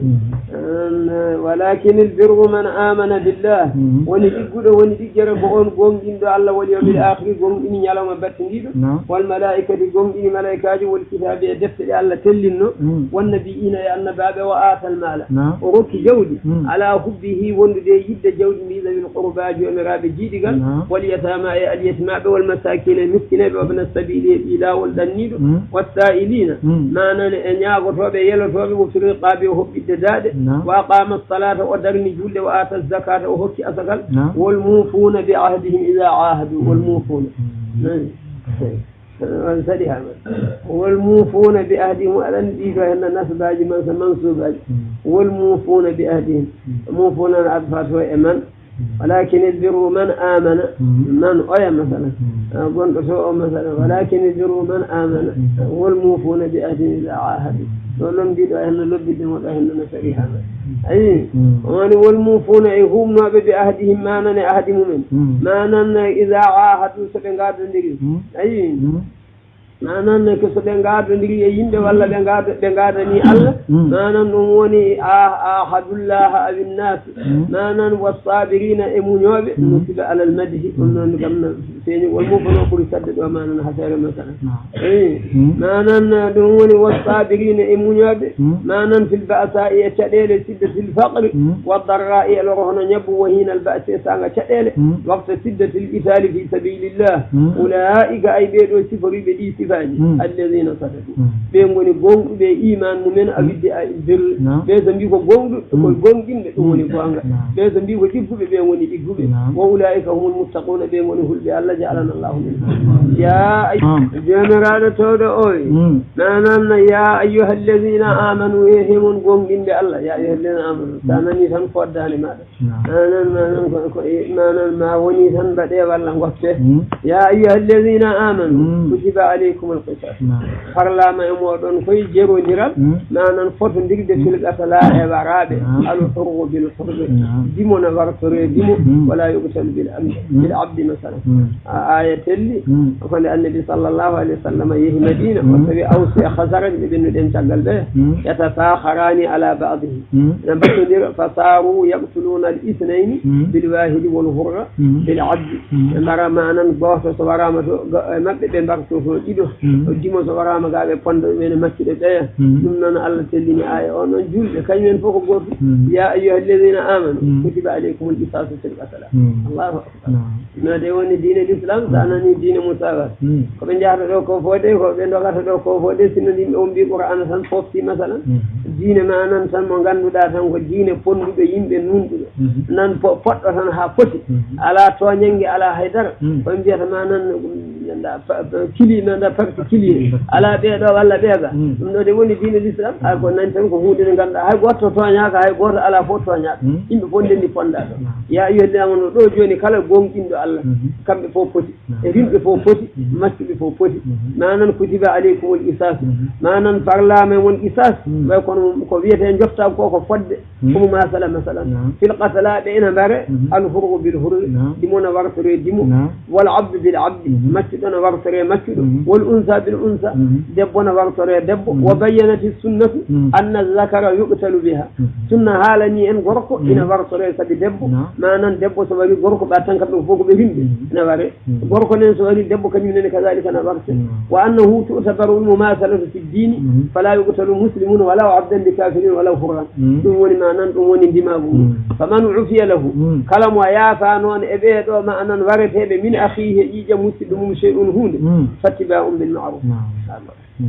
walakin albirru man amana billah woni ɗigguɗo woni ɗiggere ko on gonɗinɗo allah wal yawmil akhiri gonɗini ñalawma battindiɗo wal malaikati gonɗini malaikaji wal kitabi e defte ɗe allah tellinno wan nabiyina e annabaɓe wa atal mala o rokki jawdi ala hubbihi wondude e yidde jawdi ndi zawil qurba jomiraɓe jiidigal wal yatama e alyatimaɓe wal masakina e miskineɓe wabna sabili e ɓi lawol ɗanniɗo wassa'ilina manane e ñagotoɓe e yelotoɓe wo fil riqabi o hoɓɓidde daaɗe wa aqama salata o darni julde wa ata zakata o hokki asakal wal mufuna bi ahdihim ida ahadu wal mufuna on saɗi hama wal mufuna bi ahdihim aɗan ɗiɗo henna nasbaji man sa mansubaji wal mufuna bi ahdihim mufuna no adfa to e man walakin albirru man amana man oya masalan gonɗo to o masalan walakin albirru man amana wal mufuna bi ahdihim ida ahadu ɗo lombiɗo henno lobbidde mo ɗo henno no saɗi hama ayi woni wal mufuna e humnoɓe bi ahdihim manane ahdi mumen manan ida ahadu so ɓe gardodiri ayi manan ko so ɓe gardodiri e yimɓe walla ɓe garda ɓe gardani allah manan ɗum woni ahadullah awinnas manan wassabirina e muñoɓe musiba alal madhi ɗum noon gam feeñugol mum kono ɓuri sadde ɗo manan ha feere masala eyi manan ɗum woni wassabirina e muñoɓe manan fil ba'sa e caɗele sidda fil faqri wa darra e loro hono ñabbu wa hinal ba'si e sanga caɗele waqta siddatil qitali fi sabilillah ulaika ay ɓeɗo siforiɓe ɗi sifaji alladina sadaqu ɓe goni gonɗuɓe iman mumen a widde a birri ɓe so mbi ko gonɗuɓe koye gonɗinɓe ɗum woni gonga ɓe so mbi ko ɗigguɓe ɓe goni ɗigguɓe wa ulaika humul muttaquna ɓe goni hulɓe allah jaalana allahu min ya jomiraɗo towɗo oy manan ya ayyuha alladina amanu e hemon gonɗinɓe allah ya ayyuha alladina amanu sa nani tan foddani maɗa manan manan ko ko manan ma woni tan mbaɗe walla goppe ya ayyuha alladina amanu kutiba alaykum Kumul qisas. Naam. Farlaama e mooɗon koye jerondiral, Mm. manan fotondirde Mm. fil qatala e waraaɓe, Naam. al hurru bil hurri. Naam. Dimo na wartore dimo, Mm. wala yuqtalu bil amdi, Mm. bil abdi masalan. Mm. A aya telli, Mm. ko nde Annabi sallallahu alayhi wa sallam yehi Madina, Mm. o tawi Aws e Khazraj ɓe ɓennuɗen caggal ɓe, Mm. yatasakharani ala ba'dihi. Mm. Ina mbattondira, fa saru yaqtuluna al ithnayni Mm. bil wahidi wal hurra Mm. bil abdi. Mm. Ɓe mbara manan gooto so waraama to, go-, e maɓɓe ɓe mbarto to ɗiɗo. Mm. O dimo so waraama ga ɓe ponda ɗum ene maccuɗe ɓeya. Mm. Ɗum noon Allah tellini aya o noon julɓe, kañum en fof ko gooto. Mm. Ya ayyuha alladhina amanu, Mm. kutiba alaykumul qisasu fil qatala. Mm. Allahu akbar. Naam. No de woni diine l'islam, so a nani diine musawat. Mm. Ko ɓe njahata ɗo ko fode, ko ɓe dogata ɗo ko fode, sinno yimɓe on mbi Qur'ana tan fofti masalan. Mm. Diine ma nan tan mo ngannduɗaa tan ko diine ponduɗo yimɓe nunɗuɗo. Mm. Nan po-, poɗɗo tan haa foti. Mm. Alaa tooñannge, alaa haydara. Mm. Ko ɓe mbiyata ma nan, mm, nanda pa-, pa-, kili, nanda parti kili. Mm. Alaa ɓeeɗo walla ɓeega. Mm. Ɗum ɗo de woni diine l'islam. Hay ko nani tan ko huunde nde ngannduɗaa hay gooto tooñaaka, hay gooto alaa fof tooñaaka. Mm. Yimɓe fof ndenndi pondaaka. Mm. Ya ayyuha alladhina amanu ɗo jooni kala gooŋɗinɗo Allah, Mm. kamɓe fof poti. Mm. E rimɓe fof poti, Mm. maccuɓe fof poti. Mm. Manan kutiba alaykumul qisas. Mm. Manan farlaama e mon qisas. Mm. Way kono ko wiyete njoftaagu ko ko fodde. Mm. Ko mo masala masalan. Mm. Fil qatala ɓe ina mbare, Mm. al hurru bil hurri. Mm. Dimo na wartore dimo. Mm. Wal abdu bil abdi. Mm. Maccuɗo na wartore maccuɗo. Mm. Wal unsa bil unsa. Mm. Debbo na wartore debbo. Mm. Wa bayyanati sunnatu Mm. anna zakara yuqtalu biha. Mm. Sunna haalani en gorko Mm. ina wartore sabi debbo. Mm. Manan debbo so wari gorko ɓa tan kamɓe fof ko ɓe rimɓe. Mm. Ina ware. Mm. Gorko nen so wari debbo kañum nene kazalika na warte. Mm. Wa annahu tu'tabaru al mumasalatu fi dini Mm. fala yuqtalu muslimun walaw abdan bi kafirin walaw hurran. Mm. Ɗum woni manan, ɗum woni ndimagu mum. Mm. Faman ufiya lahu, Mm. kala mo yaafa noon e ɓeeɗo manan wareteɓe min akhihi e ƴiiƴam musidɗo mum shay'un hunde, Mm. fattiba'un bil ma'ruf. Naam. Mm.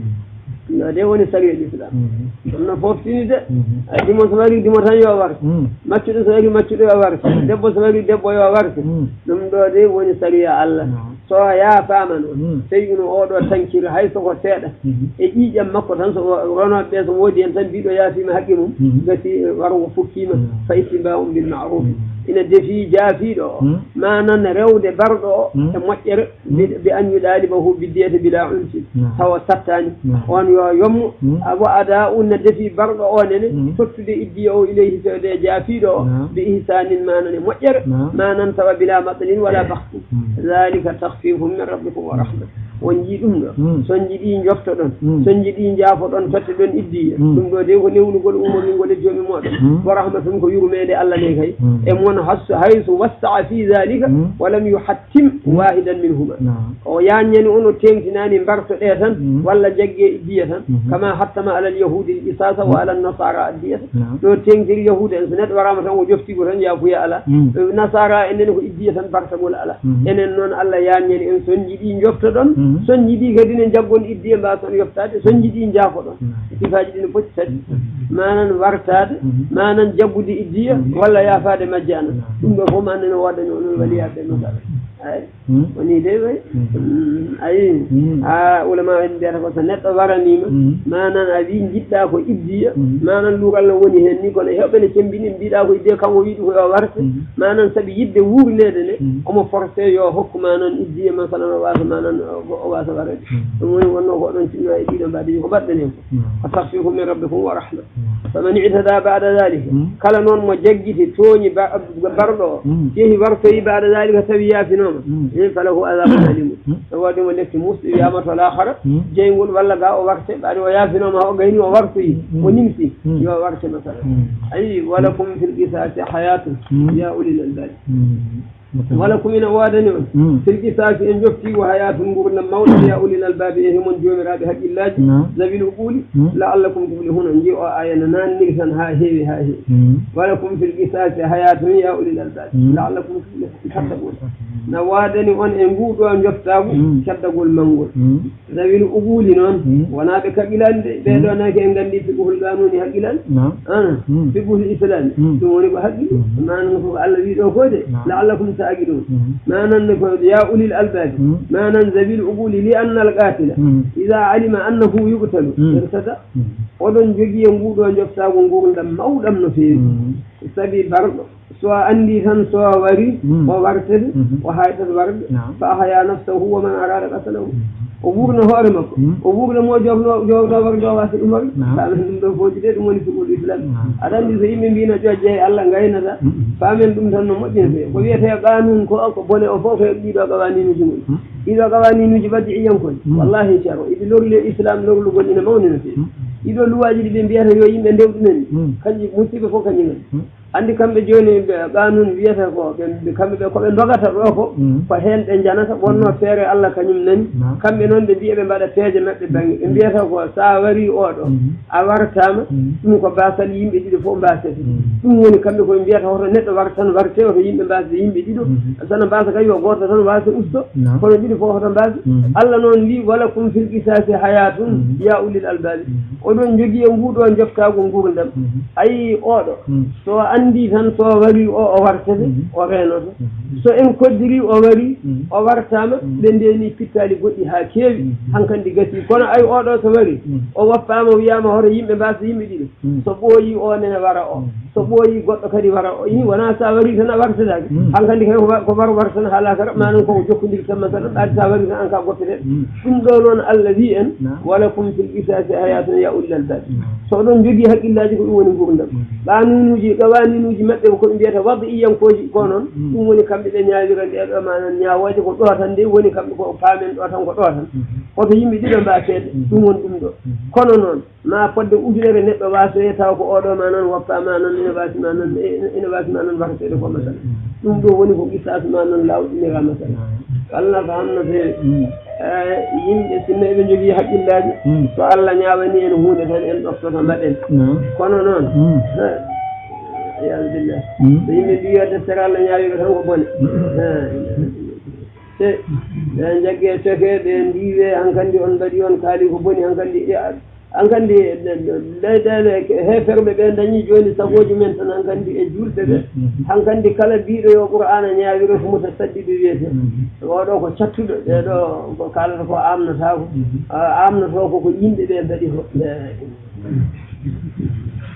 No de woni sariya l'islam. Mm. Ɗum no foftini de. Mm. Ay, dimo so wari dimo tan yo warte. Mm. Maccuɗo so wari maccuɗo yo warte. Mm. Debbo so wari debbo yo warte. Mm. Ɗum ɗo de woni sariya Allah. Naam. So yaafaama noon, Mm. sey ino oɗo tankir hay so ko seeɗa. Mm. E ƴiiƴam makko tan so wo-, wonooɓe ɓe so woodi heen tan mbiɗo yaafiima haqqe mum, Mm. gasi waro o fukkiima, Mm. fa ittiba'un bil ma'ruf. Mm. Ina defi jaafiiɗo o, Mm. manan rewde barɗo o Mm. e moƴƴere, Mm. bi, bi an yudalibahu biddiyata bila unfin. Mm. Tawa sattaani. Mm. On yo yommo, Mm. a wa ada un na defi barɗo o nene, Mm. tottude iddiya o ilayhi fewde e jaafiiɗo o, Mm. bi ihsanin manan e moƴƴere, Mm. manan tawa bila matlin wala bakh. Mm. Dhalika takhfifun min rabbikum wa rahma. On njii ɗum ɗo. Mm. So on njiɗi njoftoɗon. Mm. So on njiɗi njaafoɗon, totteɗon iddiya. Mm. Ɗum ɗo de ko newnugol ummoringol e joomi mooɗon. Mm. Wa rahmatun ko yurmeende Allah ne kay. Mm. E mon has-, haythu wassa'a fi dhalika Mm. wa lam yuhattim Mm. wahidan minhuma. Naam. O yaññani on, o teŋtinaani mbarto ɗe tan, Mm. walla jagge iddiya tan. Mm-hmm. Kama hattama ala al yahudi al qisasa wa ala an nasara ad diyata. Naam. Ɗo teŋtiri yahuda en, so neɗɗo waraama tan o joftigo tan yaafuya ala. Mm. Eh, nasara en enen ko iddiya tan bartagol ala. Mhm. Enen noon Allah yaññani en, so on njiɗi njoftoɗon, Mhm. so on njiɗi kadi ne njaggon iddiya mbaason yoftaade, so on njiɗi njaafoɗon. Mhm. Sifaaji ɗi no poti tati. Mhm. Manan wartaade, Mhm. manan jaggude iddiya, Mhm. walla yaafaade majje anan. Mhm. Ɗum ɗo fof manan no woodani onon waliyaaɓe no mbaɗa. Ay. Mhm. Woni de way. Mhm. Mm, ayi. Mhm. Ha ulama en mbiyata ko so neɗɗo waraniima, Mhm. manan a wi njiɗɗa ko iddiya, Mhm. manan luural no woni heen ni, kono heewɓe ne cemmbini mbiɗa ko iddiya, kanko wiɗi ko yo warte. Mhm. Manan sabi yiɗde wuurneede nde, Mm. omo forcé yo hokku manan iddiya, masalan, o wasa manan, o, o wasa warede. Mm. Ɗum woni wonno ko oɗon tinno e ɗiɗo mbaadi ko mbaɗɗen hen ko. Mm. Ko takhfifun min rabbikum wa rahma. Mm. Faman i'tada ba'da dhalika, Mm. kala noon mo jaggiti tooñi ba-, barɗo o, Mm. yehi wartoyi ba'da dhalika tawi yaafinooma, Mm. min falahu adhabun alimun. Mm. No waɗi mo lekki musɗi wiyama to laakhara, Mm. jeyngol walla ga o warte, ɓaade o yaafinooma o gayni o wartoyi, Mm. o nimsi, Mm. yo warte masala. Mm. Ayi, walakum fil qisasi hayatun, Mm. ya ulil albab. Mm. Walakum ina woodani on. Mm. Fil qisasi en jofti wa hayatun ngurdam mawɗo ya ulil albabi e himon joomiraaɓe haqqillaaji. Naam. Zawil uquli Mm. la'allakum tuflihun. On njii o aya no naanniri tan haa heewi, haa heewi. Mm. Walakum fil qisasi hayatun ya ulil albabi Mm. la'allakum tuflihun. Tattagol. Mm. Na woodani on e nguuɗo joftaagu Mm. caddagol manngol. Mm. Zawil uquli noon, Mm. wonaa ɓe kaqqilani de, ɓee Mm. ɗoo naki en nganndi fiqhul qanuni haqqilani. Naam. Ana, Mm. fiqhul islami. Mm. Ɗum woni ko haqqili. Mm. Manan ko Allah wi ɗo ko de, Naam. la'allakum ta'qilun. Mm. Manan ne ko ya ulil albabi. Mm. Manan zawil uquli li anna al qatila. Mm. Idha alima annahu yuqtalu. Mm. Irtada. Mm. Oɗon jogii e nguuɗo joftaagu ngurdam mawɗam no feewi. Mm. Sabi barɗo. So a anndi tan, so a wari, Mm. o wartete, Mhm. o haytat warde, Naam. fa ahya nafsahu wa man arada qatlahu. Mm. O wuurna hoore makko. Mm. O wuurna mo jofno, jofno war jowaade ɗum war. Naam. Faamen ɗum ɗo fooji de, ɗum woni suɓol Islam. Naam. Aɗa anndi so yimɓe mbiino ƴoƴƴe e Allah ngaynata, mm, mm, faamen ɗum tan no moƴƴinata. Ko wiyetee qanun ko, ko bone o fof ko ɗiɗo qawaninuuji mum. Mm. Ɗiɗo qawaninuuji waddi'iyankoy. Mm. Wallahi ceerno, iɗi lorli e Islam lorlugol ina mawni no feewi. Mm. Ɗiɗo luwaaji ɗi ɓe mbiyata yo yimɓe ndewɗu men. Mm. Kanji musiɓɓe fof kanji ngoni. Mm. Anndi kamɓe jooni ɓe, qanun wiyata ko ɓe, ɓe, kamɓe ɓe ko ɓe ndogata ɗo ko, mm, ko heen ɓe njanata, wonno, mm, feere Allah kañum nani. Naam. Kamɓe noon ɓe mbiya ɓe mbaɗa peeje maɓɓe bannge. Ɓe, mm, mbiyata ko so a warii oɗo, mm, a wartaama, mm, ɗum ko baasal yimɓe ɗiɗo fof mbaasete. Mm. Ɗum woni kamɓe koye mbiyata hoto neɗɗo war tan warte, hoto yimɓe mbaasde yimɓe ɗiɗo. Mm. Sana mbaasa kay yo gooto tan waase usto, naam, kono ɗiɗo fof hoto mbaasde. Mm. Allah noon wi, "Walakum fil qisasi hayatun, mm, ya ulil albabi." Mm. Oɗon njogii e nguu ɗoo njoftaagu nguurndam. Mm. Ayi oɗo, mm, so o anndi tan so o warii o, o wartete, mhm, o reenoto. Mhm. So en koddiri o warii, mhm, o wartaama, mhm, ɓe ndeeni pittaali goɗɗi haa keewi, mhm, hankandi gasii. Kono ay oɗo so warii, mhm, o woppaama, wiyaama hoto yimɓe mbaasa yimɓe ɗiɗo. Mhm. So ɓooyii o nene wara o. Mhm. So ɓooyii goɗɗo kadi wara o. Ii, wonaa so a warii tan a wartetaake. Mhm. Hankandi kay ko wa-, ko war war tan haa laakara, maa noon koko jokkondiral tan masalan, ɓaade so a warii tan an ka goppete. Mhm. Ɗum ɗo noon Allah wii en, naam, "Walakum fil qisasi hayatun ya ulil albab." Naam. So oɗon njogii haqqillaaji, ko ɗum woni nguurndam. Mm. Qaanuunuuji, qawaaniinuuji maɓɓe ko ɓe mbiyata wad'iyankooji ko noon, mm, ɗum woni kamɓe ɓe ñaawira nde ɗo, maanaam ñaawooje ko ɗo tan nde woni, kamɓe ko paamen ɗo tan, ko ɗo tan. Mm. Hoto yimɓe ɗiɗo mbaaseede, mm, ɗum woni ɗum ɗo. Mm. Kono noon, ma fodde ujunere neɗɗo waasoyee taw ko oɗo ma noon woppa ma noon, ina waasi ma noon, ina, ina waasi ma noon warteede ko masala. Mm. Ɗum ɗo woni ko qisas ma noon laawɗinira masala. Mm. Allah ko hamno feewi. Mm. Eh, yimɓe, sinno eɓe njogii haqqillaaji, mm, so Allah ñaawanii en huunde tan, en ɗoftoto mbaɗen. Mm. Kono noon, mm, eh, iyaazu billah. Mm. So yimɓe mbii yo deftere Allah ñaawii ko tan ko bone. Mm. Eh, te, ɓe njagge coke, ɓe ndiiwe, hankandi on mbaɗi on kaali ko boni, hankandi, ya, hankandi, leyɗeele heeferɓe ɓe dañi jooni sagooji men tan, hankandi e juulɓe ɓe. Mm. Hankandi kala mbiiɗo yo Qur'aana ñaawiro ko mutasaddiɓe wiyete. Mm. Oɗo ko cattuɗo, ɓeɗo ko kaalata ko amnataako. Mhm. A, amnotoo ko ko yimɓe ɓe mbaɗi ko.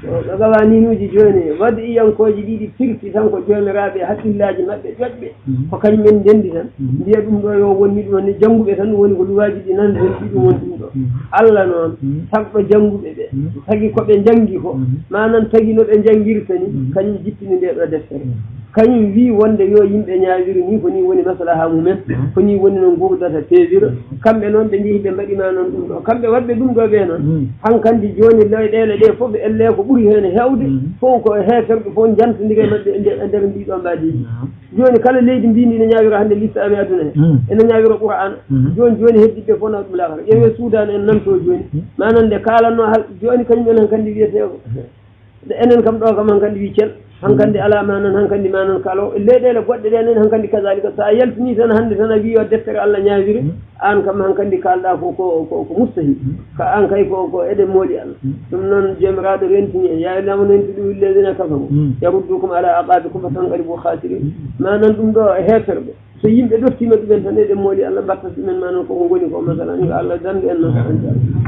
Ɓe gawaninuuji jooni, wad'iyankooji ɗiɗi firti tan ko joomiraaɓe haqqillaaji maɓɓe ƴoƴɓe. Mhm. Ko kañum en ndenndi tan. Mhm. Mbiya ɗum ɗo yo wonni ɗum ni jannguɓe tan woni ko luwaaji ɗi nan ɗum ɗum woni ɗum ɗo. Mhm. Allah noon, mhm, tagɗo jannguɓe ɓe. Mhm. Tagi ko ɓe njanngi ko, mhm, manan tagi no ɓe njanngirta ni, mhm, kañum jippini nde ɗo deftere. Mhm. Kañum wii wonde yo yimɓe ñaawiri ni, ko ni woni maslaha mumen, mm, ko ni woni no nguurdata peewira. Mm. Kamɓe noon ɓe njehi ɓe mbaɗi ma noon ɗum ɗo. Kamɓe waɗɓe ɗum ɗo ɓe noon, mm, hankandi jooni leyɗeele ɗe fof elle ko ɓuri heen heewde, mm, fof ko heeferɓe fof njantondiri e maɓɓe e nder, e nder ndi ɗo mbaadiiji. Mm. Jooni kala leydi mbindi ene ñaawira hannde liste amee aduna he. Mm. Ene ñaawira Qur'aana. Mm. Jooni, jooni heddiɓe fof na ɗum laakara. Ƴeewee Suudaan en nan to jooni. Mm. Ma nan nde kaalanno hal-, jooni kañum en hankandi wiyetee ko. Nde enen kam ɗo kam hankandi wi cel, hankandi alaa ma noon, hankandi ma noon kalo. E leyɗeele goɗɗe ɗen en hankandi kazalika. So a yaltini tan hannde tan a wi yo deftere Allah ñaawire, mm, aan kam hankandi kalɗa ko, ko, ko, ko mustahil. Mm. Ka aan kay ko, ko eɗen mooli Allah. Mm. Ɗum noon Joomiraaɗo rentini en, "يا أيها الذين آمنوا إن تطيعوا الذين كفروا يردوكم على أعقابكم فتنقلبوا خاسرين." Mm. Ma noon ɗum ɗo e heeferɓe. So yimɓe ɗoftiima ɗumen tan, eɗen mooli Allah, mbatta ɗumen ma noon koko ngoni ko, masalan, yo Allah danndu en noon.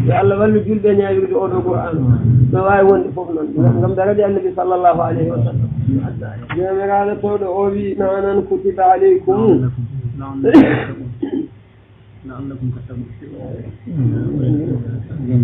Yo Allah wallu julɓe ñaawirde oo ɗoo Qur'aan. No waawi wonde fof noon. Ngam, ngam darade Annabi sallallahu alayhi wa sallam. Joomiraaɗo towɗo o wii, manan, "Kutiba alaykum." La'allakum tattaqun.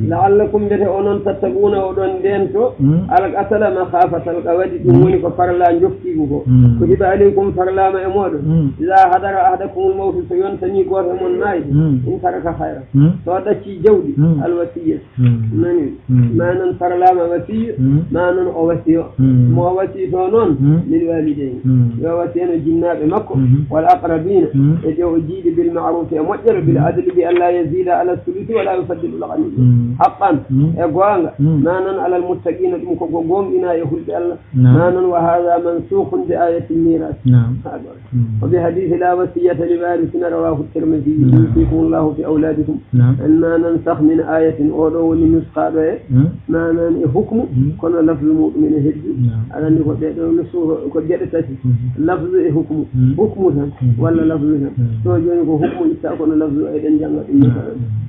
La'allakum, mbete onon, tattaquuna, oɗon ndeento, mm, al qatla makhafatal qawadi, ɗum, mm, woni ko farla njoftiigu ko. Mm. Kutiba alaykum, farlaama e mooɗon. Mm. Iza hadara ahadakumul mawtu, so yontanii gooto e mon maayde, mm, in taraka khayran. Mm. So ɗaccii jawdi, mm, al wasiyya. Mm. Nani? Mm. Ma noon farlaama wasiya, mm, ma noon o wasiyo. Mm. Mo o wasiyto noon, mm, lil walidayni. Mm. Yo wasiyano jinnaaɓe makko, mm-hmm, wal aqrabina, mm, e ɓe o jiidi bil ma'ruf e moƴƴere, bil, mm, adli bi an la yazida ala sulusi wala yufaddil al ghani. Mm. Haqqan, mm, e goonga, mm, ma noon alal muttaqina, ɗum ko go-, goonɗinaa e hulɓe Allah. Naam. Ma noon wa hadha mansukhun bi ayati miras. Naam. Haa ɗo. Mm. Wa bi hadisi la wasiyata li warisin rawahu Tirmidhi. Naam. Yusikumullahu fi awladikum. Naam. En ma nansakh min ayatin, oɗo woni nuskaaɗo e, mm, ma nan e hukmu, mm, kono lafzu muɗum ene heddi. Naam. Aɗa anndi ko ɗee ɗoo nusu ko geɗe tati. Mm. Lafzu e hukmu. Mm. Hukmu tan, mm, walla lafzu tan. Mm. Ɗo jooni ko hukmu itta kono lafzu Eɗen jannga ɗum no.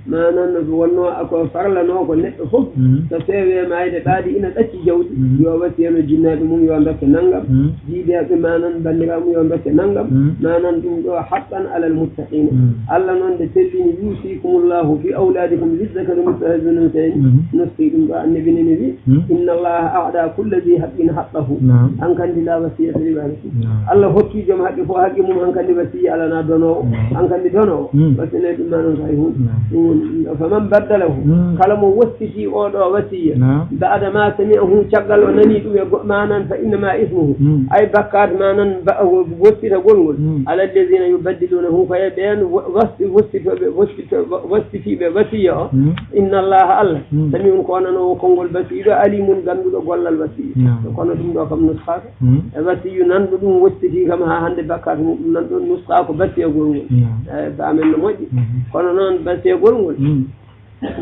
Manan no wonno ko farlanoo ko neɗɗo fof, so feewe maayde ɓaadi ina ɗacci jawdi, yo wasiyano jinnaaɓe mum yo dokke nanngam, jiideeɓe manan banndiraaɓe mum yo dokke nanngam. Manan ɗum ɗo haqqan alal muttaqina. Allah noon nde tellini, yusikumullahu fi awladikum lizzakari mislu hazzil unsayni. Nusqi ɗum ɗo annabi nene wi, inna allaha a'da kulla dhi haqqin haqqahu. Hankandi la wasiyata li warisi. Allah hokki joom haqqe fof haqqe mum, hankandi wasiya alana donoowo. Hankandi donoowo wasiyane ɗum manan kay hun. Ɗum woni, faman baddalahu, kala mo wostiti oɗo wasiya, ba'da ma sami'ahu, caggal o nani ɗum e go-, manan fa innama ismuhu, ay bakkat manan ba-, wostitagol ngol, ala alladhina yubaddilunahu, ko e ɓen wo-, wasti-, wostitoɓe, wostito-, wostitiɓe wasiya o. Inna allaha, Allah, sami'un, ko nanoowo konngol basiiɗo, alimun, gannduɗo gollal wasiya. Kono ɗum ɗo kam nusqaaka. E wasiyu nanɗo ɗum wostiti kam haa hannde bakkat muɗum nan ɗon nusqaako basiyagol ngol. E ba amen no moƴƴi. Kono noon basiyagol ngol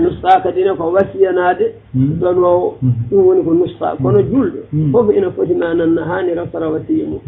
nusqaaka dina ko wasiyanaade donoowo. Ɗum woni ko nusqaa. Kono julɗo fof ina foti manan na haani raftara wasiya mum.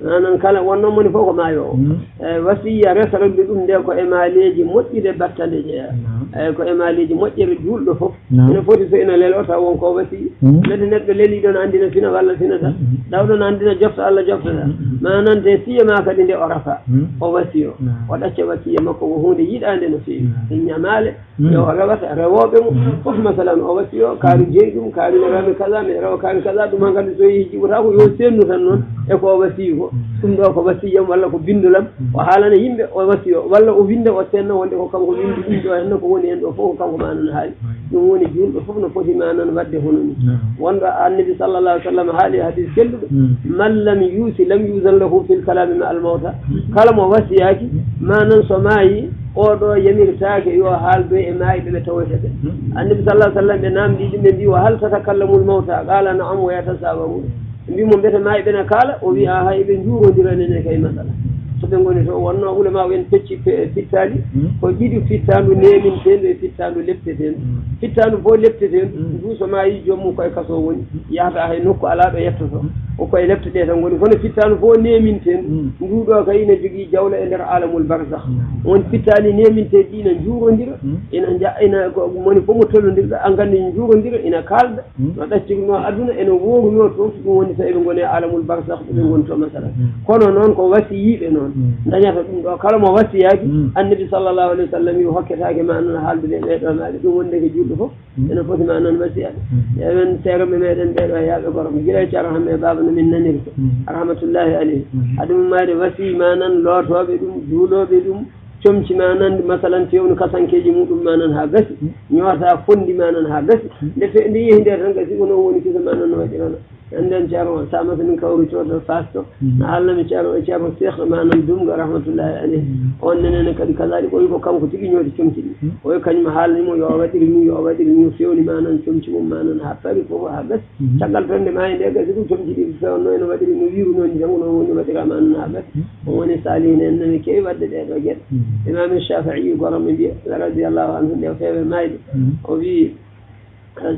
Manan kala wonno moni fof ko maayoowo. E wasiya resarande ɗum nde ko e maaleeji moƴƴi de battande jeeya. E ko e maaleeji moƴƴere julɗo fof. Ina foti so ina lelo taw won ko wasiya. Mede neɗɗo leli ɗon anndina fina walla fina ta. Ɗaw ɗon anndina jofta Allah joftata. Manan de siya ma kadi nde o rafa. O wasiyo. O ɗacca wasiya makko ko huunde yiɗaande no feewi. E ñamaale. Yo o rewata rewooɓe mum fof, masalan, o wasiyo, kaari jeyi ɗum, kaari ne rewɓe kaza, mi rewa kaari kaza, ɗum hankadi so yehi jiɓotaako, yo sennu tan noon e ko o wasiyi ko. Ɗum ɗo ko wasiyam walla ko bindolam, o haalana yimɓe o wasiyo, walla o winda o senna wonde ko kanko windi ɗum ɗo henno ko woni hen ɗo fof ko kanko manan haali. Ɗum woni julɗo fof no foti manan wadde hono ni. Wonɗo annabi sallallahu alaihi wasallam haali hadis kelluɗo, man lam yusi lam yuzan lahu fil kalami ma al mawta. Kala mo wasiyaaki, manan so maayi, oɗo yamirtaake yo haaldoy e maayɓe ɓe tawoyta ɓe. Annabi sallallahu alaihi wasallam ɓe namdi ɗum, ɓe mbi, "Wa hal tatakallamul mawta?" Qala, "Na'am, wa yatasawarun." Ɓe mbi mo, "Mbete maayɓe na kaala?" O wi, "Aha, eɓe njuurondira nene kay masala." So ɓe ngoni to, wonno ulama en pecci pe-, fittaali, ko ɗiɗi, fittandu nemintendu e fittandu leptetendu. Fittandu fof leptetendu, ndu so maayi joom mum koye kaso woni, yahata hay nokku alaa ɗo yettoto. O koye lepte ɗe tan ngoni. Kono fittaandu fof neminten, ndu ɗo kay ina jogii jawle e nder alamul barzakh. On fittaani neminteeɗi ɗi ina njuurondira, ina nja-, ina ko moni fof mo tolondirɗo, an kandi njuurondira, ina kaalda, no ɗaccirunoo aduna, ina wooruno toon, ɗum woni so eɓe ngoni e alamul barzakh, ɓe ngoni to masala. Kono noon ko wasiyiiɓe noon, dañata ɗum ɗo. Kala mo wasiyaaki, Annabi sallallahu alaihi wa sallam wi hokketaake ma noon haaldude e ɓee ɗo maaɗe, ɗum woni ndeke julɗo fof. Ene foti ma nan wasiya. Ewen seeremɓe meɗen ɓeɗo yaaɓe gorom gila e Ceerno Hamme Baaba no min naniri ko, rahmatullahi alayhi. Haade mum maayde wasiyi ma nan lootooɓe ɗum, juulooɓe ɗum, comci ma nan, masalan, fewnu kasankeeji muɗum ma nan haa gasi, ñoota fondi ma nan haa gasi. Nde fe-, nde yehi nde tan gasi, ko noon woni kisa ma nan no waɗirana. Enden Ceerno, sa masa min kawri coodo fasto, na haalnami Ceerno, e Ceerno Seex ma nan Dumga, rahmatullahi alayhi. On nenene kadi kazaalika, o wi ko kanko tigi ñooti comci ɗi. O wi kañum haalni mo yo o waɗir ni, yo o waɗir ni, o fewni ma nan comci mum ma nan haa pari fof haa gasi. Caggal tan nde maayi nde gasi ɗum comci ɗi fewnno ene waɗiri no wiiruno ni, janngo noon woni waɗira ma nan haa gasi. On woni salihin en nani keewi waɗde ɗee ɗoo geɗe. Imam Shafi'i gorom ɓe mbiya, radiyallahu anhu, nde o feewe maayde, o wi,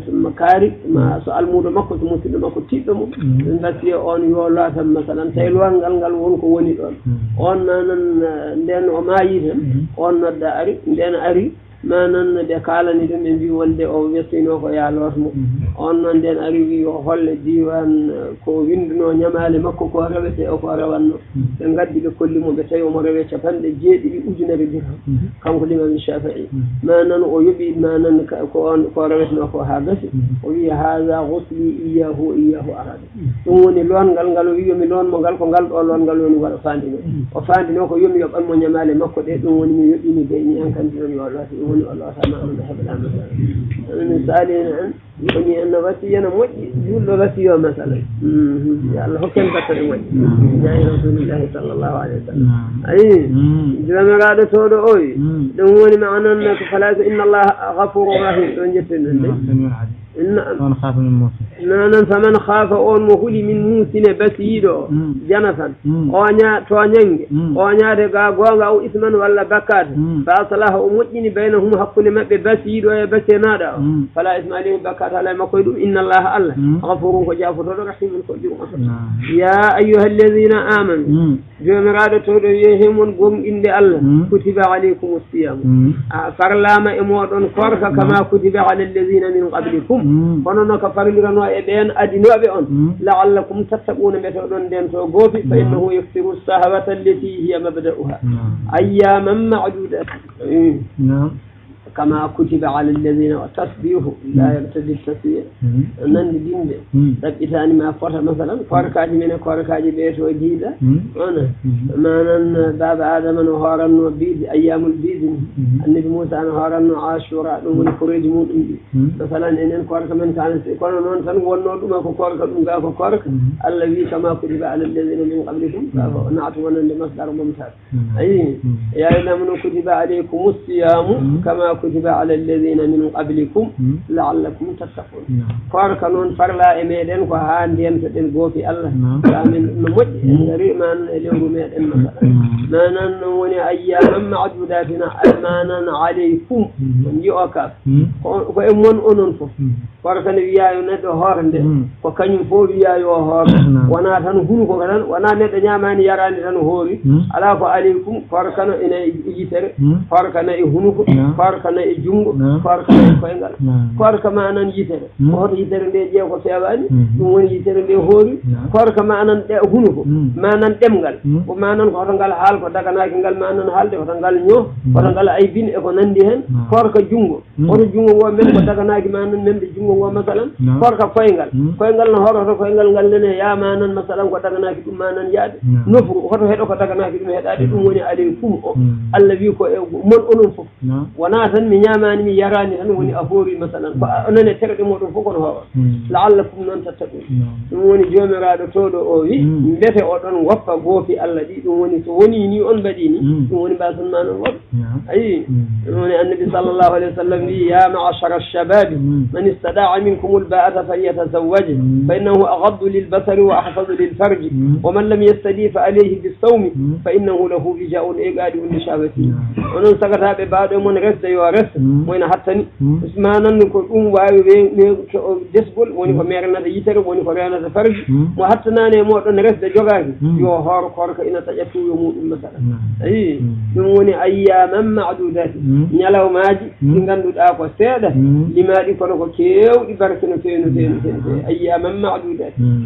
summa kaari, ma so almuudo makko, so musidɗo makko, tiɗɗo mo, ɓe ngasiya on yo lootan, masalan, tawi lootngal ngal won ko woni ɗon. On ma nan, eh, nden o maayi tan, on nodda ari, nden ari, ma nan ɓe kaalani ɗum, ɓe mbi wonde o wesino ko ya loot mo. On noon nden ari wi o holle diiwaan, eh, ko winduno ñamaale makko ko rewete o ko rewanno. Ɓe ngaddi ɓe kolli mo, ɓe tawi omo rewe capanɗe jeeɗiɗi ujunere dirham. Kanko Limaamu Shaafi'i. Ma nan o yoɓi ma nan ka-, ko on, ko rewetnoo ko haa gasi. O wi, "Haza ghusli iyyahu wa iyyahu arada." Ɗum woni lootngal ngal o wi, "Yo mi loot mo ngal, ko ngal ɗo lootngal woni ngal o faandinoo." O faandinoo ko yo mi yoɓan mo ñamaale makko ɗe, ɗum woni mi yoɓini de, mi an kandi ɗon yo loot, ɗum woni o loota ma on ɓe heɓa ɗa masala. Min saalihina en. Woni en no wasiya no moƴƴi, julɗo wasiyo masala. Mhm. Yo Allah hokken battane moƴƴe. Jaayi Rasulillahi sallallahu alaihi wa sallam. Ayi, joomiraaɗo towɗo oy, ɗum woni maana on ko fala ko inna Allaha ghafurur rahim. Ɗo jetten ɗum de. Na'am. Faman khafa min musin. Nanan, faman khafa, on mo huli, min musin, e basiiɗo o. Mm. Janafan. Mm. Oña, tooñannge. Mm. Oñaade ga goonga, aw isman, walla bakkaat. Mm. Fa aslaha, o moƴƴini, baynahum, hakkunde maɓɓe, basiiɗo e basenaaɗo o. Mm. Fala isma alayhi, bakkaat alaa e makko e ɗum. Inna Allaha, Allah, mm, ghafurun, ko jaafotooɗo, rahimun, ko jurmotooɗo. Naam. Ya ayyuha alladhina amanu. Mm. Joomiraaɗo towɗo wi'e, he mon gomɗinɓe Allah, mm, kutiba alaykumu siyam. Mm. A farlaama e mooɗon koorka, kama, mm, kutiba ala alladhina min qablikum. Mm. Kono no ka farliranoo e ɓeen adinooɓe on. Mm. La'allakum tattaquna, mbete oɗon ndento goopi. Fa, mm, innahu yaksiru shahawata allati hiya mabda'uha. Mm. Ayyaman ma'dudat. Mm. Naam. Kama kutiba ala alladhina, wa tasbihu la, mm, yaqtadi taswiya. Mm. Nandi ɗin de. Mm. Ɗaɓɓitaani ma fota, masalan, koorkaaji men e koorkaaji ɓee to diida. Mm. Ona. Mm. Manan, Baaba Adama no hooranno biidi, ayyamul biidi ni. Mm. Annabi Muusa no hooranno Ashura, ɗum woni koreeji muɗum ɗi. Mm. Masalan, enen koorka men kana, kono noon tan wonno ɗum ko koorka, ɗum ga ko koorka. Mm. Allah wi, kama kutiba ala alladhina min qablikum, mm, ka ko naatu wonande masdar mumtaz. Mm. Ayi, mm, yaade lamno kutiba alaykumu siyamu, mm, kama kutiba ala alladhina min qablikum, mm, la'allakum tattaqun. Mm. Koorka noon farla e meɗen ko haa ndentoɗen goopi Allah. Mm. Ka men ɗum no moƴƴi, en, mm, ngari manan e lewru meɗen masala. Mm. Manan noon woni ayyaman ma'dudatina, ay manan alaykum. Mm. On yi'o ka. Mm. Ko, ko e mon onon fof. Mm. Koorka ne wiyaa yo neɗɗo hoor nde, mm, ko kañum fof wiyaa yo hoor. Naam. Wonaa tan hunuko ko tan, wonaa neɗɗo ñaamaani yaraani tan hoori. Mm. Alaa ko aleykum, koorka no ina e yitere, mm, koorka no e hunuko, naam, koorka no e junngo, naam, koorka no e koyngal. Naam. Koorka ma nan yitere. Mm. Ko hoto yitere nde ƴeew ko feewaani, mm, ɗum woni yitere nde hoori. Naam. Koorka ma nan ɗe hunuko, mm, ma nan ɗemngal. Mm. Ko ma nan ko hoto ngal haal ko daganaaki ngal ma nan haalde, hoto ngal ñoo, mm, hoto ngal aybin e ko nanndi heen. Naam. Koorka junngo. Mm. Hoto junngo ngo men ko daganaaki ma nan, men ɓe junngo ngo, masalan. Naam. Koorka koyngal. Mm. Koyngal no hoto, hoto koyngal ngal nene yaa ma nan, masalan, ko daganaaki ɗum ma nan yaade. Naam. Nofru, hoto heɗo ko daganaaki ɗum heɗaade, ɗum, mm, woni aleykum o. Mm. Allah wi ko e mon onon fof. Naam. Wonaa tan mi ñaamaani, mi yaraani tan woni a hoori, masalan. Ko a, onon e terɗe moɗon fof kono hoora. Mm. La'allakum noon tattaqun. Naam. Ɗum woni Joomiraaɗo towɗo o wi, mm, mbete oɗon woppa goopi Allah ɗi, ɗum woni so wonii ni on mbaɗii ni, mm, ɗum woni mbasan ma non woppa. Naam. Ayi, mm, ɗum woni Annabi sallallahu alayhi wa sallam wi, ya ma'ashara ash-shababi, mm, man istata'a minkum al-ba'ata falyatazawwaj, mm, fa innahu aghaddu lil basari wa ahfadhu lil farji, mm, wa man lam yastati' fa alayhi bis sawmi, mm, fa innahu lahu wija'un, e gaadi woni shahwati. Naam. Onon sagataaɓe baawɗo e mon resde yo res, mm, mo ina hattani. Mm. Manan ko ɗum waawi we-, we-, ke-, o, desgol, woni ko, mm, meernata yitere, woni ko reenata farji. Mm. Mo hattanaani e mooɗon resde jogaaki, mm, yo hoor koorka ina taƴa tuuyo muɗum, masala. Mm. Ayi, mm, ɗum woni ayyaman ma'dudati, mm, ñalawmaaji, mm, ɗi ngannduɗaa ko seeɗa, mm, limaaɗi kono ko keewɗi barke no feewi, no feewi, no feewi, no feewi. Mm. Ayyaman ma'dudati. Mm.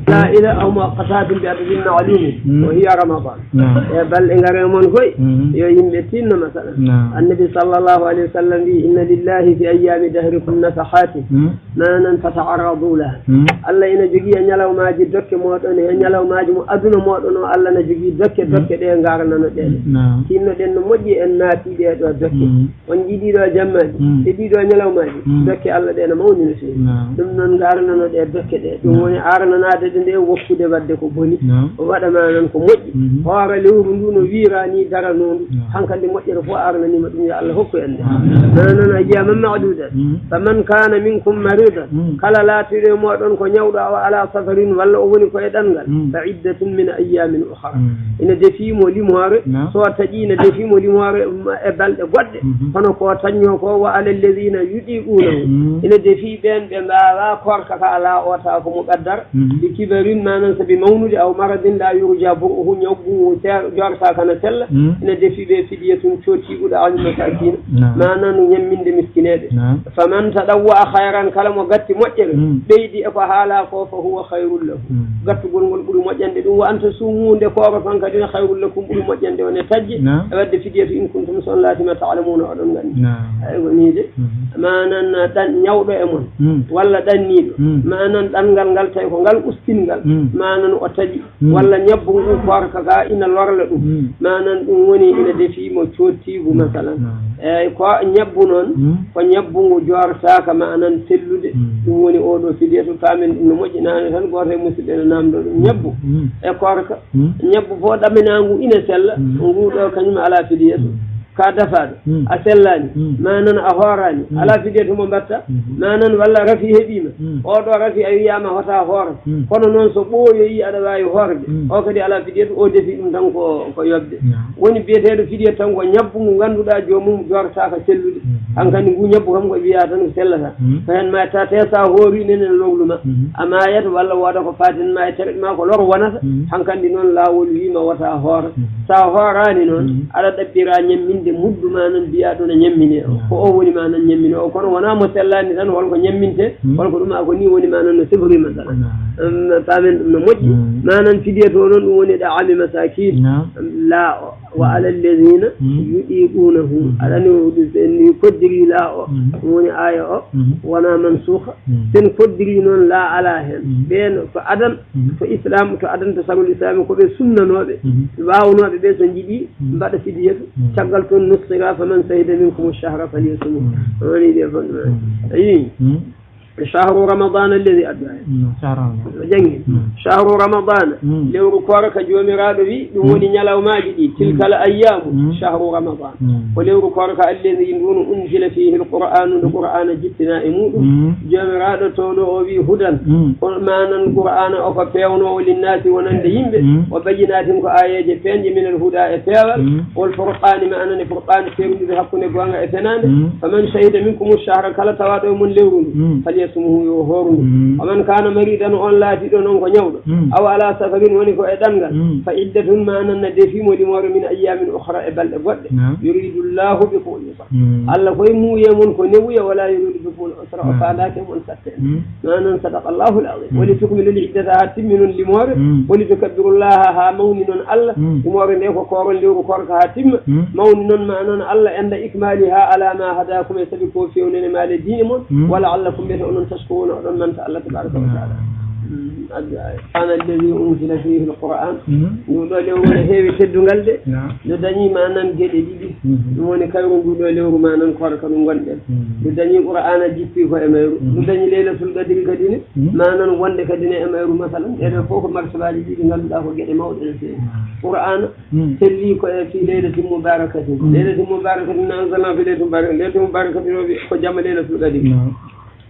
Sa'ila aw muwaqqatatin bi adadin ma'lumin, mm, wa hiya Ramadan. Naam. E balɗe ngare mon koy, mm, yo yimɓe tinno, masala. Naam. Annabi sallallahu alayhi wa sallam wi, inna lillahi fi ayyami dahrikum nafahatin, mm, manan fata'arradu laha. Mm. Allah ina jogii e ñalawmaaji dokke mooɗon, e ñalawmaaji mo aduna mooɗon o, Allah na jogii dokke, mm, dokke ɗe ngarnano ɗe. Naam. Tinnoɗen no moƴƴi en naati ɗe ɗo dokke. Mm. On njiɗi ɗo jammaji, mm, e ɗiɗo ñalawmaji, mm, dokke Allah ɗe no mawni no feewi. Naam. Ɗum noon, ngarnano ɗe dokke ɗe. Ɗum, naam, woni arnanaade ɗe nde woppude waɗde ko boni. Naam. O waɗa ma noon ko moƴƴi. Mhm. Hoora lewru ndu no wiira ni daranoo ndu. Naam. Hankadi moƴƴere fof arnaniima ɗum, yo Allah hokku en nde. Amin. Manan ayyaman ma'dudat. Mm. Faman kana minkum maridan. Mm. Kala laatiiɗo e mooɗon ko ñawɗo, aw ala safarin, walla o woni ko e ɗanngal. Mm. Fa iddatun min ayyamin ukhra. Mm. Ina defii mo limoore, naam, so taƴii ina defii mo limoore, mm, e balɗe goɗɗe, mhm, hono ko taƴnoo ko, wa ala alladhina yutiqunahu. Mm. Ina defii ɓeen ɓe mbaawaa koorka ka alaa o taa ko muqaddar, mhm, bi kibarin, manan sabi mawnude, aw maradin la yurja bur'uhu, ñaw ngu seer-, jortaa kana sella, mm, ina defii ɓe fidyatun, cootiigu, ta'amu masakina, naam, manan ñamminde miskineeɓe. Naam. Faman tadawwa khayran, kala mo gatti moƴƴere, mm, ɓeydi e ko haalaa ko, fa huwa khayrun lahu. Mm. Gattugol ngol ɓuri moƴƴande ɗum. Wa an tasumu, nde kooroton kadi ne, khayrun lakum, ɓuri moƴƴande on e taƴde. Naam. E waɗde fidiyatu, in kuntum, so on laatiima, ta'lamuna, oɗon nganndi. Naam. Ay, woni de. Mhm. Manan ɗan ñawɗo e mon, mm, walla ɗanniiɗo, mm, manan ɗanngal ngal tawi ko ngal ustinngal, mm, manan o taƴi, mm, walla ñabbu ngu koorka ka ina lorla ɗum. Mm. Manan ɗum woni ina defii mo cootiigu, mm, masalan. Naam. Eey, ko ñabbu noon, mm, ko ñabbu ngu joortaaka, manan sellude. Mm. Ɗum woni oo ɗoo fidiyatu, paamen ɗum no moƴƴi. Naane tan, gooto e musidɓe no naamndoo ɗum. Ñabbu, mm, e koorka, mm, ñabbu fof ɗaminaangu ina sella, mm, ngu ɗoo kañum alaa fidiyatu. Mm. ka dafaaɗo, a sellaani, manan a hooraani, alaa fidiyatu mo mbatta, manan walla rafi heɓiima, oo ɗoo rafi a wiyaama hota hoor, kono noon so ɓooyoyii aɗa waawi hoorde, o kadi alaa fidiyatu, o defi ɗum tan ko, ko yoɓde. Woni biyeteeɗo fidiyatu tan ko ñabbu ngu ngannduɗaa joomum joortaaka sellude, hankadi ngu ñabbu kam ko wiyaa tan ko sellata, ko heen ma tawa te sa hoori nenen lowlu ma, a maayat walla wooda ko faatin ma e terɗe ma ko lor wonata, hankadi noon laawol wiima wota hoor. Sa hooraani noon, aɗa ɗaɓɓira ñamminde muddu ma noon mbiyaa ɗo no ñammine o. Ko o woni ma noon ñammine o. Kono wonaa mo sellaani tan holko ñamminte, holko ɗum a ko ni woni ma noon no sifori masala. Paamen ɗum no moƴƴi. Ma noon fidiya to noon ɗum woni ɗa ami masakin. Laa o. Wa ala alladhina yudiqunahu. Aɗa ni o ɗum ni koddiri laa o. Ɗum woni aya o. Wonaa mansuha. Sen koddiri noon laa alaa heen. Ɓeen ko adan. To islam to adanta sarul islami ko ɓe sunnanooɓe, waawnooɓe ɓe so njiɗi mbaɗa fidiyatu, caggal toon nussira faman sahida minkum shahra falyasumhu. Woni ɗe fondement ayi. Shahru ramadan alladhi adda. Shahru ramadan. Janngi. Shahru ramadan. Lewru koora ka joomiraaɗo wi ɗum woni ñalawmaaji ɗi tilkal ayyamu shahru ramadan. Ko lewru koorka alladhi ndun unzila fihi alqur'anu, nde qur'ana jippina e muɗum. Joomiraaɗo towɗo o wi hudan, ko manan qur'ana o ko pewnoowo linnaasi wonande yimɓe, o bayyinatin ko ayeeje peeñɗe minal huda e peewal, wal furqani manan e furqani fewnude hakkunde goonga e fenaande. Faman shahida minkum shahra, kala tawaɗo e mon lewru ndu, falyasumhu yo hooru ndu. Waman kana maridan, on laatiɗo noon ko ñawɗo, aw ala safarin, woni ko e ɗanngal, fa iddatun, manan na defimo limoore min ayyamin ukhra, e balɗe goɗɗe. Yuridu llahu bikum Allah koye muuye mon ko newuye, wala yuridu bikum al-usra, o faandaaki e mon satte. Manan sadaqa llahu al-azim. Wali tukmilu al-iddata, haa timminon limoore. Wali tukabbiru llaha, haa mawninon Allah. Limoore nde ko kooron lewru koorka haa timma. Mawninon manan Allah enda ikmaliha ala ma hadakum, e sabi ko fewnene maale diine mon. Wala allakum, mbete onon tashkuruna, oɗon manta Allah tabaraka wa taala. Addu aya. Qur'ana alladhi unzila fihi al-Qur'an. Ndu ɗo lewru ne heewi teddungal de. Ndu dañi manan geɗe ɗiɗi. Ɗum woni kayru ndu ɗo lewru manan koorka ndu ngonɗen. Ndu dañi Qur'ana jippi ko e mayru. Ndu dañi Laylatul Qadri kadi ne. Manan wonde kadi ne e mayru masalan. Ɗeɗo fof ko martabaji ɗiɗi ngannduɗaa ko geɗe mawɗe no feewi. Qur'ana telli ko e fi laylatin mubarakatin. Laylatin mubarakatin, inna anzalnahu fi laylatin mubarakatin. Laylatin mubarakatin o wi ko jamma Laylatul Qadri.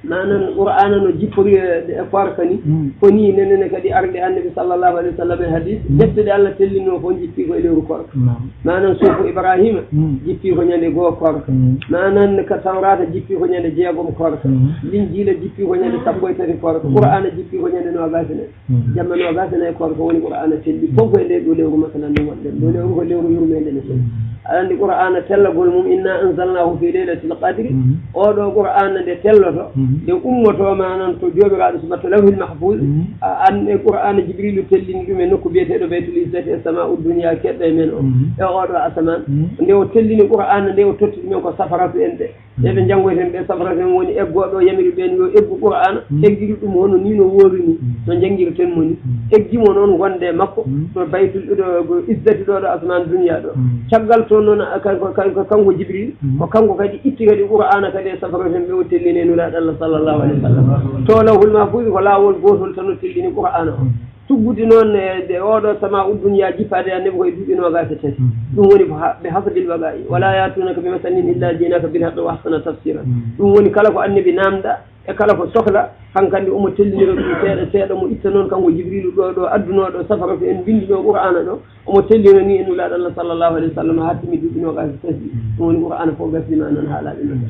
Manan Qur'ana no jippori e, e koorka ni. Ko ni nenene kadi arde Annabi sallallahu alaihi wasallam e hadis. Defte ɗe Allah tellino fof jippi ko e lewru koorka. Manan suufu Ibrahima jippi ko ñande goo koorka. Manan ka Tawrata jippi ko ñande jeegom koorka. Linjiila jippi ko ñande sappo e tati koorka. Qur'ana jippi ko ñande noogaas e nayi. Jamma noogaas e nayi koorka woni Qur'ana telli. Fof ko e nde ɗo lewru masalan ndu wonɗen. Ɗo lewru ko lewru yurmeende no feewi. Aɗa anndi Qur'ana tellagol mum, inna anzalnahu fi laylatil qadri. Oɗo Qur'ana nde telloto, nde ummoto manan to Joomiraaɗo subhanahu to Lawhil Mahfuz. A, an e Qur'ana Jibrilu tellini ɗum e nokku biyeteeɗo Baytul Izzati e sama'u dunya keɗɗo e men o. E oɗo asaman. Nde o tellini Qur'ana nde o totti ɗumen ko safaratu en ɓe. Ɓe ɓe janngoyten ɓe safaratu en woni eggooɗo yamiri ɓen yo eggu Qur'ana, eggiri ɗum hono ni no woori ni, no janngirten mo ni. Eggi mo noon wonde e makko, ɗo Baytul, ɗo, ɗo Izzati ɗo, ɗo asaman dunya ɗo. Caggal toon noon, a, ka, ka, ka, kanko Jibril, ko kanko kadi itti kadi Qur'ana kadi e safaratu en ɓe o tellini e Nulaaɗo Allah sallallahu alaihi wasallam. To Lawhul Mahfuz ko laawol gootol tan o tellini Qur'ana o. Tuggude noon e, e oɗo sama uddunya jippaade e Annabi ko e duuɓi noogaas e tati. Ɗum woni ko ha-, ɓe hasadil baga'i. Wala yatunaka bi masalin illa jinaka bil haqqi wa ahsana tafsira. Ɗum woni kala ko Annabi namda e kala ko sokla, hankandi omo tellinira ɗum seeɗa seeɗa, mo itta noon kanko Jibrilu ɗo, ɗo addunooɗo safara ko en mbinndi ɗo Qur'ana ɗo, omo tellina ni e Nulaaɗo Allah sallallahu alaihi wasallam haa timmi duuɓi noogaas e tati. Ɗum woni Qur'ana fof gasni ma noon haalaaɓe men.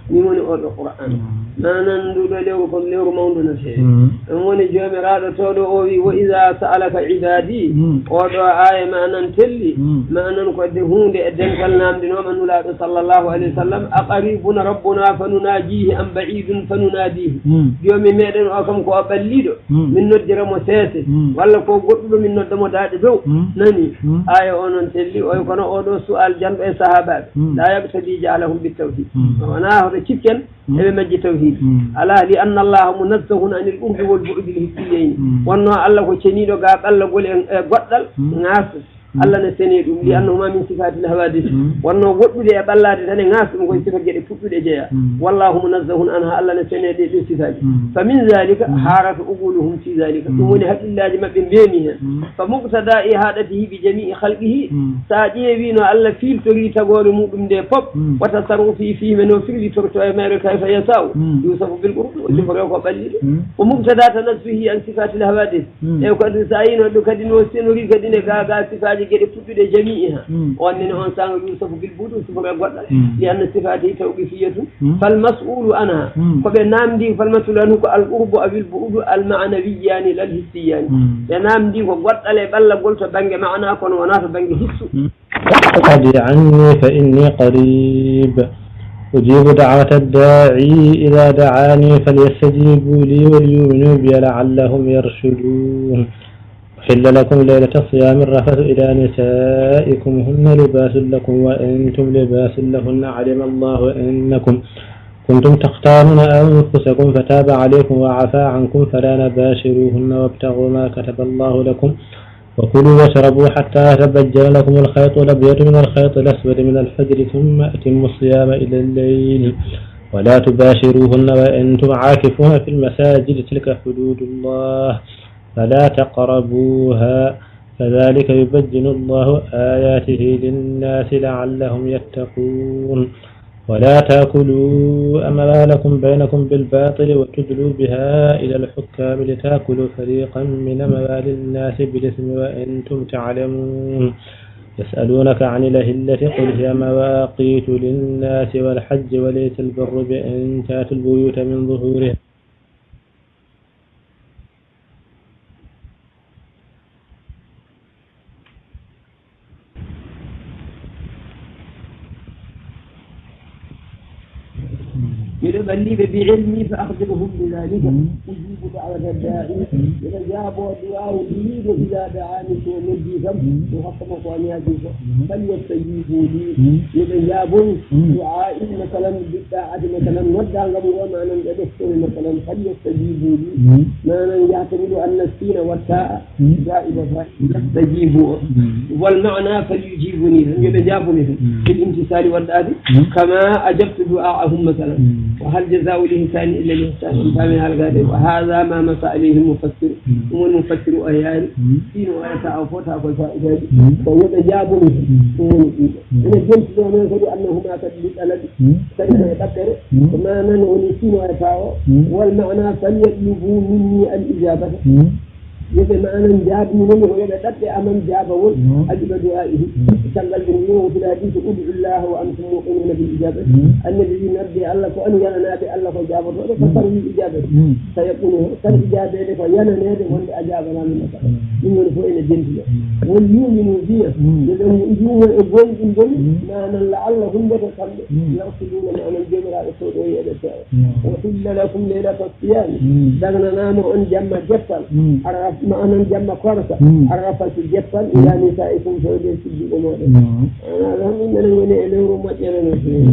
Ni woni oɗo Qur'an. Manan ndu ɗo lewru ko lewru mawndu no feewi. Ɗum woni Joomiraaɗo towɗo o wi, "Wa iza sa'alaka ibadi." Oɗo aaya manan telli. Manan ko de huunde e dental namdinooma Nulaaɗo sallallahu alaihi wasallam, "A qaribun rabbuna fa nunajihi am ba'idun fa nunadihi." Joomi meɗen o kam ko o ɓalliɗo. Min noddira mo seese. Walla ko goɗɗuɗo min nodda mo daaɗe dow. Nani? Aaya o noon telli, oy kono oɗo su'al janɗo e sahaabaaɓe. La yaqtadi ja'lahum bit tawhid. Wonaa hoto cikken eɓe majji tawhiid. Alaa, li anna Allaha munazzahun anil qurbi wal bu'di l hissiyyayni. Wonno Allah ko ceniiɗo ga ɓallagol e, e goɗɗal, ŋaas, Allah ne sene ɗum, li annahuma min sifatil hawadis. Wonno woɗɗude e ɓallaade tan e ŋaas ɗum koye sifa geɗe puɗɗuɗe jeeya. Wallahu munazzahun anha, Allah ne sene ɗe, ɗe sifaaji. Fa min zalika haraka uquluhum fi zalika. Ɗum woni haqqillaaji maɓɓe mbeemi heen. Fa muqtada ihaɗatihi bi jami'i khalqihi. Sa ƴeewi no Allah fiiltori tagoore muɗum nde pop, wa tasarrufi fihi, no firlitorto e meere kayfa yasa'u. Yusafu bil qurbi, o sifoto ko ɓalliɗo. Wa muqtada tanazzuhi an sifatil hawadis. E kadi sa yino ɗo kadi no senori kadi ne ga, ga sifaaji geɗe puɗɗuɗe jami'i ha. On nene on sanga Yusufu bil budu sifoto e goɗɗo. Li anna sifati tawqifiyatu. Fal mas'ulu anha. Ko ɓe namdi fal mas'ulu anhu ko al qurbu awil budu al ma'nawiyani lal hissiyani. Ɓe namdi ko goɗɗal e ɓallagol to bannge ma'ana kono wona to bannge hissu. فليعدوا عني فإني قريب أجيب دعوة الداعي إذا دعاني فليستجيبوا لي وليؤمنوا بي لعلهم يرشدون. أحل لكم ليلة الصيام الرفث إلى نسائكم هن لباس لكم وأنتم لباس لهن علم الله أنكم كنتم تختانون أنفسكم فتاب عليكم وعفا عنكم فلا تباشروهن وابتغوا ما كتب الله لكم وكلوا واشربوا حتى يتبين لكم الخيط الأبيض من الخيط الأسود من الفجر ثم أتموا الصيام إلى الليل ولا تباشروهن وأنتم عاكفون في المساجد تلك حدود الله فلا تقربوها كذلك يبين الله آياته للناس لعلهم يتقون ولا تأكلوا أموالكم بينكم بالباطل وتدلوا بها إلى الحكام لتأكلوا فريقا من أموال الناس بالإثم وأنتم تعلمون يسألونك عن الأهلة قل هي مواقيت للناس والحج وليس البر بأن تأتوا البيوت من ظهورها Miɗo ɓalliɓe bi ilmi fa akhbiruhum bi dhalika. Ujibu da'wata da'i. Miɗo jaabo du'aawu du'uɗo ida da'ani so noddi kam. Ɗum hokka mo ko ñaaji ko. Fal yastajibu li. Miɗo jaabomi du'a in masalan bi da'ati masalan noddangam ngo manan ɓe ɗoftoni masalan fal yastajibu li. Manan yahtamilu anna sina watta da'iba fa yastajibu o. Wal ma'na fal yujibuni tan yo ɓe jaabumi tan. Fil imtisali waɗɗaade kama ajabtu du'a'ahum masalan. Wa hal jaza'u l ihsani illa l ihsan. On paami haalgaade wa hadha ma masa alayhi mufassir. Ɗum woni mufassiru o yaari. Sino o yata o fota ko fa'idaaji. Ko yo ɓe jaabumi tan. Ɗum woni ɗiɗo. Ene jonti ɗo noon kadi annahuma kadi li talabi. Kadi ko e ɗakkere. Ko manan woni sino e tawo. Wal ma'na fal yatlubu minni al ijabata. Yo ɓe manan jaabini noon ko yo ɓe ɗaɓɓe aman jaabawol. Ajiba du'a'ihi. Caggal ɗum yino fil hadith ud'u llaha wa antum muqinuna bil ijabati. Annabi wi nodde Allah ko on yananaɓe Allah ko jaabotoɗo ko sarwi ijabati. Sa yaqulu tan ijabede ko yananede wonde a jaabanama naka. Ɗum woni fof ene dentuɗo. Wal yu'minu biya. Yo ɓe juumo e goonɗingol. Manan la Allah humbete kamɓe. Yarsuduna manan jomiraɗo soɗoyi eɓe tewa. Wa uhilla lakum laylata siyami. Dagnanama on jamma jeppal. Arraf ma onon jamma korka. Arrafatu jeppal ila nisaikum fewde sujjuɓe moɗon. Ana ɗon ɗum menen woni e lewru moƴƴere no feewi.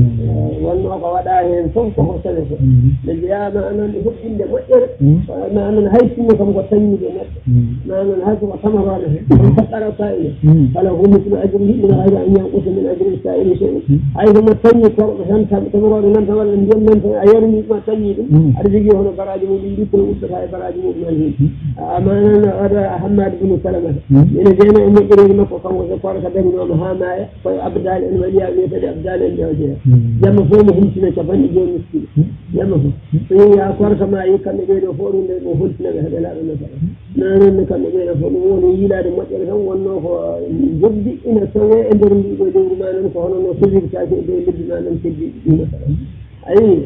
Wonno ko waɗa hen fof koko sene ko. Nde jeeyama anan e huɓɓinde moƴƴere. Kono anan hay sinno kam ko tañude neɗɗo. Manan hay soko tamarore hen. Kono ko ɗara sa'ila. Fala hu mislu ajrihi min ghayri an yanqusa min ajri sa'ili shay'un. Hay somo tañi korɗo tan tam-, tamarore nan tan walla ndiyam nan tan a yarni ɗum a tañi ɗum. Aɗa jogii hono baraji mum ɗin ɗi kono uddata e baraji mum nan hen. Amana na wada Hammad bin Salama. Ene jeena e moƴƴereji makko kanko so korka dañnoma ha maya. Koye abdal en waliya wiyetede abdal en ɗe o jeeya. Jamma fof mo humtina capanɗe joyi miskino. Jamma fof. So yeeya korka ma yi kamɓe ɓeɗo fof ɗum ɗe mo hultinaɓe heɓe laaɓe no faɗa. Manan ne kamɓe ɓeɗo fof ɗum woni yiilaade moƴƴere tan wonno ko jobbi ina sowe e nder ndiɗo lewru ma nan ko hono no sowirtaki e dow lebbi ma nan keddiɗi ɗi no faɗa. Ayi.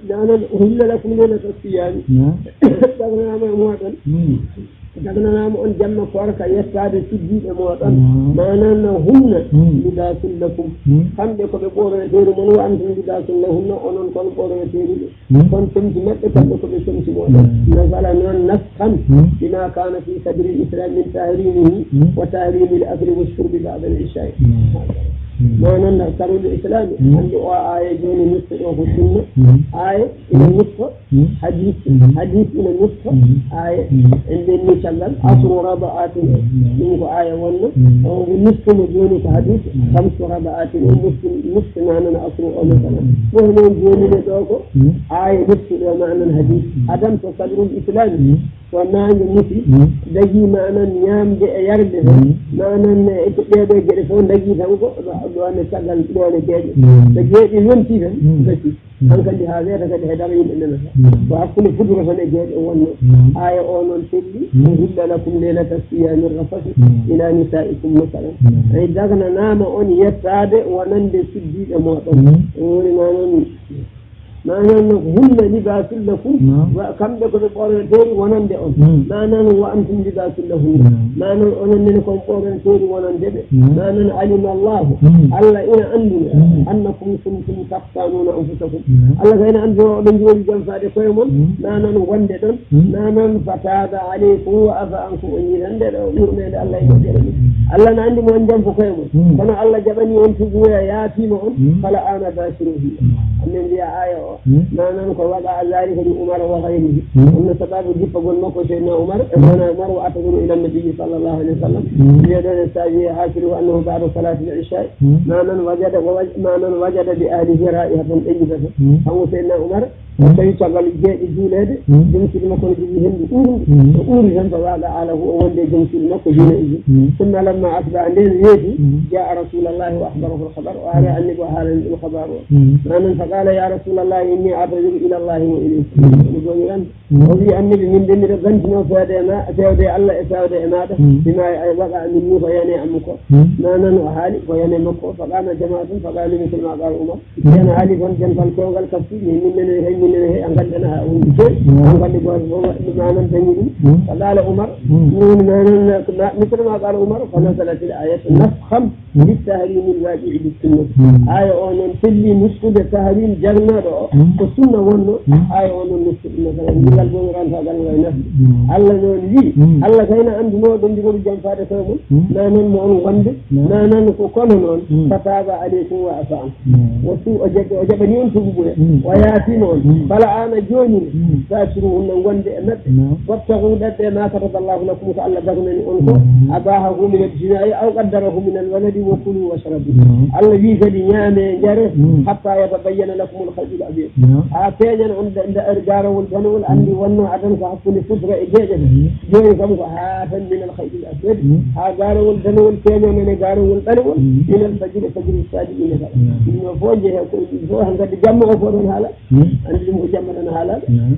Manan uhilla lakum laylata siyami. Dagnanama e moɗon. Dagnanama on jamma korka yettade suddiɓe moɗon. Manan no hunna libasul lakum. Kamɓe ko ɓe ɓoroyeteeru mon wa antum libasul lahunna onon kon ɓoroyeteeru ɓe. Kon comci maɓɓe kamɓe ko ɓe comci moɗon. Nazala noon nas kam bima kana fi sadri l islam min tahrimihi wa tahrimi l akli wa shurbi ba'da l ishai. Manan na karul islami, andi o aya joni nutto ɗo ko sunna. Aya ina nutto hadis, hadis ina nutto aya. En ɓenni caggal asru raba'atin, ɗum ko aya wonno. O ngu nuttuma joni ko hadis, khamsu raba'atin, o nutti, nutti manan asru o masala. Ɗo noon joni ne ɗo ko aya nutti ɗo manan hadis. Adam to karul islami, so naange musi, dagii manan ñaamde e yarde tan, manan e ɓeeɗo geɗe fof dagii tan ko ɗo, ɗo ne caggal, ɗo ne geeƴe. So geeƴe yonti tan, gasi. Hankadi haa weeta kadi haydara yimɓe nanata. Ko hakkunde fuduro tan e geeƴe wonno. Aya o noon selli, uhilla lakum laylata siyami rafasi ila nisaikum masalan. Ay dagananaama on yettaade wonande suddiiɓe mooɗon. Ɗum woni manan Manan no hunna libasul lakum, wa kamɓe ko ɓe ɓornateeri wonande on. Manan wa antum libasul lahunna. Manan onon nene kon ɓornateeri wonande ɓe. Manan alima Allahu, Allah ina annduna, annakum kuntum takhtanuna anfusakum. Allah ka ina annduna oɗon jooɗi janfaade koye mon. Manan wonde ɗon. Manan fataaba alaykum wa afa ankum, o ñiitande ɗo yurmeende Allah e moƴƴere mum. Allah na anndi mo on janfo koye mon. Kono Allah jaɓani on tuubuya, yaafiima on. Fala ana bashiruhu. Amin mbiya aya o. Manan ko waɗa a zaari kadi Umar wa ghayrihi. Ɗum no sababu jippagol makko Seydina Umar, e wona Umar wa atagol ila Nabiyyi sallallahu alayhi wa sallam. Wiya ɗon e sawi e hakiru annahu ba'da salati al-isha. Manan wajada, wa waj-, manan wajada bi ahlihi ra'ihatan tayyibatan. Kanko Seydina Umar, o tawi caggal geeƴe juuleede, jom suudu makko no jogii henndu uurndi. O uuri tan fa waɗa alahu o wonde jom suudu makko hina ijo. Summa lamma asbaha, nden weeti, jaa rasulallahi wa akhbarahu al-khabar, o ari annabi o haalani ɗum khabaru o. Manan fa qala ya rasulallah inni a'tadiru ila Allahi wa ilayk. Omo joomi ran. O wi annabi min de miɗo gantino fewde e ma, fewde e Allah e fewde e maɗa. Bima ay waqa min ni ko yani am ko. Manan o haali ko yani makko. Fa qama jama'atun fa qalu mithla ma qala Umar. Nden haali kon janfal kewgal kafti, min, min nene hay, min nene hay, an gandi ana ha hundi joy. An gandi go, go, manan dañi ɗum. Fa qala Umar, ɗum woni manan, ma, mithla ma qala Umar, fa nazalat al ayatu naskhan li tahrimil waqi'i bis sunnah. Aya o noon felli nuttude tahrim jarnaɗo o, ko sunna wonno. Aya o noon nuttude, masalan, ndigal goo ranta gal ngal nafde. Allah noon wi, Allah kayna anduno ɗon ndigal janfade koye mon. Manan mo on wonde, manan ko kono noon, fa taba alaykum wa afa ankum. O tu-, o jaɓ-, o jaɓani on tuubuya. O yaafiima on. Bala ana jooni ne, sakiru hunna wonde e maɓɓe. Wabtagu ɗaɓɓe ma kataba Allahu lakum ko Allah dagnani on ko. Abahahu min al-jina'i aw qaddarahu min al-waladi wa kulu washrabu. Allah wi kadi ñaame, njare, hatta yatabayyana lakum al-khayt al-abyad. Haa feeñana on da-, da-, gaarawol danewol, anndi wonno adan ko hakkunde fusra e geeƴe ɗe. Jooni kam ko haa tan min al-khayt al-abyad. Haa gaarawol danewol feeñana ne gaarawol ɓalewol. Min al-fajri, fajri sadiq ina kala. Ɗum ɗo fof jehe ko ɗum fof hankadi jamma o fof ɗon haala. Anndi ɗum ko jamma ɗon haala.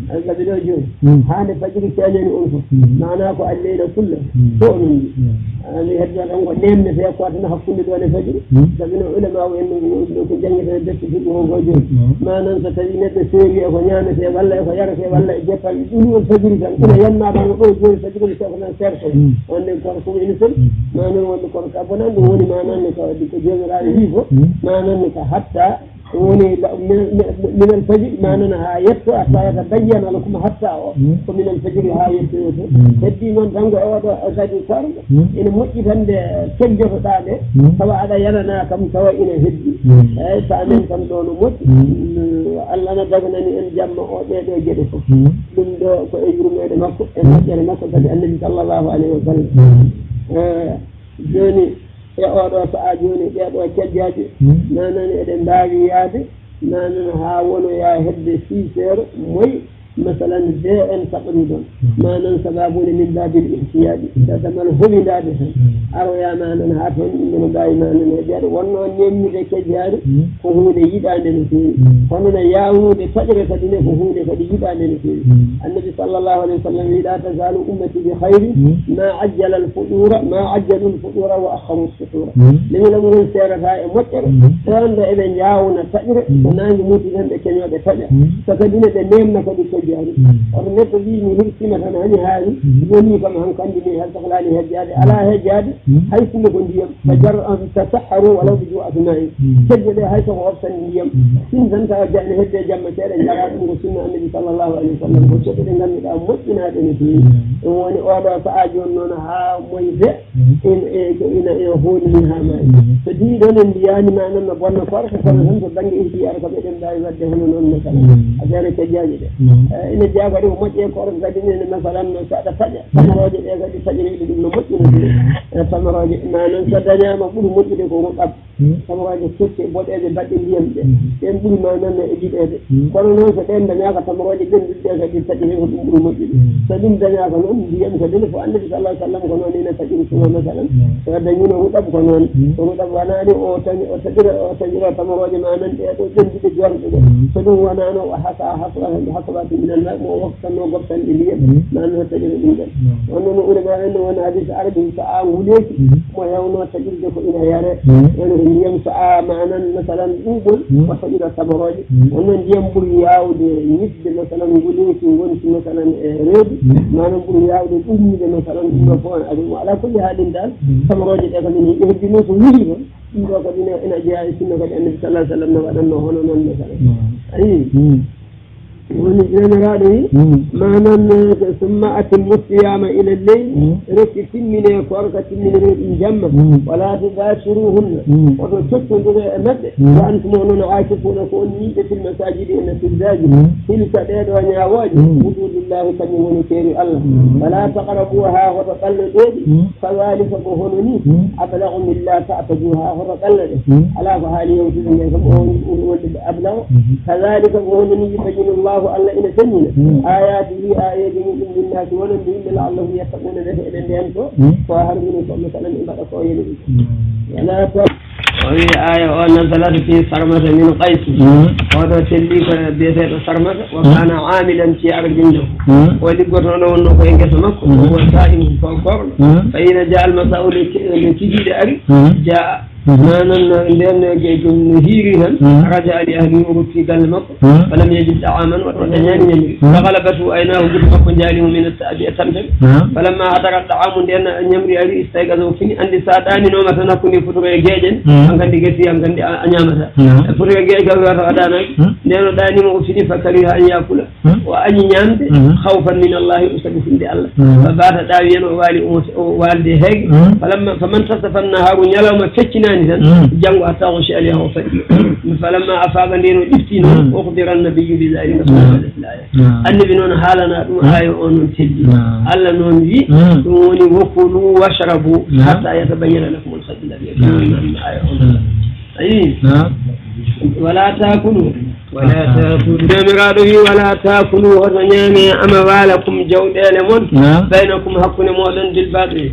An sabi ɗo jooni. Haa nde fajri feeñani on fof. Maana ko al-layla kulla. Fof ɗum. Ani heddo tan ko nenne fe ko tan hakkunde ɗo ne fajiri. Sabi no ulama o en ɗo ko jangata e defte fiqh ko go joni. Manan so tawi neɗɗo seeri e ko ñaamete walla e ko yarete walla e jeppal ɗum on fajiri tan ina yanna tan ɗo joni fajiri ko ko nan serto. On nden kono ko ina sel. Manan wonde kono ka bonan ɗum woni manan ne ko ko joomiraaɗo wi ko. Manan ne ka hatta Ɗum woni la-, min, min, min al fajri, manan haa yetto, hatta yatabayyana lakum, hatta o, ko min al fajri haa yettoyoo to. Heddi noon tan ko e oɗo kadi sarɗo, ina moƴƴi tan nde kejjotoɗaa nde, tawa aɗa yanana kam, tawa ina heddi. Eeyi, so amen kam ɗo no moƴƴi. Mm, Allah na daganani en jamma o ɗee ɗoo geɗe fof. Ɗum ɗo ko e yurmeende makko, e moƴƴere makko, kadi Annabi sallallahu alayhi wa sallam. Eh, jooni, e oɗo sa'a jooni, ɗee ɗoo kejjaaji, manan eɗe mbaawi yaade, manan haa wonoya hedde six heures, moy, masalan, V N saɓani ɗon. Manan sababu ne min baabil ihtiyaaɗi, dadamal humindaade tan. Aroya manan haa toon, ɗum no mbaawi manan e ɓeeɗo wonno nemnude kejjaari, ko huunde yiɗaande no feewi. Kono no yaawnude taƴre kadi ne, ko huunde kadi yiɗaande no feewi. Annabi sallallahu alayhi wa sallam wi, "La tazalu ummati bi khayrin ma ajjala al fuɗura, ma ajjalu al fuɗura wa akharu suhura." Leñol am ngol seerata e moƴƴere, so wonde eɓe njaawna taƴre, so naange muti tan ɓe keñoo ɓe taƴa. So kadi ne ɓe neemna kadi ko Jaari. Mm. Hoto neɗɗo wiyi mi hirsiima tan hani haani, mm, woni kam hankandi mi hel sohlaani hejjaade. Alaa hejjaade, mm, hay sinno ko ndiyam. Mm. Tajar-, tasahharu walaw bi ju'ati ma'in. Mm. Cejje ɗe hay soko hoftani ndiyam. Mm. Sin tan tawa jaani hedde jamma seeɗa njaraa ɗum ko sunna Annabi sallallahu alaihi wasallam. Ko cejje ɗe ngannduɗaa moƴƴinaaɗe no feewi. Mm. Ɗum woni oɗo sa'aa jooni noon haa moyde. Mm. Ina, e, ko ina e hoolini haa maayi. Mm. So diiɗo ne mbiyaani ma noon no bonna korka, kono tan to bannge ihtiyar ko meɗen mbaawi waɗde hono noon, masalan. Mm. Affaire cejjaaji ɗe. Mm. Eh, ina jeyaa kadi ko moƴƴi e korka kadi nene, masalan, no saɗa taƴa. Mm. Tamarooje ɗe kadi taƴireede ɗum no moƴƴi no feewi. Mm. Eh, tamarooje, ma noon so dañaama ɓuri moƴƴude ko ruɗab. Mm. Tamarooje kecce boɗeeje baɗɗe ndiyam ɗe. Mm. Ɗeen ɓuri ma noon e yiɗeede. Mm. Kono noon so ɗeen dañaaka tamarooje ɓennduɗe ɗe kadi taƴiree ko ɗum ɓuri moƴƴude. Mm. So ɗum dañaaka noon ndiyam kadi ne fof Annabi sallallahu alaihi wasallam ko noon ina taƴiri suma masalan. Mm. So dañino ruɗab ko noon. Mm. So ruɗab wanaani o tañi-, o taƴira, o taƴira tamarooje ma noon ɗe ɗo ɓennduɗe jorɗe ɗe. Mm. So ɗum wanaano o hasa haswa-, haswati minal ma, mo wokkanno gobtanɗe ndiyam. Mm. Ma noon taƴira ɗum ɗon. Mm. Wonno no ulama en no wona hadis arabi so a nguleeki. Mm. Mo hewno taƴirde ko ina yare. Mm. Woni ko ndiyam so a manan masalan ɓuuɓol, mm, o taƴira tamarooje. Mm. Wonno ndiyam ɓuri yaawde ñiɓde masalan nguleeki ngonki masalan e reedu. Mm. Manan ɓuri yaawde ɗuumnude masalan ɗum ɗo fof on ari mo. Ala kulli haalin dal, mm, tamarooje ɗe kam ina hebbino ko wiri ɗon. Ɗum ɗo kadi ina, ina jeyaa e sunna kadi Annabi sallallahu alaihi wasallam no waɗanno hono noon masalan. Mm. Ayi. Mm. Woni Joomiraaɗo wi, mm, manan, eh, summa atimmu siyama ila leyl, mm, rokki timmine korka, timminire ɗum jamma. Mm. Wala tubashiruhunna, mm, oto coccondire e maɓɓe. Mm. Wa antum onon aakifuna ko on ñiiɓe fil masajidi e nafildaji. Mm. Tilka ɗee ɗo ñaawooje, mm, hududullahi kañum woni keeri Allah. Mm. Wala taqrabuha, hoto ɓalno ɗeeɗi. Mm. Kadhalika ko hono ni, mm, ablagu min la ta'taduha, hoto ɓalno ɗe. Mm. Alaa ko haali yewtude nde kam o woni ɓuri wonde ɓe ablagu. Mhm. Kadhalika ko hono ni yubayyinu Allahu, Allah ina feññina, mm, ayatihi, aayeeje mum ɗum linnaasi wonande yimɓe, la'allahum yattaquna, mbete eɓe ndento, mm, ko har mino ko masalan ɓe mbaɗa ko yoni ɗum. Mm. Wala ta-, o wi aya o nazalat fi Sarmata min Qays. Mm. Oɗo telli ko biyeteeɗo Sarmata, wa, mm, kana amilan fi ardin lahu. Mm. O liggotooɗo wonno ko e ngesa makko, mm, o woni sa'imun ko gorɗo. Mm. Fa ina ja al masa'u nde ki-, nde kikiiɗe ari, mm, ja Mhm. Manan no nden no ge-, no hiiri tan, mhm, raja li ahlihi, o rokki galle makko, mhm, falam yajid ta'aman, o dañaani ñamri. Mhm. Fa ghalabathu aynahu, gite makko njaali mo min at-ta'abi e tamtere. Mhm. Falamma hadara at-ta'amu, nden ñamri ari, istayqaza, o fini, andi sa ɗaaninooma tan hakkunde futuro e geeƴen, mhm, hankandi gasi, hankandi a, a ñaamata. Mhm. E futuro e geeƴe kam wata a ɗaanaaki. Mhm. Nden o ɗaanima, o fini, fa kariha an yakula. Hmm? O añi ñaamde, hmm, khawfan min Allahi, o sabi finde Allah. Hmm. Fa bata ɗaawi en, o waali, o, o waalde heege. Hmm. Falamma, faman tasafa an-naharu, ñalawma feccinaani tan, hmm, janngo hatta ghushiya al-yawm, o faɗi. Falamma afaqa, nden o ɗifti noon, hmm, ukhbira an-nabiyyu bi dhalika, hmm, fa nazalat al-aya. Hmm. Annabi noon haalana ɗum, hmm, aya o noon telli. Hmm. Allah noon wi, hmm, ɗum woni, wa kulu washrabu, hmm, hatta yatabayyana lakum al-khayt al-abyad, hmm, min al-fajr. Aya o noon. Hmm. Ayi. Naam. Wala taakulu. Wala taakulu. Joomiraaɗo wi, wala taakulu, hoto ñaame amwaalakum, jawɗeele mon, naam, baynakum, hakkunde mooɗon, bil baatil.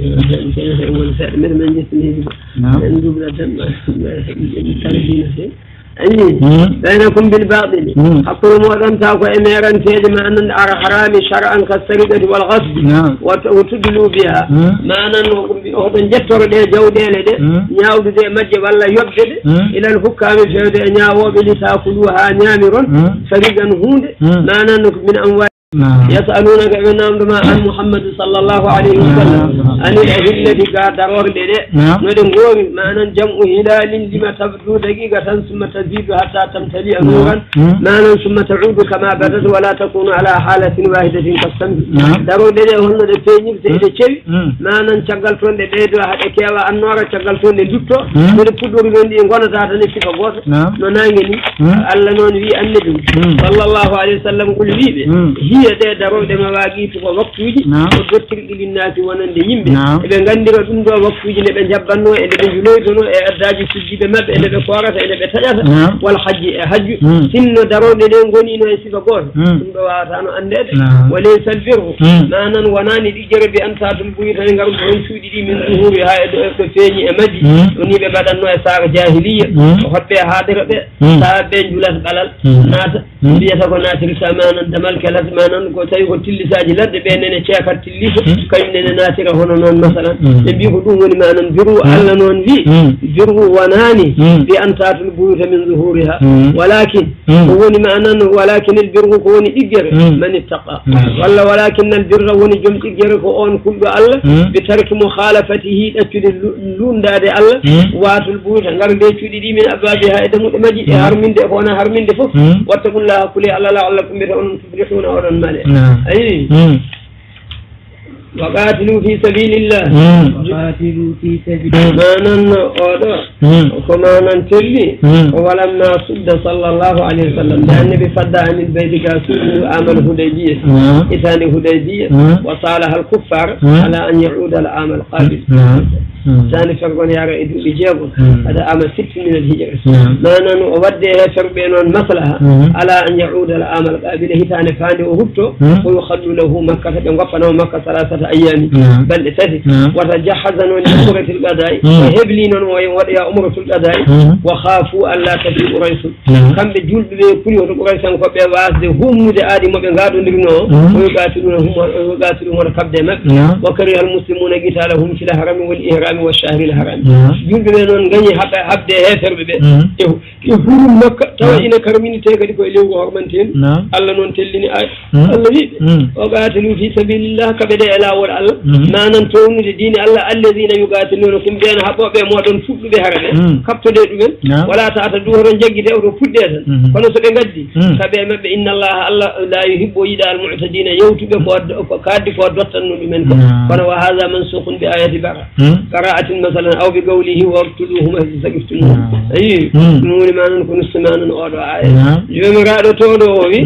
Woni seeɗa, men, men njettini. Naam. Men dubla tan, ma, ma, ma, tardina he. Ayi. Hmm. Baynakum bil baatil. Hmm. Hakkunde mooɗon, taw ko e meeranteeje ma, an, ar-, haraami shar'an, ka sariqati wal ghasbi. Naam. Wa t-, wa tudlu biha. Hmm. Manan, o, o, hoto njettoro ɗe jawɗeele ɗe, hmm, ñaawdude e majje walla yoɓde ɗe, hmm, ilal hukkaami, fewde e ñaawooɓe, li taakulu, haa ñaamiron, hmm, fariqan, huunde, hmm, manan, min amwaali. Naam. Yas'alunaka, ɓe namndo ma, an Muhammadu sallallahu alayhi wa sallam, naam, anil ahillati, ga darorɗe ɗe, naam, no ɗe ngoori, manan, jam'u hilalin, lima tabdu daqiqa tan, summa tazidu hatta tamtali, naam, nuran, hmm, manan, summa ta'udu kama badat, wala takunu ala halatin wahidatin kastambi. Naam. Darorɗe ɗe, holno ɗe peeñirta, hmm, eɗe cewi. Mm. Manan caggal toon ɗe ɓeydo, haa ɗe keewa annoora, caggal toon ɗe ndutto. Mm. No ɗe puɗɗori noon, ɗi ngonata tan e sifa gooto. Naam. No naange ni. Mm. Allah noon wi Annabi, mm, sallallahu alayhi wa sallam, qul, wi ɓe, mm, hiya, ɗe darorɗe, mawaaqiitu, ko waktuuji, naam, ko dottirɗi, linnaasi, wonande yimɓe. Naam. Eɓe nganndira ɗum ɗo waktuuji, nde ɓe njabbanno, e nde ɓe njuloytono, e addaaji sujjiiɓe maɓɓe, e nde ɓe koorata, e nde ɓe taƴata. Naam. Wal hajji, e hajju. Mm. Sinno darorɗe ɗe ngonino e sifa gooto, mm, ɗum ɗo waawataano anndeede. Naam. Wa laysal birru, mm, manan wonaani ɗi jere bi an ta'tul buyuta, nde ngarɗon cuuɗi ɗi, min zuhuriha, e ɗo, ɗo feeñi e majji. Mm. Ɗum ni ɓe mbaɗatno e saara jahiliya. Mm. Ko hoɓɓe e haadira ɓe, mm, sahaa ɓe njulat ɓalal, mm, naata, mm, mbiyata ko naatirta, manan damal kelat, manan Nan ko tawi ko tillisaaji ladde, ɓe nene ceekat tilliso, kañum nene naatira hono noon, masalan. Ɓe mbii ko ɗum woni manan birru. Allah noon wii, birru wonaani bi an taatul buyuta min zuhuriha. Walakin, ko woni manan, walakin il birru, ko woni ɗiggere, man ittaqa. Walla walakin al birra, woni joom ɗiggere ko on kulɗo Allah, bi tarki mukhalafatihi, ɗaccude lu-, luundaade Allah, waatul buyuta, ngar nde cuuɗi ɗi min abwaabiha, e dammuɗe majji, e harminde, e ko wona harminde fof. Wattaqullaha, kule Allah, la'allakum, mbiyata onon tuflihuna, oɗon male. Naam. Ayi. Wa qatilu fi sabilillah. Wa qatilu fi sabilillah. Manan oɗo, ko manan telli, ko walamma sudda sallallahu alayhi wa sallam. Nde Annabi fadda anil bayti ga suudu amal Hudaybiya. Naam. Hitaande Hudaybiya. Wa salaha al kuffar ala an yauda al amal qabil. Naam. Hitaande fergo ne yara e duuɓi jeego. Hada ama sitti min al hijra. Naam. Manan o wadde e ferɓe noon maslaha, ala an yauda al amal qabila, hitaande faande o rutto, ko yukhallu lahu makkata, ɓe goppana o makka salasata ayyami, balɗe tati. Naam. Wa tajahhaza noon li umratil qada'i, o hebli noon o waɗoya umratul qada'i. Wa khafu an la tafi quraysh. Naam. Kamɓe julɓe ɓe kuli hoto Quraysankoɓe wasde humnude aadi mo ɓe ngaɗondirno o. Ko yuqatiluna hum, o yuqatilu hoto kabde maɓɓe. Naam. Wa kariha al muslimuna qitalahum fil harami wal ihrami wa shahril harami. Naam. Julɓe ɓe noon gañi haɓ-, haɓde heeferɓe ɓe. E, e hurum Makka, tawa ina karminite kadi koye lewru hormanteeru. Naam. Allah noon tellini ay. Allah wiɓe, o qatilu fi sabilillah, kaɓe de e laawol Allah. Manan townude diine Allah, alladhina yuqatilunakum, ɓen haɓɓoɓe moɗon fuɗɗuɓe hara ɓe. Kaɓtode ɗumen. Naam. Wala ta'tadu, hoto jaggite, hoto puɗɗe tan. Kono so ɓe gaddi, kaɓe maɓɓe, inna Allah, Allah la yuhibbu, yiɗa al mu'tadina, yawtuɓe ko, ko kaddi ko dottanno ɗumen ko. Naam. Kono wa hadha mansukun bi ayati bara. Bara'atin masalan, aw bi qawlihi waqtuluhum haythu thaqiftumuhum. Naam. Ayi, ɗum woni manan ko nusti manan oɗo aya. Naam. Jomiraɗo towɗo o wi,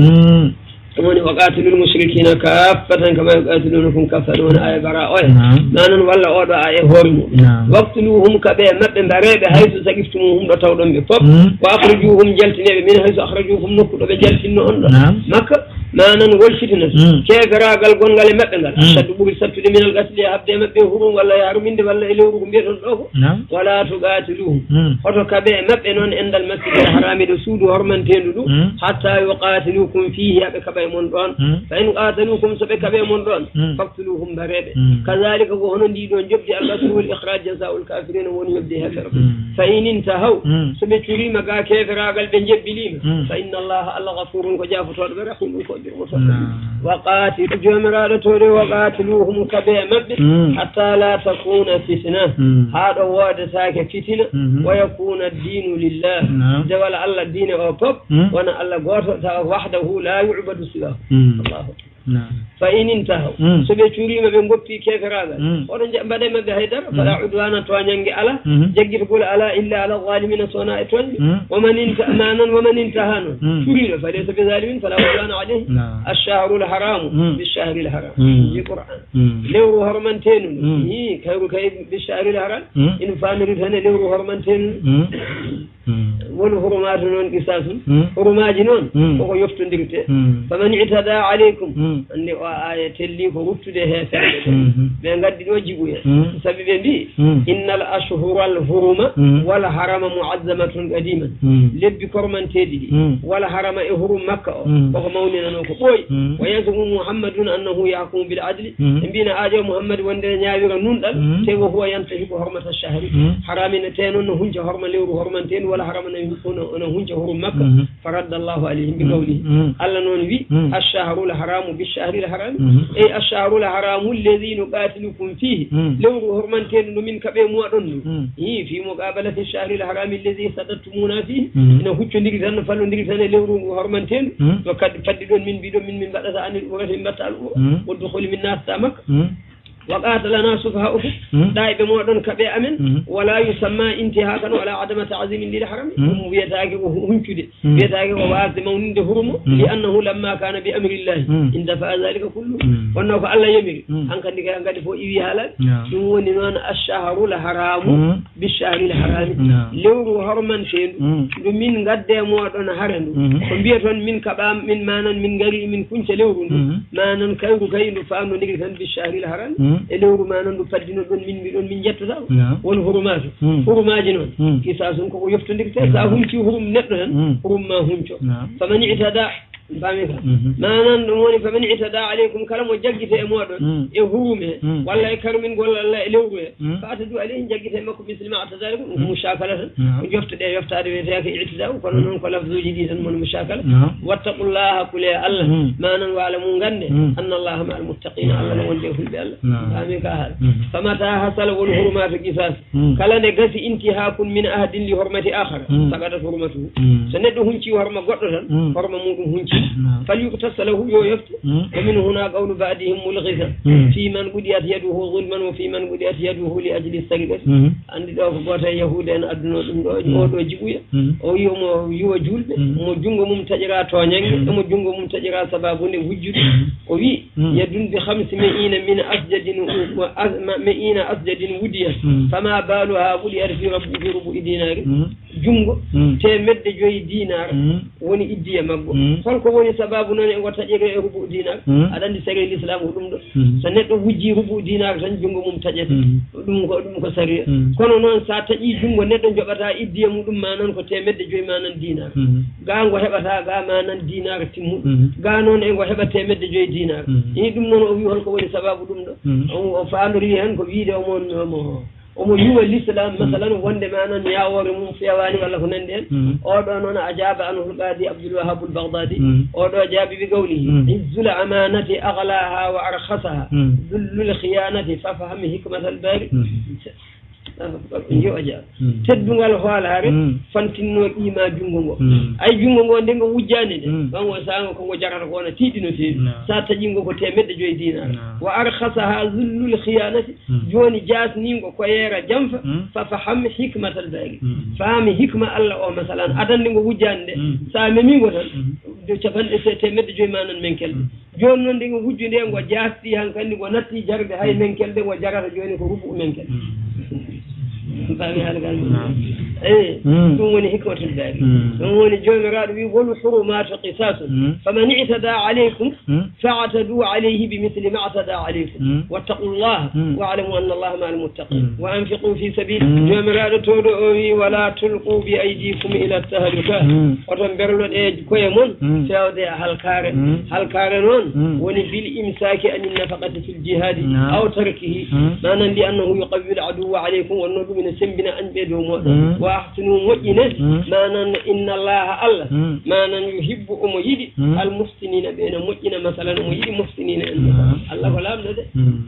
ɗum woni, wa qatilul mushrikina kaffatan kama yuqatilunakum kaffa, ɗum woni aya bara oya. Naam. Manan walla oɗo aya e hoore mum. Naam. Waqtuluhum, kaɓe maɓɓe, mbareɓe, haythu saqiftumuhum, ɗo tawɗon ɓe fof. Wa akhrijuhum, jaltineɓe, min haythu akhrajukum, nokku ɗo ɓe jaltinno on ɗo. Naam. Makka, manan wol fitina. Keeferagal gongal e maɓɓe ngal. Ashaddu, ɓuri sattude, min al qatli, e haɓde e maɓɓe hurum walla e harminde walla e lewru ko mbiyeton ɗo ko. Naam. Wala tuqatiluhum. Hoto kaɓe maɓɓe noon indal masjidil harami, ɗo suudu hormantendu ɗu, hatta yuqatilukum fihi, haɓe kaɓa e mon ɗon. Fa in qatalukum, so ɓe kaɓe mon ɗon, faqtuluhum, mbareɓe. Kadhalika, ko hono ndi ɗo jobdi, al qatlu wal ikhraj jazaa'ul kafirina, woni yobde heeferɓe. Fa in intahaw, so ɓe curima ga keeferagal, ɓe jebbilima, fa inna Allaha, Allah, ghafurun, ko jaafotoɗo ɓe, rahimun, ko jurmotoɗo ɓe. Naam. Wa qatilu, jomiraɗo towɗo, wa qatiluhum, kaɓe maɓɓe, hatta la takuna fitna, ha ɗo woodetake fitina, wa yakuna ad-dinu lillah, dewal Allah diine o pop wona Allah goto, tawa wahdahu la yu'badu siwahu. Allahu akbar. Naam. Fa in intahaw, so ɓe curima, ɓe goppi keeferagal, oɗo ja-, mbaɗa e maɓɓe haydara, fala udwana, toñange ala, jaggitagol ala, illa ala zalimina, sona e toñɓe. Wa man inta-, manan, wa man intaha noon, curiɗo, fa laysa bi zalimin, fala udwana alayhi. Naam. Ash-shahrul haramu bi shahril haram. Ji Qur'an. Lewru hormantendu ndu. Hi, kayru kay bi shahril haram. Ina famiri tan e lewru hormantendu ndu. Won hurumaatu noon, qisasun. Hurumaaji noon, koko yoftondirte. Faman i'tada alaykum. Hannde o aya telli ko ruttude heeferɓe ɓe. Ɓe ngaddi ɗo jiɓuya. Sabi ɓe mbi, innal ashhural huruma wal harama mu'azzamatun qadiman. Lebbi kormanteeɗi ɗi, wal harama e hurum Makka o, koko mawninano ko ɓooyi. Wa yaz'umu Muhammadun annahu yahkumu bil adli. Ɓe mbina aajo Muhammad wonde ñaawira nunɗal, te wa huwa yantahiku hormata shahri. Harami ne te noon no hunca horma lewru hormanteeru, wala harama no, no, no hunca hurum Makka. Faradda Allahu alayhim bi qawlihi. Allah noon wi, ash-shahrul haramu bi shahril harami. Ey ash-shahrul haramu alladhi nuqatilukum fihi. Lewru hormanteeru no min kaɓe muwaɗon ndu. Hi, fi muqabalati ash-shahril harami alladhi saddattumuna fihi. Ina huccondiri tan, no fallondiri tan e lewru ngu hormanteeru. No kadi faddi ɗon min mbiɗon min, min mbaɗata anil umrati, min mbatta al umra. Wa dukhuli, min naatata Makka. Wa qatalana sufaha'ukum, ɗayɓe moɗon kaɓe amen, wala yusamma intihakan wala adama ta'zimin lil harami, ɗum wiyetaake ko hu-, huncude, wiyetaake ko wasde mawninde hurumo, li annahu lamma kana bi amrillahi, indafa zalika kullu. Wonno ko Allah yamiri, hankandi kay hankadi fof iwi haalani. Ɗum woni noon ash-shahrul haramu bi shahril harami. Lewru hormanteendu, ndu min ngadde moɗon hare ndu. Ko mbiyaton min kaɓam, min manan min ngari, min kunca lewru ndu. Manan kayru kay ndu famnodiri tan bi shahril haram. E lewru manan ndu paddino ɗon min mbiɗon min jettata. Won hurumaatu. Hurumaaji noon. Kisasun koko yoftondirte. Sa hunci hurum neɗɗo tan, hurum ma hunco. Faman i'tada Faami ka? Manan ɗum woni, faman i'tada alaykum, kala mo jaggite e mooɗon e hurum he, walla e karmingol Allah e lewru he, fa atadu alayhi, jaggite e makko, misli ma i'tada alaykum, ɗum ko mushakala tan. Ko jofte ɗe yoftaade wiyeteeka i'tida, kono noon ko lafzuuji ɗi tan woni mushakala. Wattaqullaha, kule Allah. Manan wa'lamu, ngannde, annallaha ma'al muttaqina, Allah no wondi e hulɓe Allah. Faami ka haala? Famata hasala wal hurumatu qisas. Kala nde gasi intihakun min ahadin li hormati akhar, saqatat hurmatuhu. So neɗɗo hunci horma goɗɗo tan, horma muɗum hunci. Fal yuqtas lahu, yo yofte. Wa min huna qawlu ba'dihim mulghisan fi man qudiyat yaduhu zulman wa fi man qudiyat yaduhu li ajli sariqati. Anndi ɗo ko gooto e yahuuda en adduno ɗum ɗo, o ɗo jiɓuya. O wi omo yuwa juulɓe, mo junngo mum taƴira tooñange, e mo junngo mum taƴira sababu nde wujjude. O wi, yadun bi khamsi mi'ina min asjadin, wa as-, ma-, mi'ina asjadin wudiyat, fama baluha wudiyat fi rabu-, fi rubu'i dinari. Junngo teemedde joyi dinar woni iddiya maggo. Holko woni sababu noon e ngo taƴere e rubu'u dinar? Aɗa anndi sariya l'islam ko ɗum ɗo. So neɗɗo wujji rubu'u dinar tan, junngo mum taƴete. Ɗum ko, ɗum ko sariya. Kono noon, sa taƴi junngo neɗɗo, joɓata iddiya muɗum, manan ko teemedde joyi, manan dinar. Ga ngo heɓata, ga manan dinar timmuɗo. Ga noon e ngo heɓa teemedde joyi dinar. Ini ɗum noon, o wi, holko woni sababu ɗum ɗo? O, o faandori heen ko wiide omo, omo, omo yuwa l'islam, masalan, wonde manan ñaawoore mum feewaani walla ko nanndi heen. Oɗo noon, ajaba anhu al-qadi Abdul Wahhab al-Baghdadi. Oɗo jaabi bi qawlihi, izzul amanati aghlaha wa arkhasaha, dhullul khiyanati fafham hikmatal bari. Yo a jaa. Teddungal hoolaare fantinno qiima junngo ngo. Ay junngo ngo, nde ngo wujjaani nde, ɓango saanga ko ngo jarata ko, wona tiiɗi no feewi. Sa taƴi ngo ko teemedde joyi dinar. Wa arkhasaha zullul khiyanati, jooni jaasni ngo ko yeera jamfa, fa faham hikmatal bari. Faami hikma Allah o, masalan, adannde ngo wujjaani nde. Sa memi ngo tan, de capanɗe te-, teemedde joyi manan menkel. Jooni noon, nde ngo wujji nde, ngo jaasti hankandi, ngo natti jarde, hay menkel de, ngo jarata jooni ko rubu menkel. Faami haala kan? Eyi, ɗum woni hikmatul bari. Ɗum woni Joomiraaɗo wi, wal hurumatu qisasun. Faman i'tada alaykum fa'tadu alayhi bi misli ma i'tada alaykum. Wattaqullaha wa'lamu anna Allaha ma'al muttaqin. Wa anfiqu fi sabili. Joomiraaɗo towɗo o wi, wala tulqu bi aydikum ila tahluka. Oto mberloɗe koye mon feewde e halkaare. Halkaare noon woni bil imsaki anin nafaqati fil jihadi aw tarkihi. Manan li annahu yuqawwi al aduwwa alaykum, wonno ɗum ina sembina añɓe dow moɗon. Wa ahsinu, moƴƴine. Manan inna Allaha, Allah, manan yuhibbu, omo yiɗi al muhsinina, ɓe ene moƴƴina, masalan, omo yiɗi muhsinina en. Allah ko laamɗo de.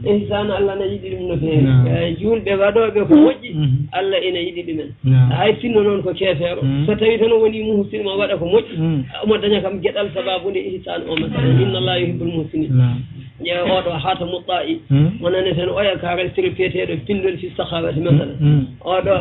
Ihsan, Allah na yiɗi ɗum no feewi. Eh, juulɓe waɗooɓe ko moƴƴi, Allah ina yiɗi ɗumen. Hay sinno noon ko keefeero, so tawi tan o woni muhsin, mo waɗa ko moƴƴi, omo daña kam geɗal sababu nde ihsan o, masalan, inna Allah yuhibbul muhsinin. Ƴeewa oɗo Hatamu Ta'i, mo naneten oya kara siri piyeteeɗo Pindol fi Sakhawati, masalan. Oɗo,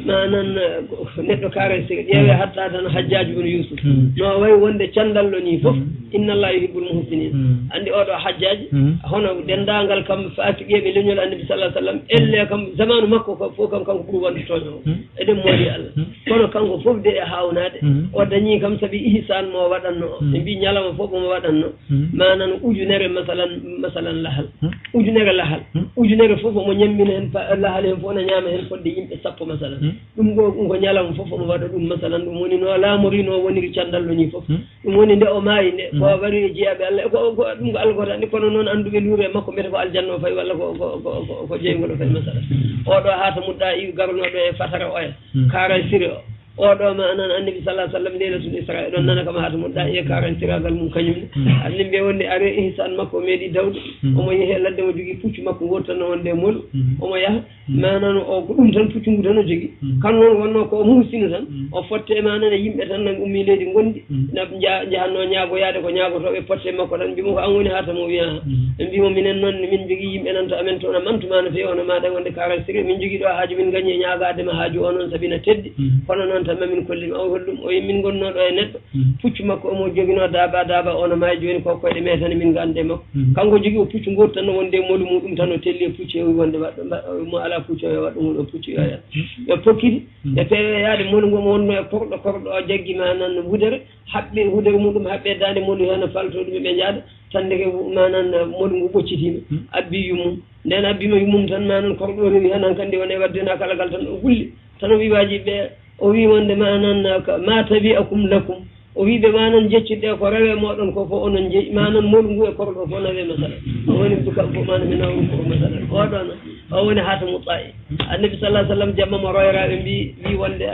manan, eh, neɗɗo kara siri, ƴeewe hatta tan Hajjaj ibn Yusuf. No wayi wonde candallo ni fof, inna Allah yuhibbul muhsinin. Anndi oɗo Hajjaj, hono denndaangal kam faasiqeeɓe leñol Annabi sallallahu alaihi wasallam, elle kam zamanu makko ko fof kam kanko ɓuri wonde tooñoowo. Eɗen mooli Allah. Kono kanko fof de e haawnaade, o dañii kam sabi ihsan mo waɗanno o. Ɓe mbii ñalawma fof omo waɗanno, manan ujunere, masalan, masalan lahal. Ujunere lahal. Ujunere fof omo ñammina heen, pa-, lahal heen fof na ñaama heen fodde yimɓe sappo, masalan. Ɗum ɗo, ɗum ko ñalawma fof omo waɗa ɗum, masalan. Ɗum woni no laamori, no woniri candallo ni fof. Ɗum woni nde o maayi nde, ko o wari e jiyaaɓe Allah, ko, ko, ɗum ko Allah gooto anndi, kono noon annduɓe luure e makko, mbiyata ko aljanna o fayi walla ko, ko, ko, ko, ko jeyngol o fayi, masalan. Oɗo Hatamu Ta'i garnooɗo e fatara oya, kara siri o. Oɗo manan Annabi sallallahu alaihi wasallam, Laylatul Isra, eɗon nana kam Hatamu Ta'i e kara siragal mum kañum ne. Anndi mbiya wonde are ihsan makko o meeɗi dawde. Omo yehi e ladde, omo jogii puccu makko ngootu tan no wonde e molu. Omo yaha. Manan o ko ɗum tan, puccu ngu tan o jogii. Kam noon wonno ko o muhsinu tan. O fotte manan e yimɓe tan, nan ummii leydi ngondi. Na nja-, njahanno ñaagoyaade ko ñaagotooɓe potte makko tan. Mbii mo, ko an woni Hatamu? O wiya, ɓe mbii mo, minen noon, min njogii yimɓe nan to amen to, na mantu ma no feewi, hono maaɗa wonde kara siri. Min njogii ɗo haaju, min ngañi e ñaagaade ma haaju o noon, sabi na teddi. Kono noon tan, ma min kolli ma. O holli ɗum, o wi, min ngonnoo ɗo e neɗɗo. Puccu makko omo joginoo daaba, daaba o no maayi jooni, ko koyɗe meetane min ngannde makko. Kanko jogii o puccu ngootu tan no wonde e molu muɗum tan, o telli e puccu, o wi wonde waɗɗo, mba-, mo alaa puccu o yo waɗɗo mum ɗo puccu yo yah. Ɓe pokkiti, ɓe peewe yaade, molu ngo mo wonno e korɗo, korɗo o jaggi manan wudere, haɓɓi wudere muɗum, haɓɓi e daande molu heen, falto ɗum ɓe njaada, tan ndeke wu-, manan molu ngu ɓoccitiima, abbi yummum. Nden abbiima yummum tan, manan korɗo o rewi heen, hankandi woni e waddena kalagal tan o gulli. Tan o wi waajiɓe ɓe, o wi wonde manan ka, ma tabi'akum lakum, O wi ɓe, ma non jeccirɗe ko rewe moɗon ko fof onon jeyi, ma non molu ngu e korɗo fof nawe masala. O woni duka ko mana mi nawu ko masala. Oɗon, o woni hata mutsa'i. Annabi sallallahu alaihi wasallam jamma mo royraɓe mbi, wi wonde,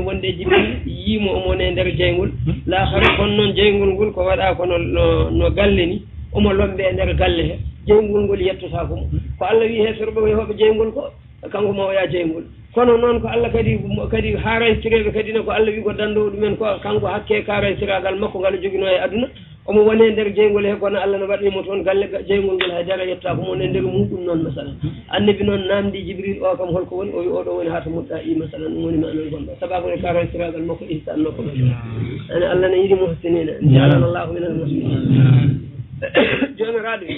wonde Jibril yimo omo ne nder jeyngol. La hari kon non jeyngol ngol ko waɗa ko no, no, no galle ni. Omo lombe e nder galle he. Jeyngol ngol yettotako mo. Ko Allah wi he sorɓe o yehoɓe jeyngol ko. Kanko ma o yaa jeyngol. Kono noon ko Allah kadi, kadi haaraytireeɓe kadi ne ko Allah wi ko danndoowo ɗumen ko kanko hakke kaaraytiraagal makko ngal o joginoo e aduna. Omo wone nder jeyngol he kono Allah no waɗni mo toon galle ga-, jeyngol ngol hay dara yettaa ko mo ne nder muɗum noon masala. Annabi noon naamndi Jibril o kam holko woni? O wi oɗo woni hata muɗɗa i masala ɗum woni maanal gonɗo. Sababu e kaaraytiraagal makko ihsan makko. Ani Allah ne yiɗi muhsinina. Jaalana Allahu minal muhsinin. Joomiraaɗo wi,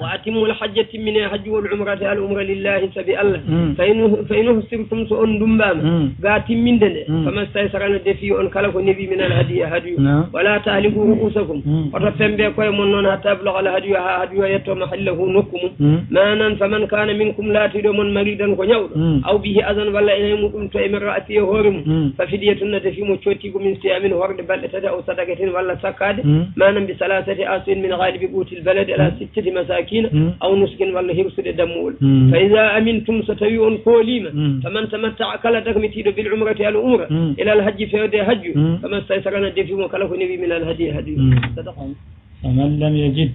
"Wa atimmul hajja, timmine hajju wal umrata, al umra lillahi, sabi Allah. Mm. Fa in, fa in uhsirtum, so on ndumbaama, Mm. ga timminde nde, Mm. famastaysara, no defi on kala ko newi min al hadiya, hadiyu. Naam. Wala tahliku ru'usakum, Mm. oto pembe koye mon noon, hatta yabluga al hadiyu, haa hadiyu o yetto mahallahu, nokku mum. Mm. Manan, faman kana minkum, laatiiɗo mon, maridan, ko ñawɗo, Mm. aw bihi azan, walla ene e muɗum to e min ra'si, e hoore mum, Mm. fa fidyatun, no defi mo cotti ko min siyamin, hoorde balɗe tati, aw sadaqatin, walla sakkaade, Mm. manan bi salasati awsuqin min ghalibi qutil balad, ala Mm. sittati masakina, Mm. aw nusukin, walla hirsude dammuwol. Mm. Fa iza amintum, so tawi on kooliima, Mm. faman tamatta'a, kala dakmitiiɗo bil umrati, al umra, Mm. ila al hajji, fewde hajju, Mm. famastaysara, no defi mo kala ko newi min al hadiyi, hadiyu. Mm. Sadaqa. Faman lam yajid.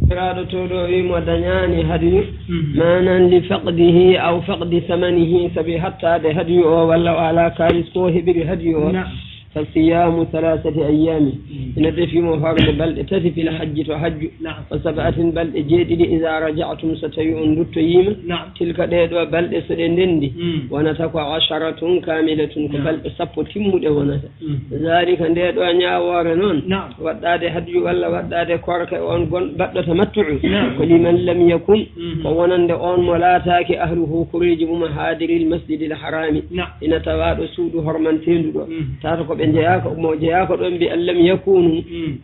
Joomiraaɗo towɗo o wi mo dañaani hadiyu, Mhm. manan li faqdihi aw faqdi samanihi, sabi hattaade hadiyu o walla o alaa kaalis ko heɓiri hadiyu o. Naam. Fa siyamu thalathati ayyami. Mhm. Ina defi mo hoorde balɗe tati fil hajji to hajju. Naam. Wa sab'atin balɗe jeeɗiɗi iza raja'tum so tawi on nduttoyiima. Naam. Tilka ɗee ɗoo balɗe so ɗe ndenndi. Mm. Wonata ko asharatun kamilatun ko Naam. balɗe sappo timmuɗe wonata. Mm. Zalika, nde ɗo ñaawoore noon, Naam. waɗɗaade hadyu walla waɗɗaade korka e on gon-, baɗɗo tamattu'u, Naam. ko liman lam yakun, Mhm. ko wonande on mo laataaki ahluhu koreeji mum haadiril masjidil harami, Naam. ina tawaaɗo suudu hormanteendu ɗo. Mhm. Tawata ko ɓe jeyaaka, mo jeyaaka ɗo mbi an lam yakunu Mm.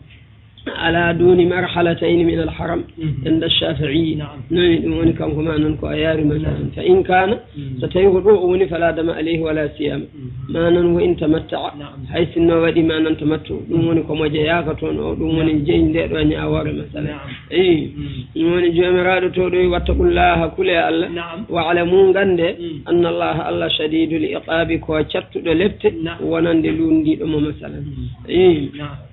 ala duni marhalatayni min al haram Mhm. inda Shafi'i. Naam. Noon ɗum woni kanko ma noon ko a yaari ma Naam. Fa in kana Mm. So tawi ko ɗo o woni, fala dama alayhi wala siyama. Mhm. Manan wa in tamatta'a. Naam. Hay sinno waɗi manan tamattu. Ɗum woni ko mo jeyaaka toon o, ɗum woni Naam. jeyi nde ɗo ñaawoore masala. Naam. Eyi. Mm. Ɗum woni Joomiraaɗo to ɗo wattaqullaha, kule Allah. Naam. Wa'lamu, ngande, Mm. anna Allah, Allah shadidul iqabi, ko cattuɗo lepte, Naam. wonande lundiɗo mo masala. Mm. Eyi. Naam.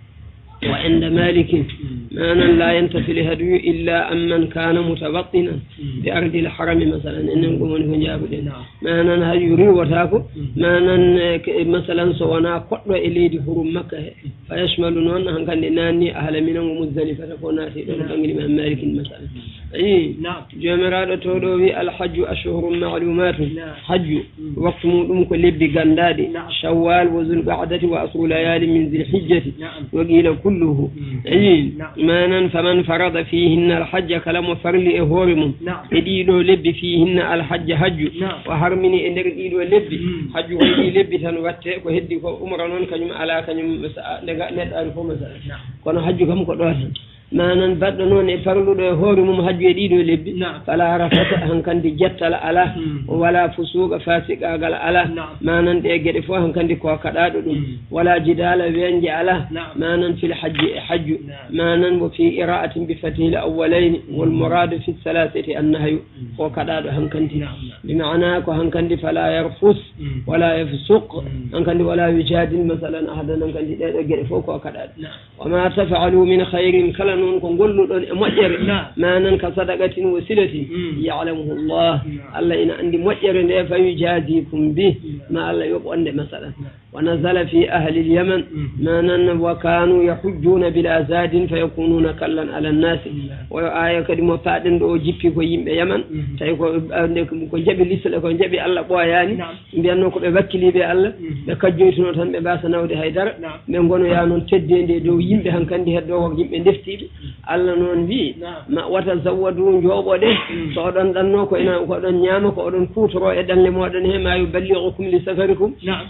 Wa inda Malikin, Mm. manan la yantafi li hadyu illa amman kana mutabattinan Mm. bi ardil harami, masalan, enen ko woni ko jaabuɗen. Naam. Manan hadyu riwata ko, Mm. manan, eh, ke-, masalan, so wona koɗɗo e leydi hurum Makka he, fa yashmalu noon, hankande nanni ahla Minan wa Muzdalifata ko naati ɗon Naam. bangiri Imam Malikin, masalan. Ayi, Naam. Joomiraaɗo to ɗo wi, al hajju ashhurun ma'lumatun. Naam. Hajju Mm. waktu muɗum ko lebbi gandaaɗi, Naam. Shawwal wa Zulqa'dati wa asru layali min Zilhijjati, Naam. wa qila kulluhu. Mm. Eyi, Naam. manan, faman farada fihinna alhajja, kala mo farli e hoore mum, Naam. e ɗiɗo lebbi, fihinna alhajja, hajju, Naam. o harmini e nder ɗiɗo lebbi, Mm. hajju ko ɗi lebbi tan watte, ko heddi ko umra noon, kañum ala, kañum sa-, nde ga-, neɗɗo ari fof masala. Naam. Kono hajju kam ko ɗo tan. Manan baɗɗo noon e farluɗo e hoore mum hajju e ɗiɗo lebbi, Naam. fala rafata, hankandi jettala ala, Mm. wala fusuqa, fasiqagal ala, Naam. manan ɗe geɗe fof hankandi ko kaɗaɗo ɗum, Mm. wala jidala, weñje ala, Naam. manan fil hajji e hajju, Naam. manan wo fi qira'atin bi fathil awwalayni, wal muradu fi thalathati annahyu, Mm. ko kaɗaɗo hankandi. Naam, naam. Bi ma'ana ko hankandi fala yarfus, Mm. wala yafsuq, Mm. hankandi wala yujadil, masalan, ahadan, hankandi ɗeɗo geɗe fof ko kaɗaɗo. Naam. Wa ma taf'alu min khairin, kala noon ko golluɗon e moƴƴere, Naam. manan ka sadaqatin wa silatin, Mm. ya'lamuhu Allah. Naam. Allah ina andi moƴƴere nde, fa yujazikum bih, Naam. ma Allah yoɓ on nde, masalan. Naam. Wa nazala fi ahli al-Yaman, Mm. manan wa kanu yahujjuna bila zadin fa yakununa kallan ala an-nas. Naam. Oyo aya kadi mo paɗen ɗo o jippi ko yimɓe Yaman, Mm. tawi ko, ande ko jaɓi lisla, ko jaɓi Allah ɓooyaani. Naam. Mbiyatnoo ko ɓe wakkiliiɓe e Allah, Mhm. ɓe kajjoytunoo tan, ɓe mbaasa nawde hay dara. Naam. Ɓe ngonoyaa noon teddeendi e dow yimɓe, hankandi heddoo ko yimɓe ndeftiiɓe. Mhm. Allah noon wiyi, Naam. ma, "Wa tazawwadu, njooɓoɗee, Mhm. so oɗon ɗannoo ko ena, ko oɗon ñaama, ko oɗon kuutoroo e ɗanle mooɗon he, ma yuballighukum li safarikum." Naam.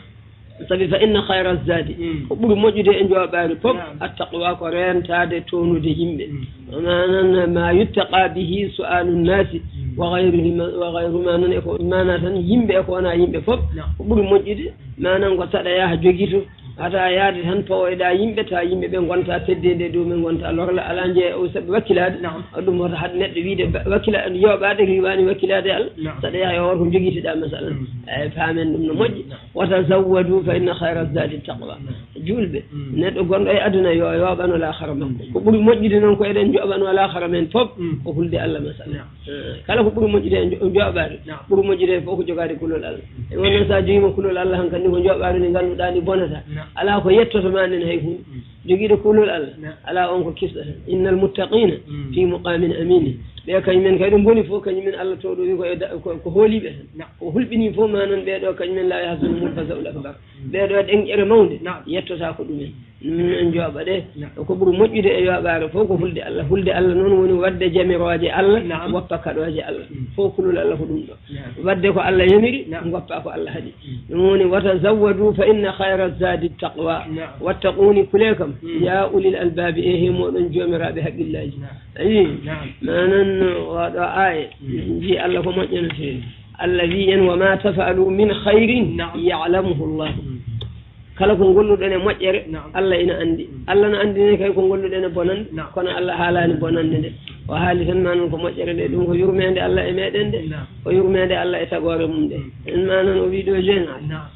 Sabi fa inna khayra zadi, Mhm. ko ɓuri moƴƴude e njooɓaari fof, Naam. at-taqwa, ko reentaade townude yimɓe. Mhm. Manan ma yuttaqa bihi su'alu nnasi Mhm. wa ghayruhum, wa ghayru, manan e ko, manan tan yimɓe e ko wona yimɓe fof, Naam. ko ɓuri moƴƴude, manan ko saɗa yaha jogito, Hata yaade tan pawoyɗa yimɓe, tawa yimɓe ɓe ngonta teddede e dow men, ngonta lorla, ala jeeya o sabi wakkilaade. Naam. Ɗum wota haɗ neɗɗo wiide ba-, wakkila-, yooɓaade riwaani wakkilaade Allah. Naam. Saɗa yaha e hoto ko jogitiɗa, masalan. Mm. Eyi, paamen ɗum no moƴƴi. Naam. "Wa tazawwadu fa inna khayra zadi taqwa." Naam. Juulɓe, mm, neɗɗo gonɗo e aduna yo yooɓano laakhara makko. Mm. Ko ɓuri moƴƴude noon ko eɗen joɓano laakhara men fof, mm, ko hulde Allah, masalan. Naam. Eh, kala ko ɓuri moƴƴude e jo-, jooɓaade, naam, ɓuri moƴƴude e fof ko jogaade kulol Allah. Mm. E wonno so a jogiima kulol Allah hankadi ko jooɓaade ni ngannduɗaa ni bonata. Naam. Alaa ko yettoto ma nen hay huunde. Mm. Jogiiɗo kulol Allah, naam, alaa on ko kisɗata. "Innal muttaqina, mm, fi muqamin amini." Ɓe kañumen kadi ɗum boni fof, kañumen Allah towɗo wi ko e da-, ko, ko hooliiɓe tan. Naam. Ko hulɓinii fof ma noon ɓee ɗo kañumen la yahzunhumul faza'ul akbar. Mm. Ɓee ɗo ɗenƴere mawnde, naam, yettota ko ɗumen. Ɗum en jooɓa ɗe. Naam. Ko ɓuri moƴƴude e yooɓaare fof ko hulde Allah. Hulde Allah noon woni waɗde jamirooje Allah, naam, woppa kaɗooje Allah. Mm. Fof kulol Allah ko ɗum ɗo. Naam. Waɗde ko Allah yamiri, naam, ngoppa ko Allah haɗi. Mm. Ɗum woni, "Wa tazawwadu fa inna khayra zadi taqwa." Naam. "Wattaquni, kule kam, mm, ya ulil albabi, e he moɗon joomiraaɓe haqqillaaji." Naam. Ayi? Naam. Manan oɗo aaye, mm, jii Allah ko moƴƴano feewi. Allah wi en, "Wa ma taf'alu min khayrin, naam, ya'lamuhu Allah." Mm. Kala ko ngolluɗon e moƴƴere, naam, Allah ina anndi. Mm. Allah na anndi ne kay ko ngolluɗon e bonande, naam, kono Allah haalaani bonande nde. O haali tan manan ko moƴƴere nde, ɗum ko yurmeende Allah e meɗen nde, naam, ko yurmeende Allah e tagoore mum nde. Mm. En manan o wi ɗo jenaade. Naam.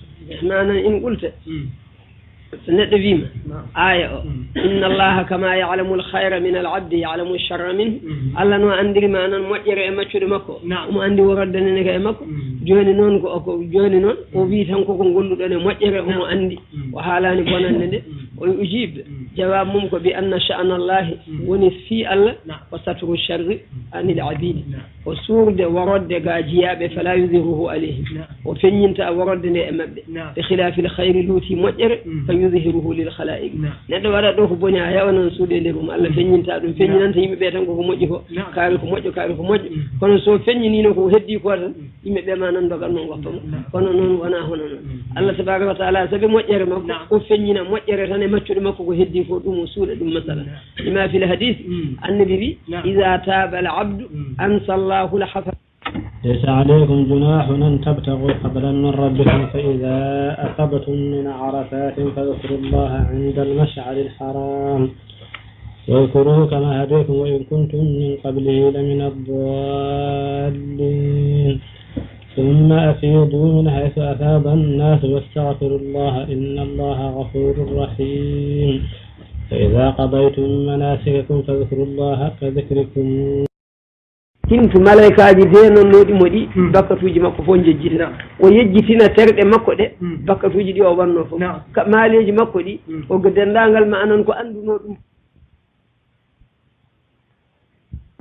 Manan in qulta. Mm. So neɗɗo wiima, naam, aaya o, mm, "Inna Allaha kama ya'lamul khayra min al abdi ya'lamu sharra min." Mm. Allah no anndiri manan moƴƴere e maccuɗo makko. Naam. Omo anndi worodde nene ka e makko. Mm. Jooni noon ko, ko, jooni noon o, mm, wi tan koko ngolluɗon e moƴƴere, naam, omo anndi. Mm. O haalaani bonande nde. Mm. O ujib. Mm. Jawab mum ko bi anna sha'na Allahi, mm, woni fii Allah, naam, ko satru sharri, mm, anil abidi. Naam. Ko suurde worodde ga jiyaaɓe, fala yudhiruhu alayhim. Naam. O feññinta worodde nde e maɓɓe. Naam. Bi khilafil khayri, luuti moƴƴere, mm, fa yudhiruhu lil khalaiq. Naam. Neɗɗo waɗa ɗo ko boni, a hewa noon suuɗe nder mum. Allah, naam, feññinta ɗum, naam, feññinanta yimɓe ɓe tan koko moƴƴi ko. Naam. Kaari ko moƴƴo, kaari ko moƴƴo. Mm. Kono so feññinino ko heddi ko tan, mm, yimɓe ɓe ma nan dogan mo goppa mo. Naam. Kono noon wona hono noon. Mm. Allah tabaraka wa taala sabi moƴƴere makko, naam, o feññina moƴƴere tan e maccuɗo makko ko heddi ko, ɗum o suuɗa ɗum masala. Naam. Lima fil hadis, mm, annabi wi, naam, "Iza taba al abdu, mm, ansa Allahu al hasan." ليس عليكم جناح أن تبتغوا فضلا من ربكم فإذا أفضتم من عرفات فاذكروا الله عند المشعر الحرام واذكروه كما هداكم وإن كنتم من قبله لمن الضالين ثم أفيضوا من حيث أفاض الناس واستغفروا الله إن الله غفور رحيم فإذا قضيتم مناسككم فاذكروا الله كذكركم. Hintu malaykaaji deenannooɗi mo ɗi, hmm, bakkatuuji makko fof njejjitina. Naam. O yejjitina terɗe makko ɗe, hmm, bakkatuuji ɗi o wannoo fof. Naam. Ka maaleeji makko ɗi, hmm, o ga denndaangal ma anan ko anndunoo ɗum.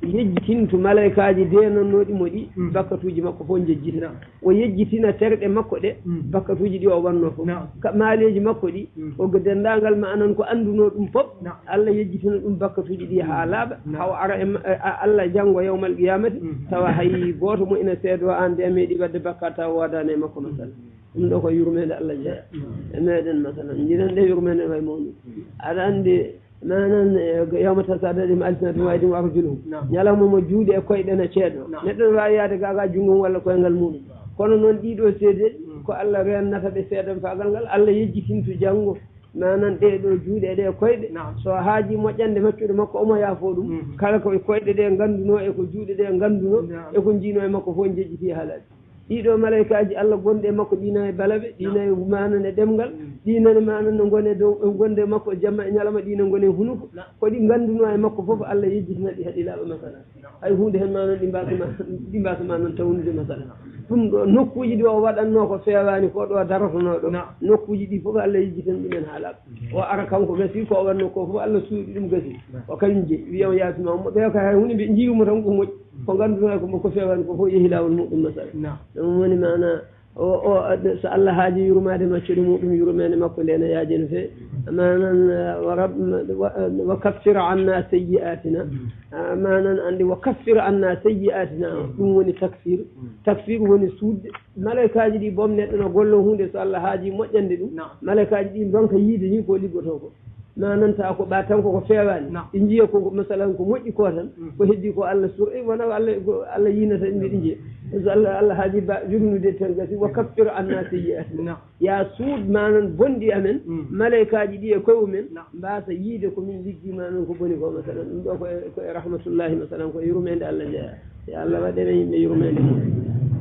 Yejjitintu malaykaaji deenannooɗi mo ɗi, hmm, bakkatuuji makko fof njejjitina. Naam. O yejjitina terɗe makko ɗe, mm, bakkatuuji ɗi o wannoo fof. Naam. Ka maaleeji makko ɗi, mm, o ga denndaangal ma anan ko anndunoo ɗum fof. Naam. Allah yejjitina ɗum bakkatuuji ɗi haa, mm, laaɓa, naam, hawa ara e ma-, e, a-, Allah janngo yawmal qiyamati, mm, tawa hay gooto mo ina seedoo aan de a meeɗi waɗde bakkaat tawa woodaani e makko masala. Mm. Ɗum ɗo ko yurmeende Allah jeya. Mm. E meɗen masala. Njiɗen de yurmeende way mawni. Mm. Aɗa anndi Manan, eh, yawma tashhadu alayhim alsinatuhum wa aydihim wa arjuluhum. Naam. Ñalawma mo juuɗe e koyɗe na ceeɗo. Naam. Neɗɗo no waawi yaade ga ga junngo mum walla koyngal muɗum. Naam. Kono noon ɗiɗo seedeeji, mm, ko Allah reennata ɓe seedanfaagal ngal. Allah yejjitintu janngo, manan ɗee ɗo juuɗe e ɗee koyɗe. Naam. So haaji moƴƴande maccuɗo makko, omo yaafoo ɗum. Mm. Kala ko koyɗe ɗe nganndunoo e ko juuɗe ɗe nganndunoo, naam, e ko njiinoo e makko fof jejjiti e haalaaji. Ɗiɗo malaykaaji Allah gonɗi e makko, ɗi nani balaɓe, ɗi, naam, nani manan e ɗemngal, mm, ɗi nani manan no ngoni e dow, gonde makko jamma e ñalawma, ɗi no ngoni e hunuko. Naam. Ko ɗi nganndunoo e makko fof, Allah yejjitina ɗi, haɗi laaɓa masala. Naam. Hay huunde heen manan ɗi mbaasa ma, ɗi mbaasa manan tawnude masala. Naam. Ɗum ɗo, nokkuuji ɗi o waɗannoo ko feewaani ko ɗo darotonoo ɗo. Naam. Nokkuuji ɗi fof Allah yejjitina ɗumen haa laaɓa. Mm. O ara kanko gasi, ko o waɗnoo ko fof Allah suuɗi ɗum gasi. Naam. O kañum jeyi, wiya o yaafima mo, ɓe kay hay huunde ɓe njiiru mo tan ko moƴƴi. Ko ngannduɗaa ko, ko feewaani ko fof yehi laawol muɗum masala. Naam. Ɗum woni maana o, o, so Allah haaji yurmaade maccuɗo muɗum, yurmeende makko nde ne yaaji no feewi. Manan, wa rab-, wa, wa kaffir anna sayyi'atina. Mm. Ah, manan anndi wa kaffir anna sayyi'atina. Mm. Ɗum woni takfir. Mm. Takfir woni suuɗde. Malaykaaji ɗi boom neɗɗo no gollo huunde, so Allah haaji moƴƴande ɗum. Naam. Malaykaaji ɗi ndonka yiide ni ko liggotoo ko. Nananta ko ɓa tan koko feewani. Naam. Ɗi njiya ko, ko masalan ko moƴƴi ko tan, mm, ko heddi ko Allah sur-, eh, wona Allah, ko Allah yinata en mbiɗi njiya. So Allah, Allah haaji ba jumnude tan gasi, "Wa kaffir anna sayyi'atina." Naam. Ya suud manan bonɗi amen, mm, malaykaaji ɗi e koye mumen, naam, mbasa yiide ko min liggi manan ko boni ko, masalan. Ɗum ɗo ko e, ko e rahmatullahi, masalan, ko e yurmeende Allah jeeya. Ya Allah waɗ en yimɓe yurmeende mum.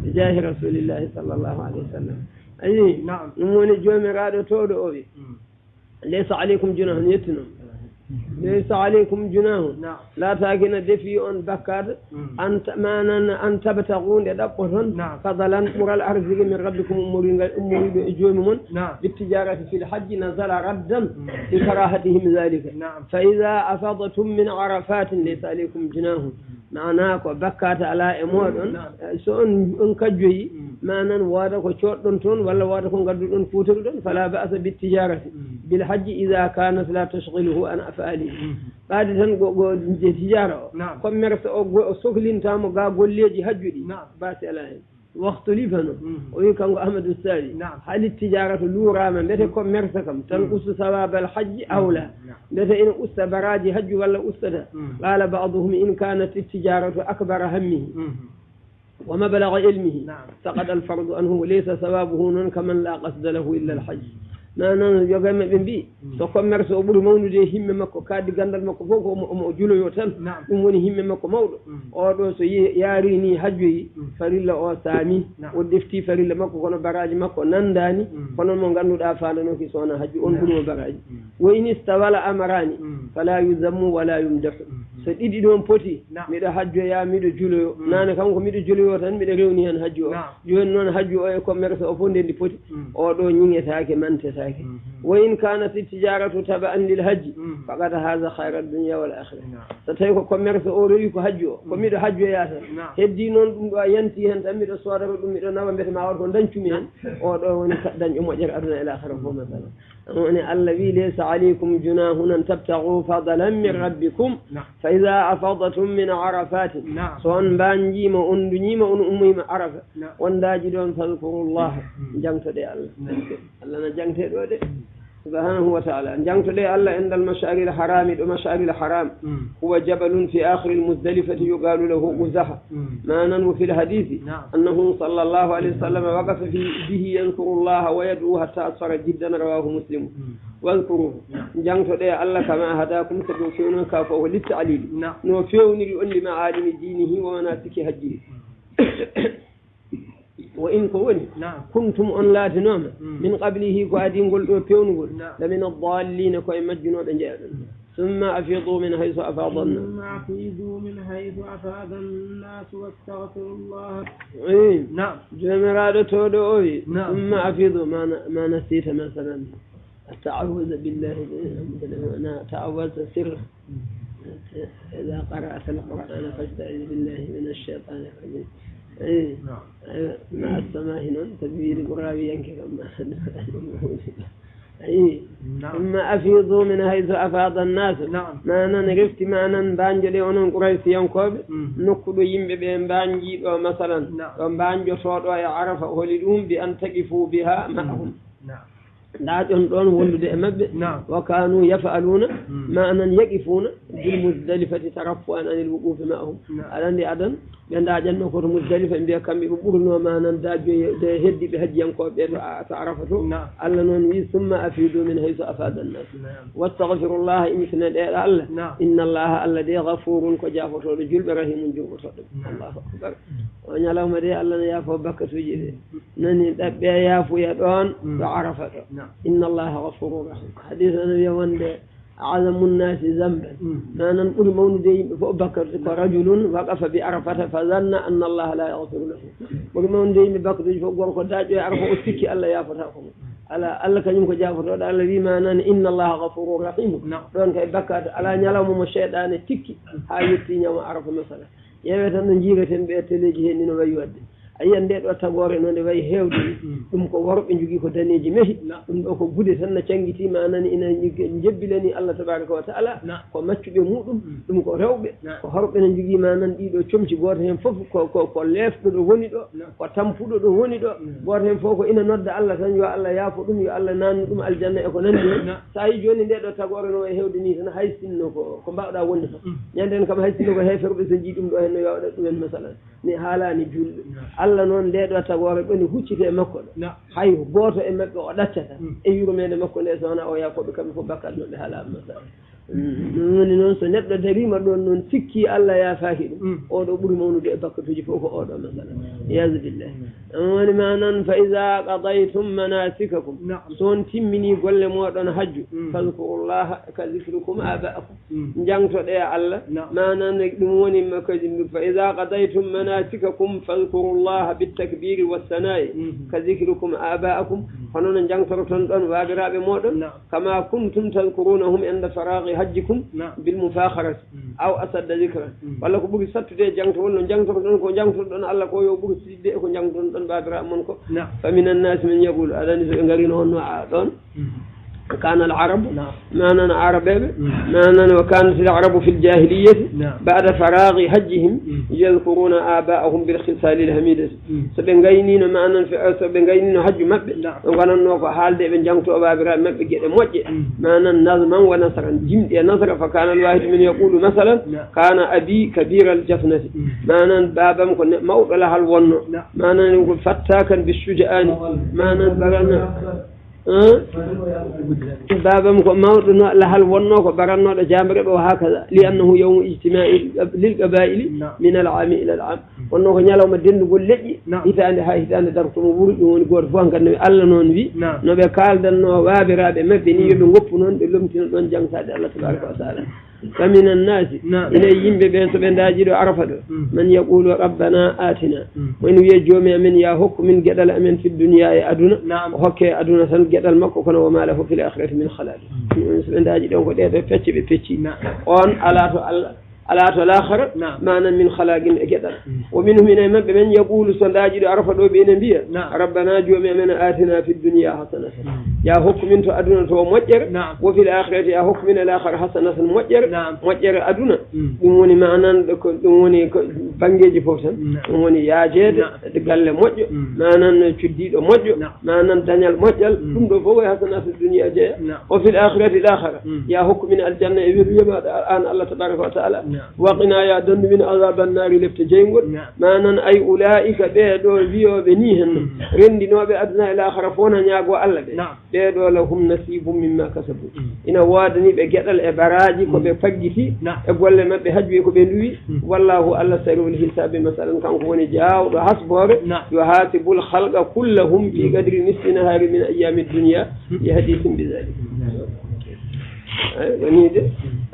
Bi jaahi rasulillahi sallallahu alayhi wa sallam. Ayi, naam, ɗum woni Joomiraaɗo towɗo o wi. Mm. "Laysa alaykum junahun", yettuno. "Laysa alaykum junahun." Naam. Laataaki na defi on bakkaat. Mm. An ta-, manan an tabtagu nde ɗaɓɓoton. Naam. Fadalan ɓural arsike min rabbikum ummoriiɗo, ummoriiɗo e joomi mon. Naam. Bittijarati fil hajji nazala raddan, mm, li karahatihim zalika. Naam. Fa iza afadtum min arafatin laysa alaykum junahun. Maana ko bakkaata alaa e mooɗon. Naam. Eh, so on, on kajjoyi, mm, manan wooda ko coodɗon toon, walla wooda ko ngadduɗon kuutoruɗon, fala ba'sa bit tijarati, mm, bil hajji idha kanat la tashghaluhu an af'alihi. Mm. Ɓaade tan go, go je tijara o. Naam. Commerce o go, o sohlintaamo ga golleeji hajju ɗi. Naam. Basi alaa hen. Waxtulifa no. Mm. O wi kanko Ahmadu Sari. Naam. Hali tijaratu luuraama, mbete, mm, commerce kam, tan, mm, ustu sawabal hajji aw la. Mm. Naam. Mbete ina usta baraaji hajju walla ustata. Mm. Qala ba'duhum in kanat tijaratu akbara hammihi, mm, wa mablagha ilmihi, naam, saqata al fardu anhu wa laysa sawabuhu noon kaman la qasda lahu illa al hajj. Manan yoga maɓɓe mbi, mm, so commerce o ɓuri mawnude e himme makko, kaddi gandal makko fof ko omo, omo juloyo tan. Naam. Ɗum woni himme makko mawɗo. Mm. Oɗo so ye-, yaari ni hajjoyi, mm, farilla o saami, naam, o defti farilla makko, kono baraaji makko nandani, mm, kono mo ganduɗa fandanoki sona hajju, on, naam, ɓuri mo baraaji. Mm. Wa in istawala amarani, mm, fala yuzammu wala yumdahu. Mm. So ɗiɗi ɗon poti, naam, miɗo hajjoya, miɗo juloyo. Mm. Nane kanko miɗo juloyo tan, miɗo rewni hen hajju o. Naam. Joni noon hajju o e commerce o fof nde ndi poti. Mm. Oɗo ñiŋetaake, mantetaake. Mhm. Wa in kanat tijaratu taba'an lil hajji, mm, faqad haza khayra dunya wal akhirah. Naam. So tawi ko commerce o rewi ko hajju o, ko, mm, miɗo hajjoya tan. Naam. Heddi noon ɗum ɗo a yanti hen tan, miɗo soodoro ɗum, miɗo nawa, mbete ma war ko dañcumi hen. Naam. Oɗo woni ka-, dañɗo moƴƴere aduna e laakhira fof, masalan. Woni Allah wi, "Laysa alaykum junahun an tabtaghu fadlan min, mm, rabbikum." Naam. "Fa idha afadtum min arafatin." Naam. So on mbanjima, on duñima, on ummoyima Arafa. Naam. On daji ɗon, "Fadhkurullaha." Mm. Jangtoɗe Allah. Naam. Allah na jangte ɗo de. Mm. Subhanahu wa ta'ala. Jangtoɗe Allah indal mash'aril harami, ɗo mash'aril haram. Mm. Huwa jabalun fi akhiril Muzdalifati yuqalu lahu Uzaha. Mm. Manan wa fil hadisi, naam, annahu sallallahu alayhi wa sallam waqafa fi, bihi yadhkurullaha wa yad'u hatta asfara jiddan, rawahu Muslim. Mm. Wadhkuruhu. Naam. Jangtoɗe Allah kama hadakum, sabu fewnon ka fof ko litta'lili. Naam. No fewniri on li ma'alimi dinihi wa manasiki hajjihi. Mm. Wa in ko woni, naam, kuntum on laatinooma, mm, min qablihi ko adingol ɗo pewnugol, naam, la min ad-dallina ko e majjunooɓe jeyaɗon. Mm. Summa afidu min haythu afada an-nas. ثم أفيضوا من حيث أفاض الناس واستغفروا الله. Eh. Naam. Joomiraaɗo towɗo o wi, naam, summa afidu, mana, mana sita masalan. Ta'awwaz billahi, na ta'awwaz sirra. Mm. إذا قرأت القرآن فاستعذ بالله من الشيطان الرجيم. Eh. Naam. Eh, ma asamahi noon, tawi wiide ko raawiyanke kam. Eh. Naam. ثم أفيضوا من حيث أفاض الناس. Naam. Manan refti manan mbanjoɗe onon Quraysiyankooɓe, mm, nokku ɗo yimɓe ɓe mbanji ɗo, masalan, naam, ɗo mbanjoto ɗo e Arafa, holi ɗum bi an taqifu biha ma'ahum. Naam. Ɗaacon ɗon wondude e maɓɓe. Naam. Wa kanu yaf'aluna, mm, manan yaqifuna bil Muzdalifati taraffu'an anil wuqufi ma'ahum. Naam. Aɗa andi adan, ɓe ɗaacanno ko to Muzdalifa, ɓe mbiya kamɓe ɓe ɓurno manan daajjoye heddiɓe hajjiyankooɓe ɓe to a-, to Arafa to. Naam. Allah noon wi, "Summa afidu min haythu afada an-nas." Naam. "Wastaghfirullaha", immitine ɗe Allah. Naam. "Inna Allaha", Allah de, "ghafurun", ko jaafotooɗo julɓe, "rahimun", jurmotooɗo. Naam. Allahu akbar. O ñalawma de, Allah no yaafo bakkatuuji de. Nani ɗaɓɓe yaafuya ɗoon, mm, ɗo Arafa ɗo. Naam. "Inna Allaha ghafurur rahim." Hadis ana wiya wonde, "A'zamu nnasi zamban." Mm. Manan ɓuri mawnude yimɓe fof bakkatu ko, naam, rajulun waqafa bi Arafata fa zanna anna Allaha la yaghfiru lahu. Ɓuri mawnude yimɓe bakkatuuji fof gorko daƴƴo e Arafa, o sikki Allah yaafata ko mo. Ala, Allah kañum ko jaafotooɗo. Allah wi manan, "Inna Allaha ghafurur rahim." Naam. Ɗoon kay bakkatu ala, ñalawma mo seyɗaane tikki haa yetti ñalawma Arafa masala. Ƴeewe tan no njiireten ɓe e teleeji heen ni no wayi waɗde. A yiyat nde ɗo tagoore no nde wayi heewde ni. Ɗum ko worɓe njogii ko daneeji mehi. Ɗum ɗo ko gude tan na canngitii, maanani ina njebbilani Allah tabaaraka wa taala. Ko maccuɓe muɗum. Ɗum ko rewɓe. Ko horɓe ne njogii, maanani ɗiɗo comci, gooto heen fof ko, ko, ko leefɗo ɗo woni ɗo, ko tampuɗo ɗo woni ɗo. Gooto heen fof ko ina nodda Allah tan, yo Allah yaafo ɗum, yo Allah naannu ɗum aljanna e ko nanndi heen. So a yii jooni nde ɗo tagoore no wayi heewde ni tan, hay sinno ko, ko mbaawɗa wonde tan. Ñande en kam hay sinno ko heeferɓe so njii ɗum ɗo heen no yo waɗat ɗum en masalan. Mi haalaani julɓe. Allah noon nde ɗo tagoore ɗo ne hucciti e makko ɗo. Hay gooto e maɓɓe o ɗaccata e yurmeende makko nde, so wonaa o yaafo ɓe kamɓe fof bakkaat maɓɓe haalaama masalan. Ɗum woni noon, so neɗɗo dariima ɗoon noon, sikki Allah yaafaaki ɗum, oɗo ɓuri mawnude e bakkatuuji fof ko oɗo masalan. Iyaazu billahi. Ɗum woni manan, "Fa iza qadaytum manasikakum." So on timmini golle moɗon hajju, "fadhkurullaha ka dhikrikum aba'akum." Njangtoɗe Allah. Manan ɗum woni ma-, ko, "Fa iza qadaytum manasikakum fadhkurullaha bit takbiri was sana'i ka dhikrikum aba'akum." Hono no njangtoroton ɗon waabiraaɓe moɗon. "Kama kuntum tadhkurunahum inda faraghi hajjikum bil mufakharati aw asadda dhikran." Walla ko ɓuri sattude e jangtowol no jangtotoɗon ko jangtotoɗon Allah ko yo ɓuri sitde e ko jangtotoɗon baabiraaɓe mon ko. "Fa minan nasi man yaqulu," aɗa anndi so ɓe ngarino honno a ɗon. "Kana al arabu," manan arabeɓe, manan, "wa kanat al arabu fil jahiliyati ba'da faraghi hajjihim yadhkuruna aba'ahum bil khisalil hamidati." So ɓe ngaynino, manan, fe-, so ɓe ngaynino hajju maɓɓe, ɓe ngonanno ko haalde ɓe jangto baabiraaɓe maɓɓe geɗe moƴƴe, manan, nazman wa nasran, jimɗi e nasra. "Fa kana al wahidu min yaqulu masalan, kana abi kabira al jafnati." Manan, baabam ko ne-, mawɗo lahal wonno. Manan, ko fattakan bi shuja'ani. Manan, barano, baabam ko mawɗo no lahal wonno, ko barannoɗo jamreɓe, wa hakaza, li annahu yawmu ijtima'i lil qaba'ili min al ami ila al am. Wonno ko ñalawma denndugol leƴƴi, hitaande haa hitaande dartoto mo wuuri. Ɗum woni gooto fof hankadi no Allah noon wi, no ɓe kaaldanno waabiraaɓe maɓɓe ni, yo ɓe ngoppu noon, ɓe lomtina ɗoon jangtaade Allah tabaraka wa taala. "Fa minan nasi," ina e yimɓe ɓe, so ɓe ndaaji ɗo Arafa ɗo, "man yaqulu rabbana atina," mo ina wiya, "Joomi amen, ya hokku min geɗal amen fi dunya," e aduna. O hokke aduna tan geɗal makko, kono "wa ma lahu fil akhirati min khalaq." So ɓe ndaaji ɗon ko ɗee ɗo pecce ɓe pecci. On alaa to Allah. Alaa to laakhara, manan min khalaqin e geɗal. Wa minhum, ina e maɓɓe men, yaqulu, so ndaaji ɗo Arafa ɗo ɓe ina mbiya, "Rabbana, joomi amen, atina fi dunya hasanatan." Ya hokku min to aduna to moƴƴere. "Wa fil akhirati," ya hokku min e laakhara, "hasanatan," moƴƴere. Moƴƴere aduna. Ɗum woni manan ko, ɗum woni ko banngeeji fof tan. Ɗum woni yaajeede e galle moƴƴo, manan cuddiiɗo moƴƴo, manan dañal moƴƴal. Ɗum ɗo fof ko hasanatu dunya jeeya. "Wa fil akhirati," laakhara, ya hokku min aljanna e weluye maɗa an Allah tabaraka wa taala. "Wa qina," ya dandu min azaban nari, lepte jeyngol. Manan ay ulaika, ɓee ɗo wiyooɓe ni hen, renndinooɓe aduna e laakhara fof na ñaago Allah ɓe. Ɓee ɗo, "lahum nasibum mimma kasabu," ina woodani ɓe geɗal e baraaji ko ɓe faggiti e golle maɓɓe, hajju e ko ɓe nduwi. "Wallahu," Allah, "sari'ul hisabi," masalan, kanko woni jaawɗo hasboore. "Yuhasibul khalqa kullahum fi qadri nisfi nahari min ayyami dunya," li hadithin bi dhalik. Ay, woni de,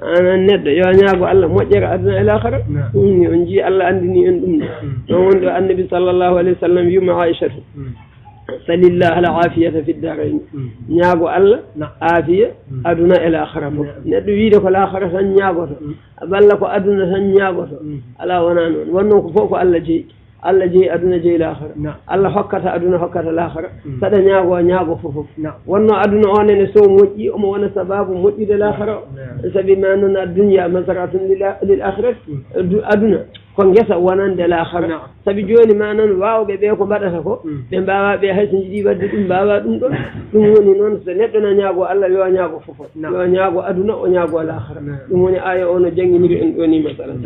anan neɗɗo yo ñaago Allah moƴƴere aduna e laakhara. Ɗum ni on njii Allah anndini en ɗum ɗo. Ɗon woni ɗo Annabi sallallahu alayhi wa sallam wiyuma Aishatu, "Salillah al afiyata fi darain." Ñaago Allah aafiya aduna e laakhara fof. Neɗɗo wiide ko laakhara tan ñaagoto, walla ko aduna tan ñaagoto, alaa, wonaa noon. Wonno ko fof ko Allah jeyi. Allah jeyi aduna, jeyi laakhara. Allah hokkata aduna, hokkata laakhara. Saɗa ñaago, ñaago fof fof. Wonno aduna o nene so moƴƴi, omo wona sababu moƴƴude laakhara o. Sabi manan ad dunya mazra'atun lil a-, lil akhirati. Du-, aduna ko ngesa wonande laakhara. Sabi jooni manan waawɓe ɓe ko mbaɗata ko, ɓe mbaawa ɓe hay so njiɗi waɗde ɗum, mbaawa ɗum ɗon. Ɗum woni noon, so neɗɗo na ñaago Allah, yo ñaago fof fof. Yo ñaago aduna, o ñaago laakhara. Ɗum woni aya o no jannginiri en ɗo ni, masalan.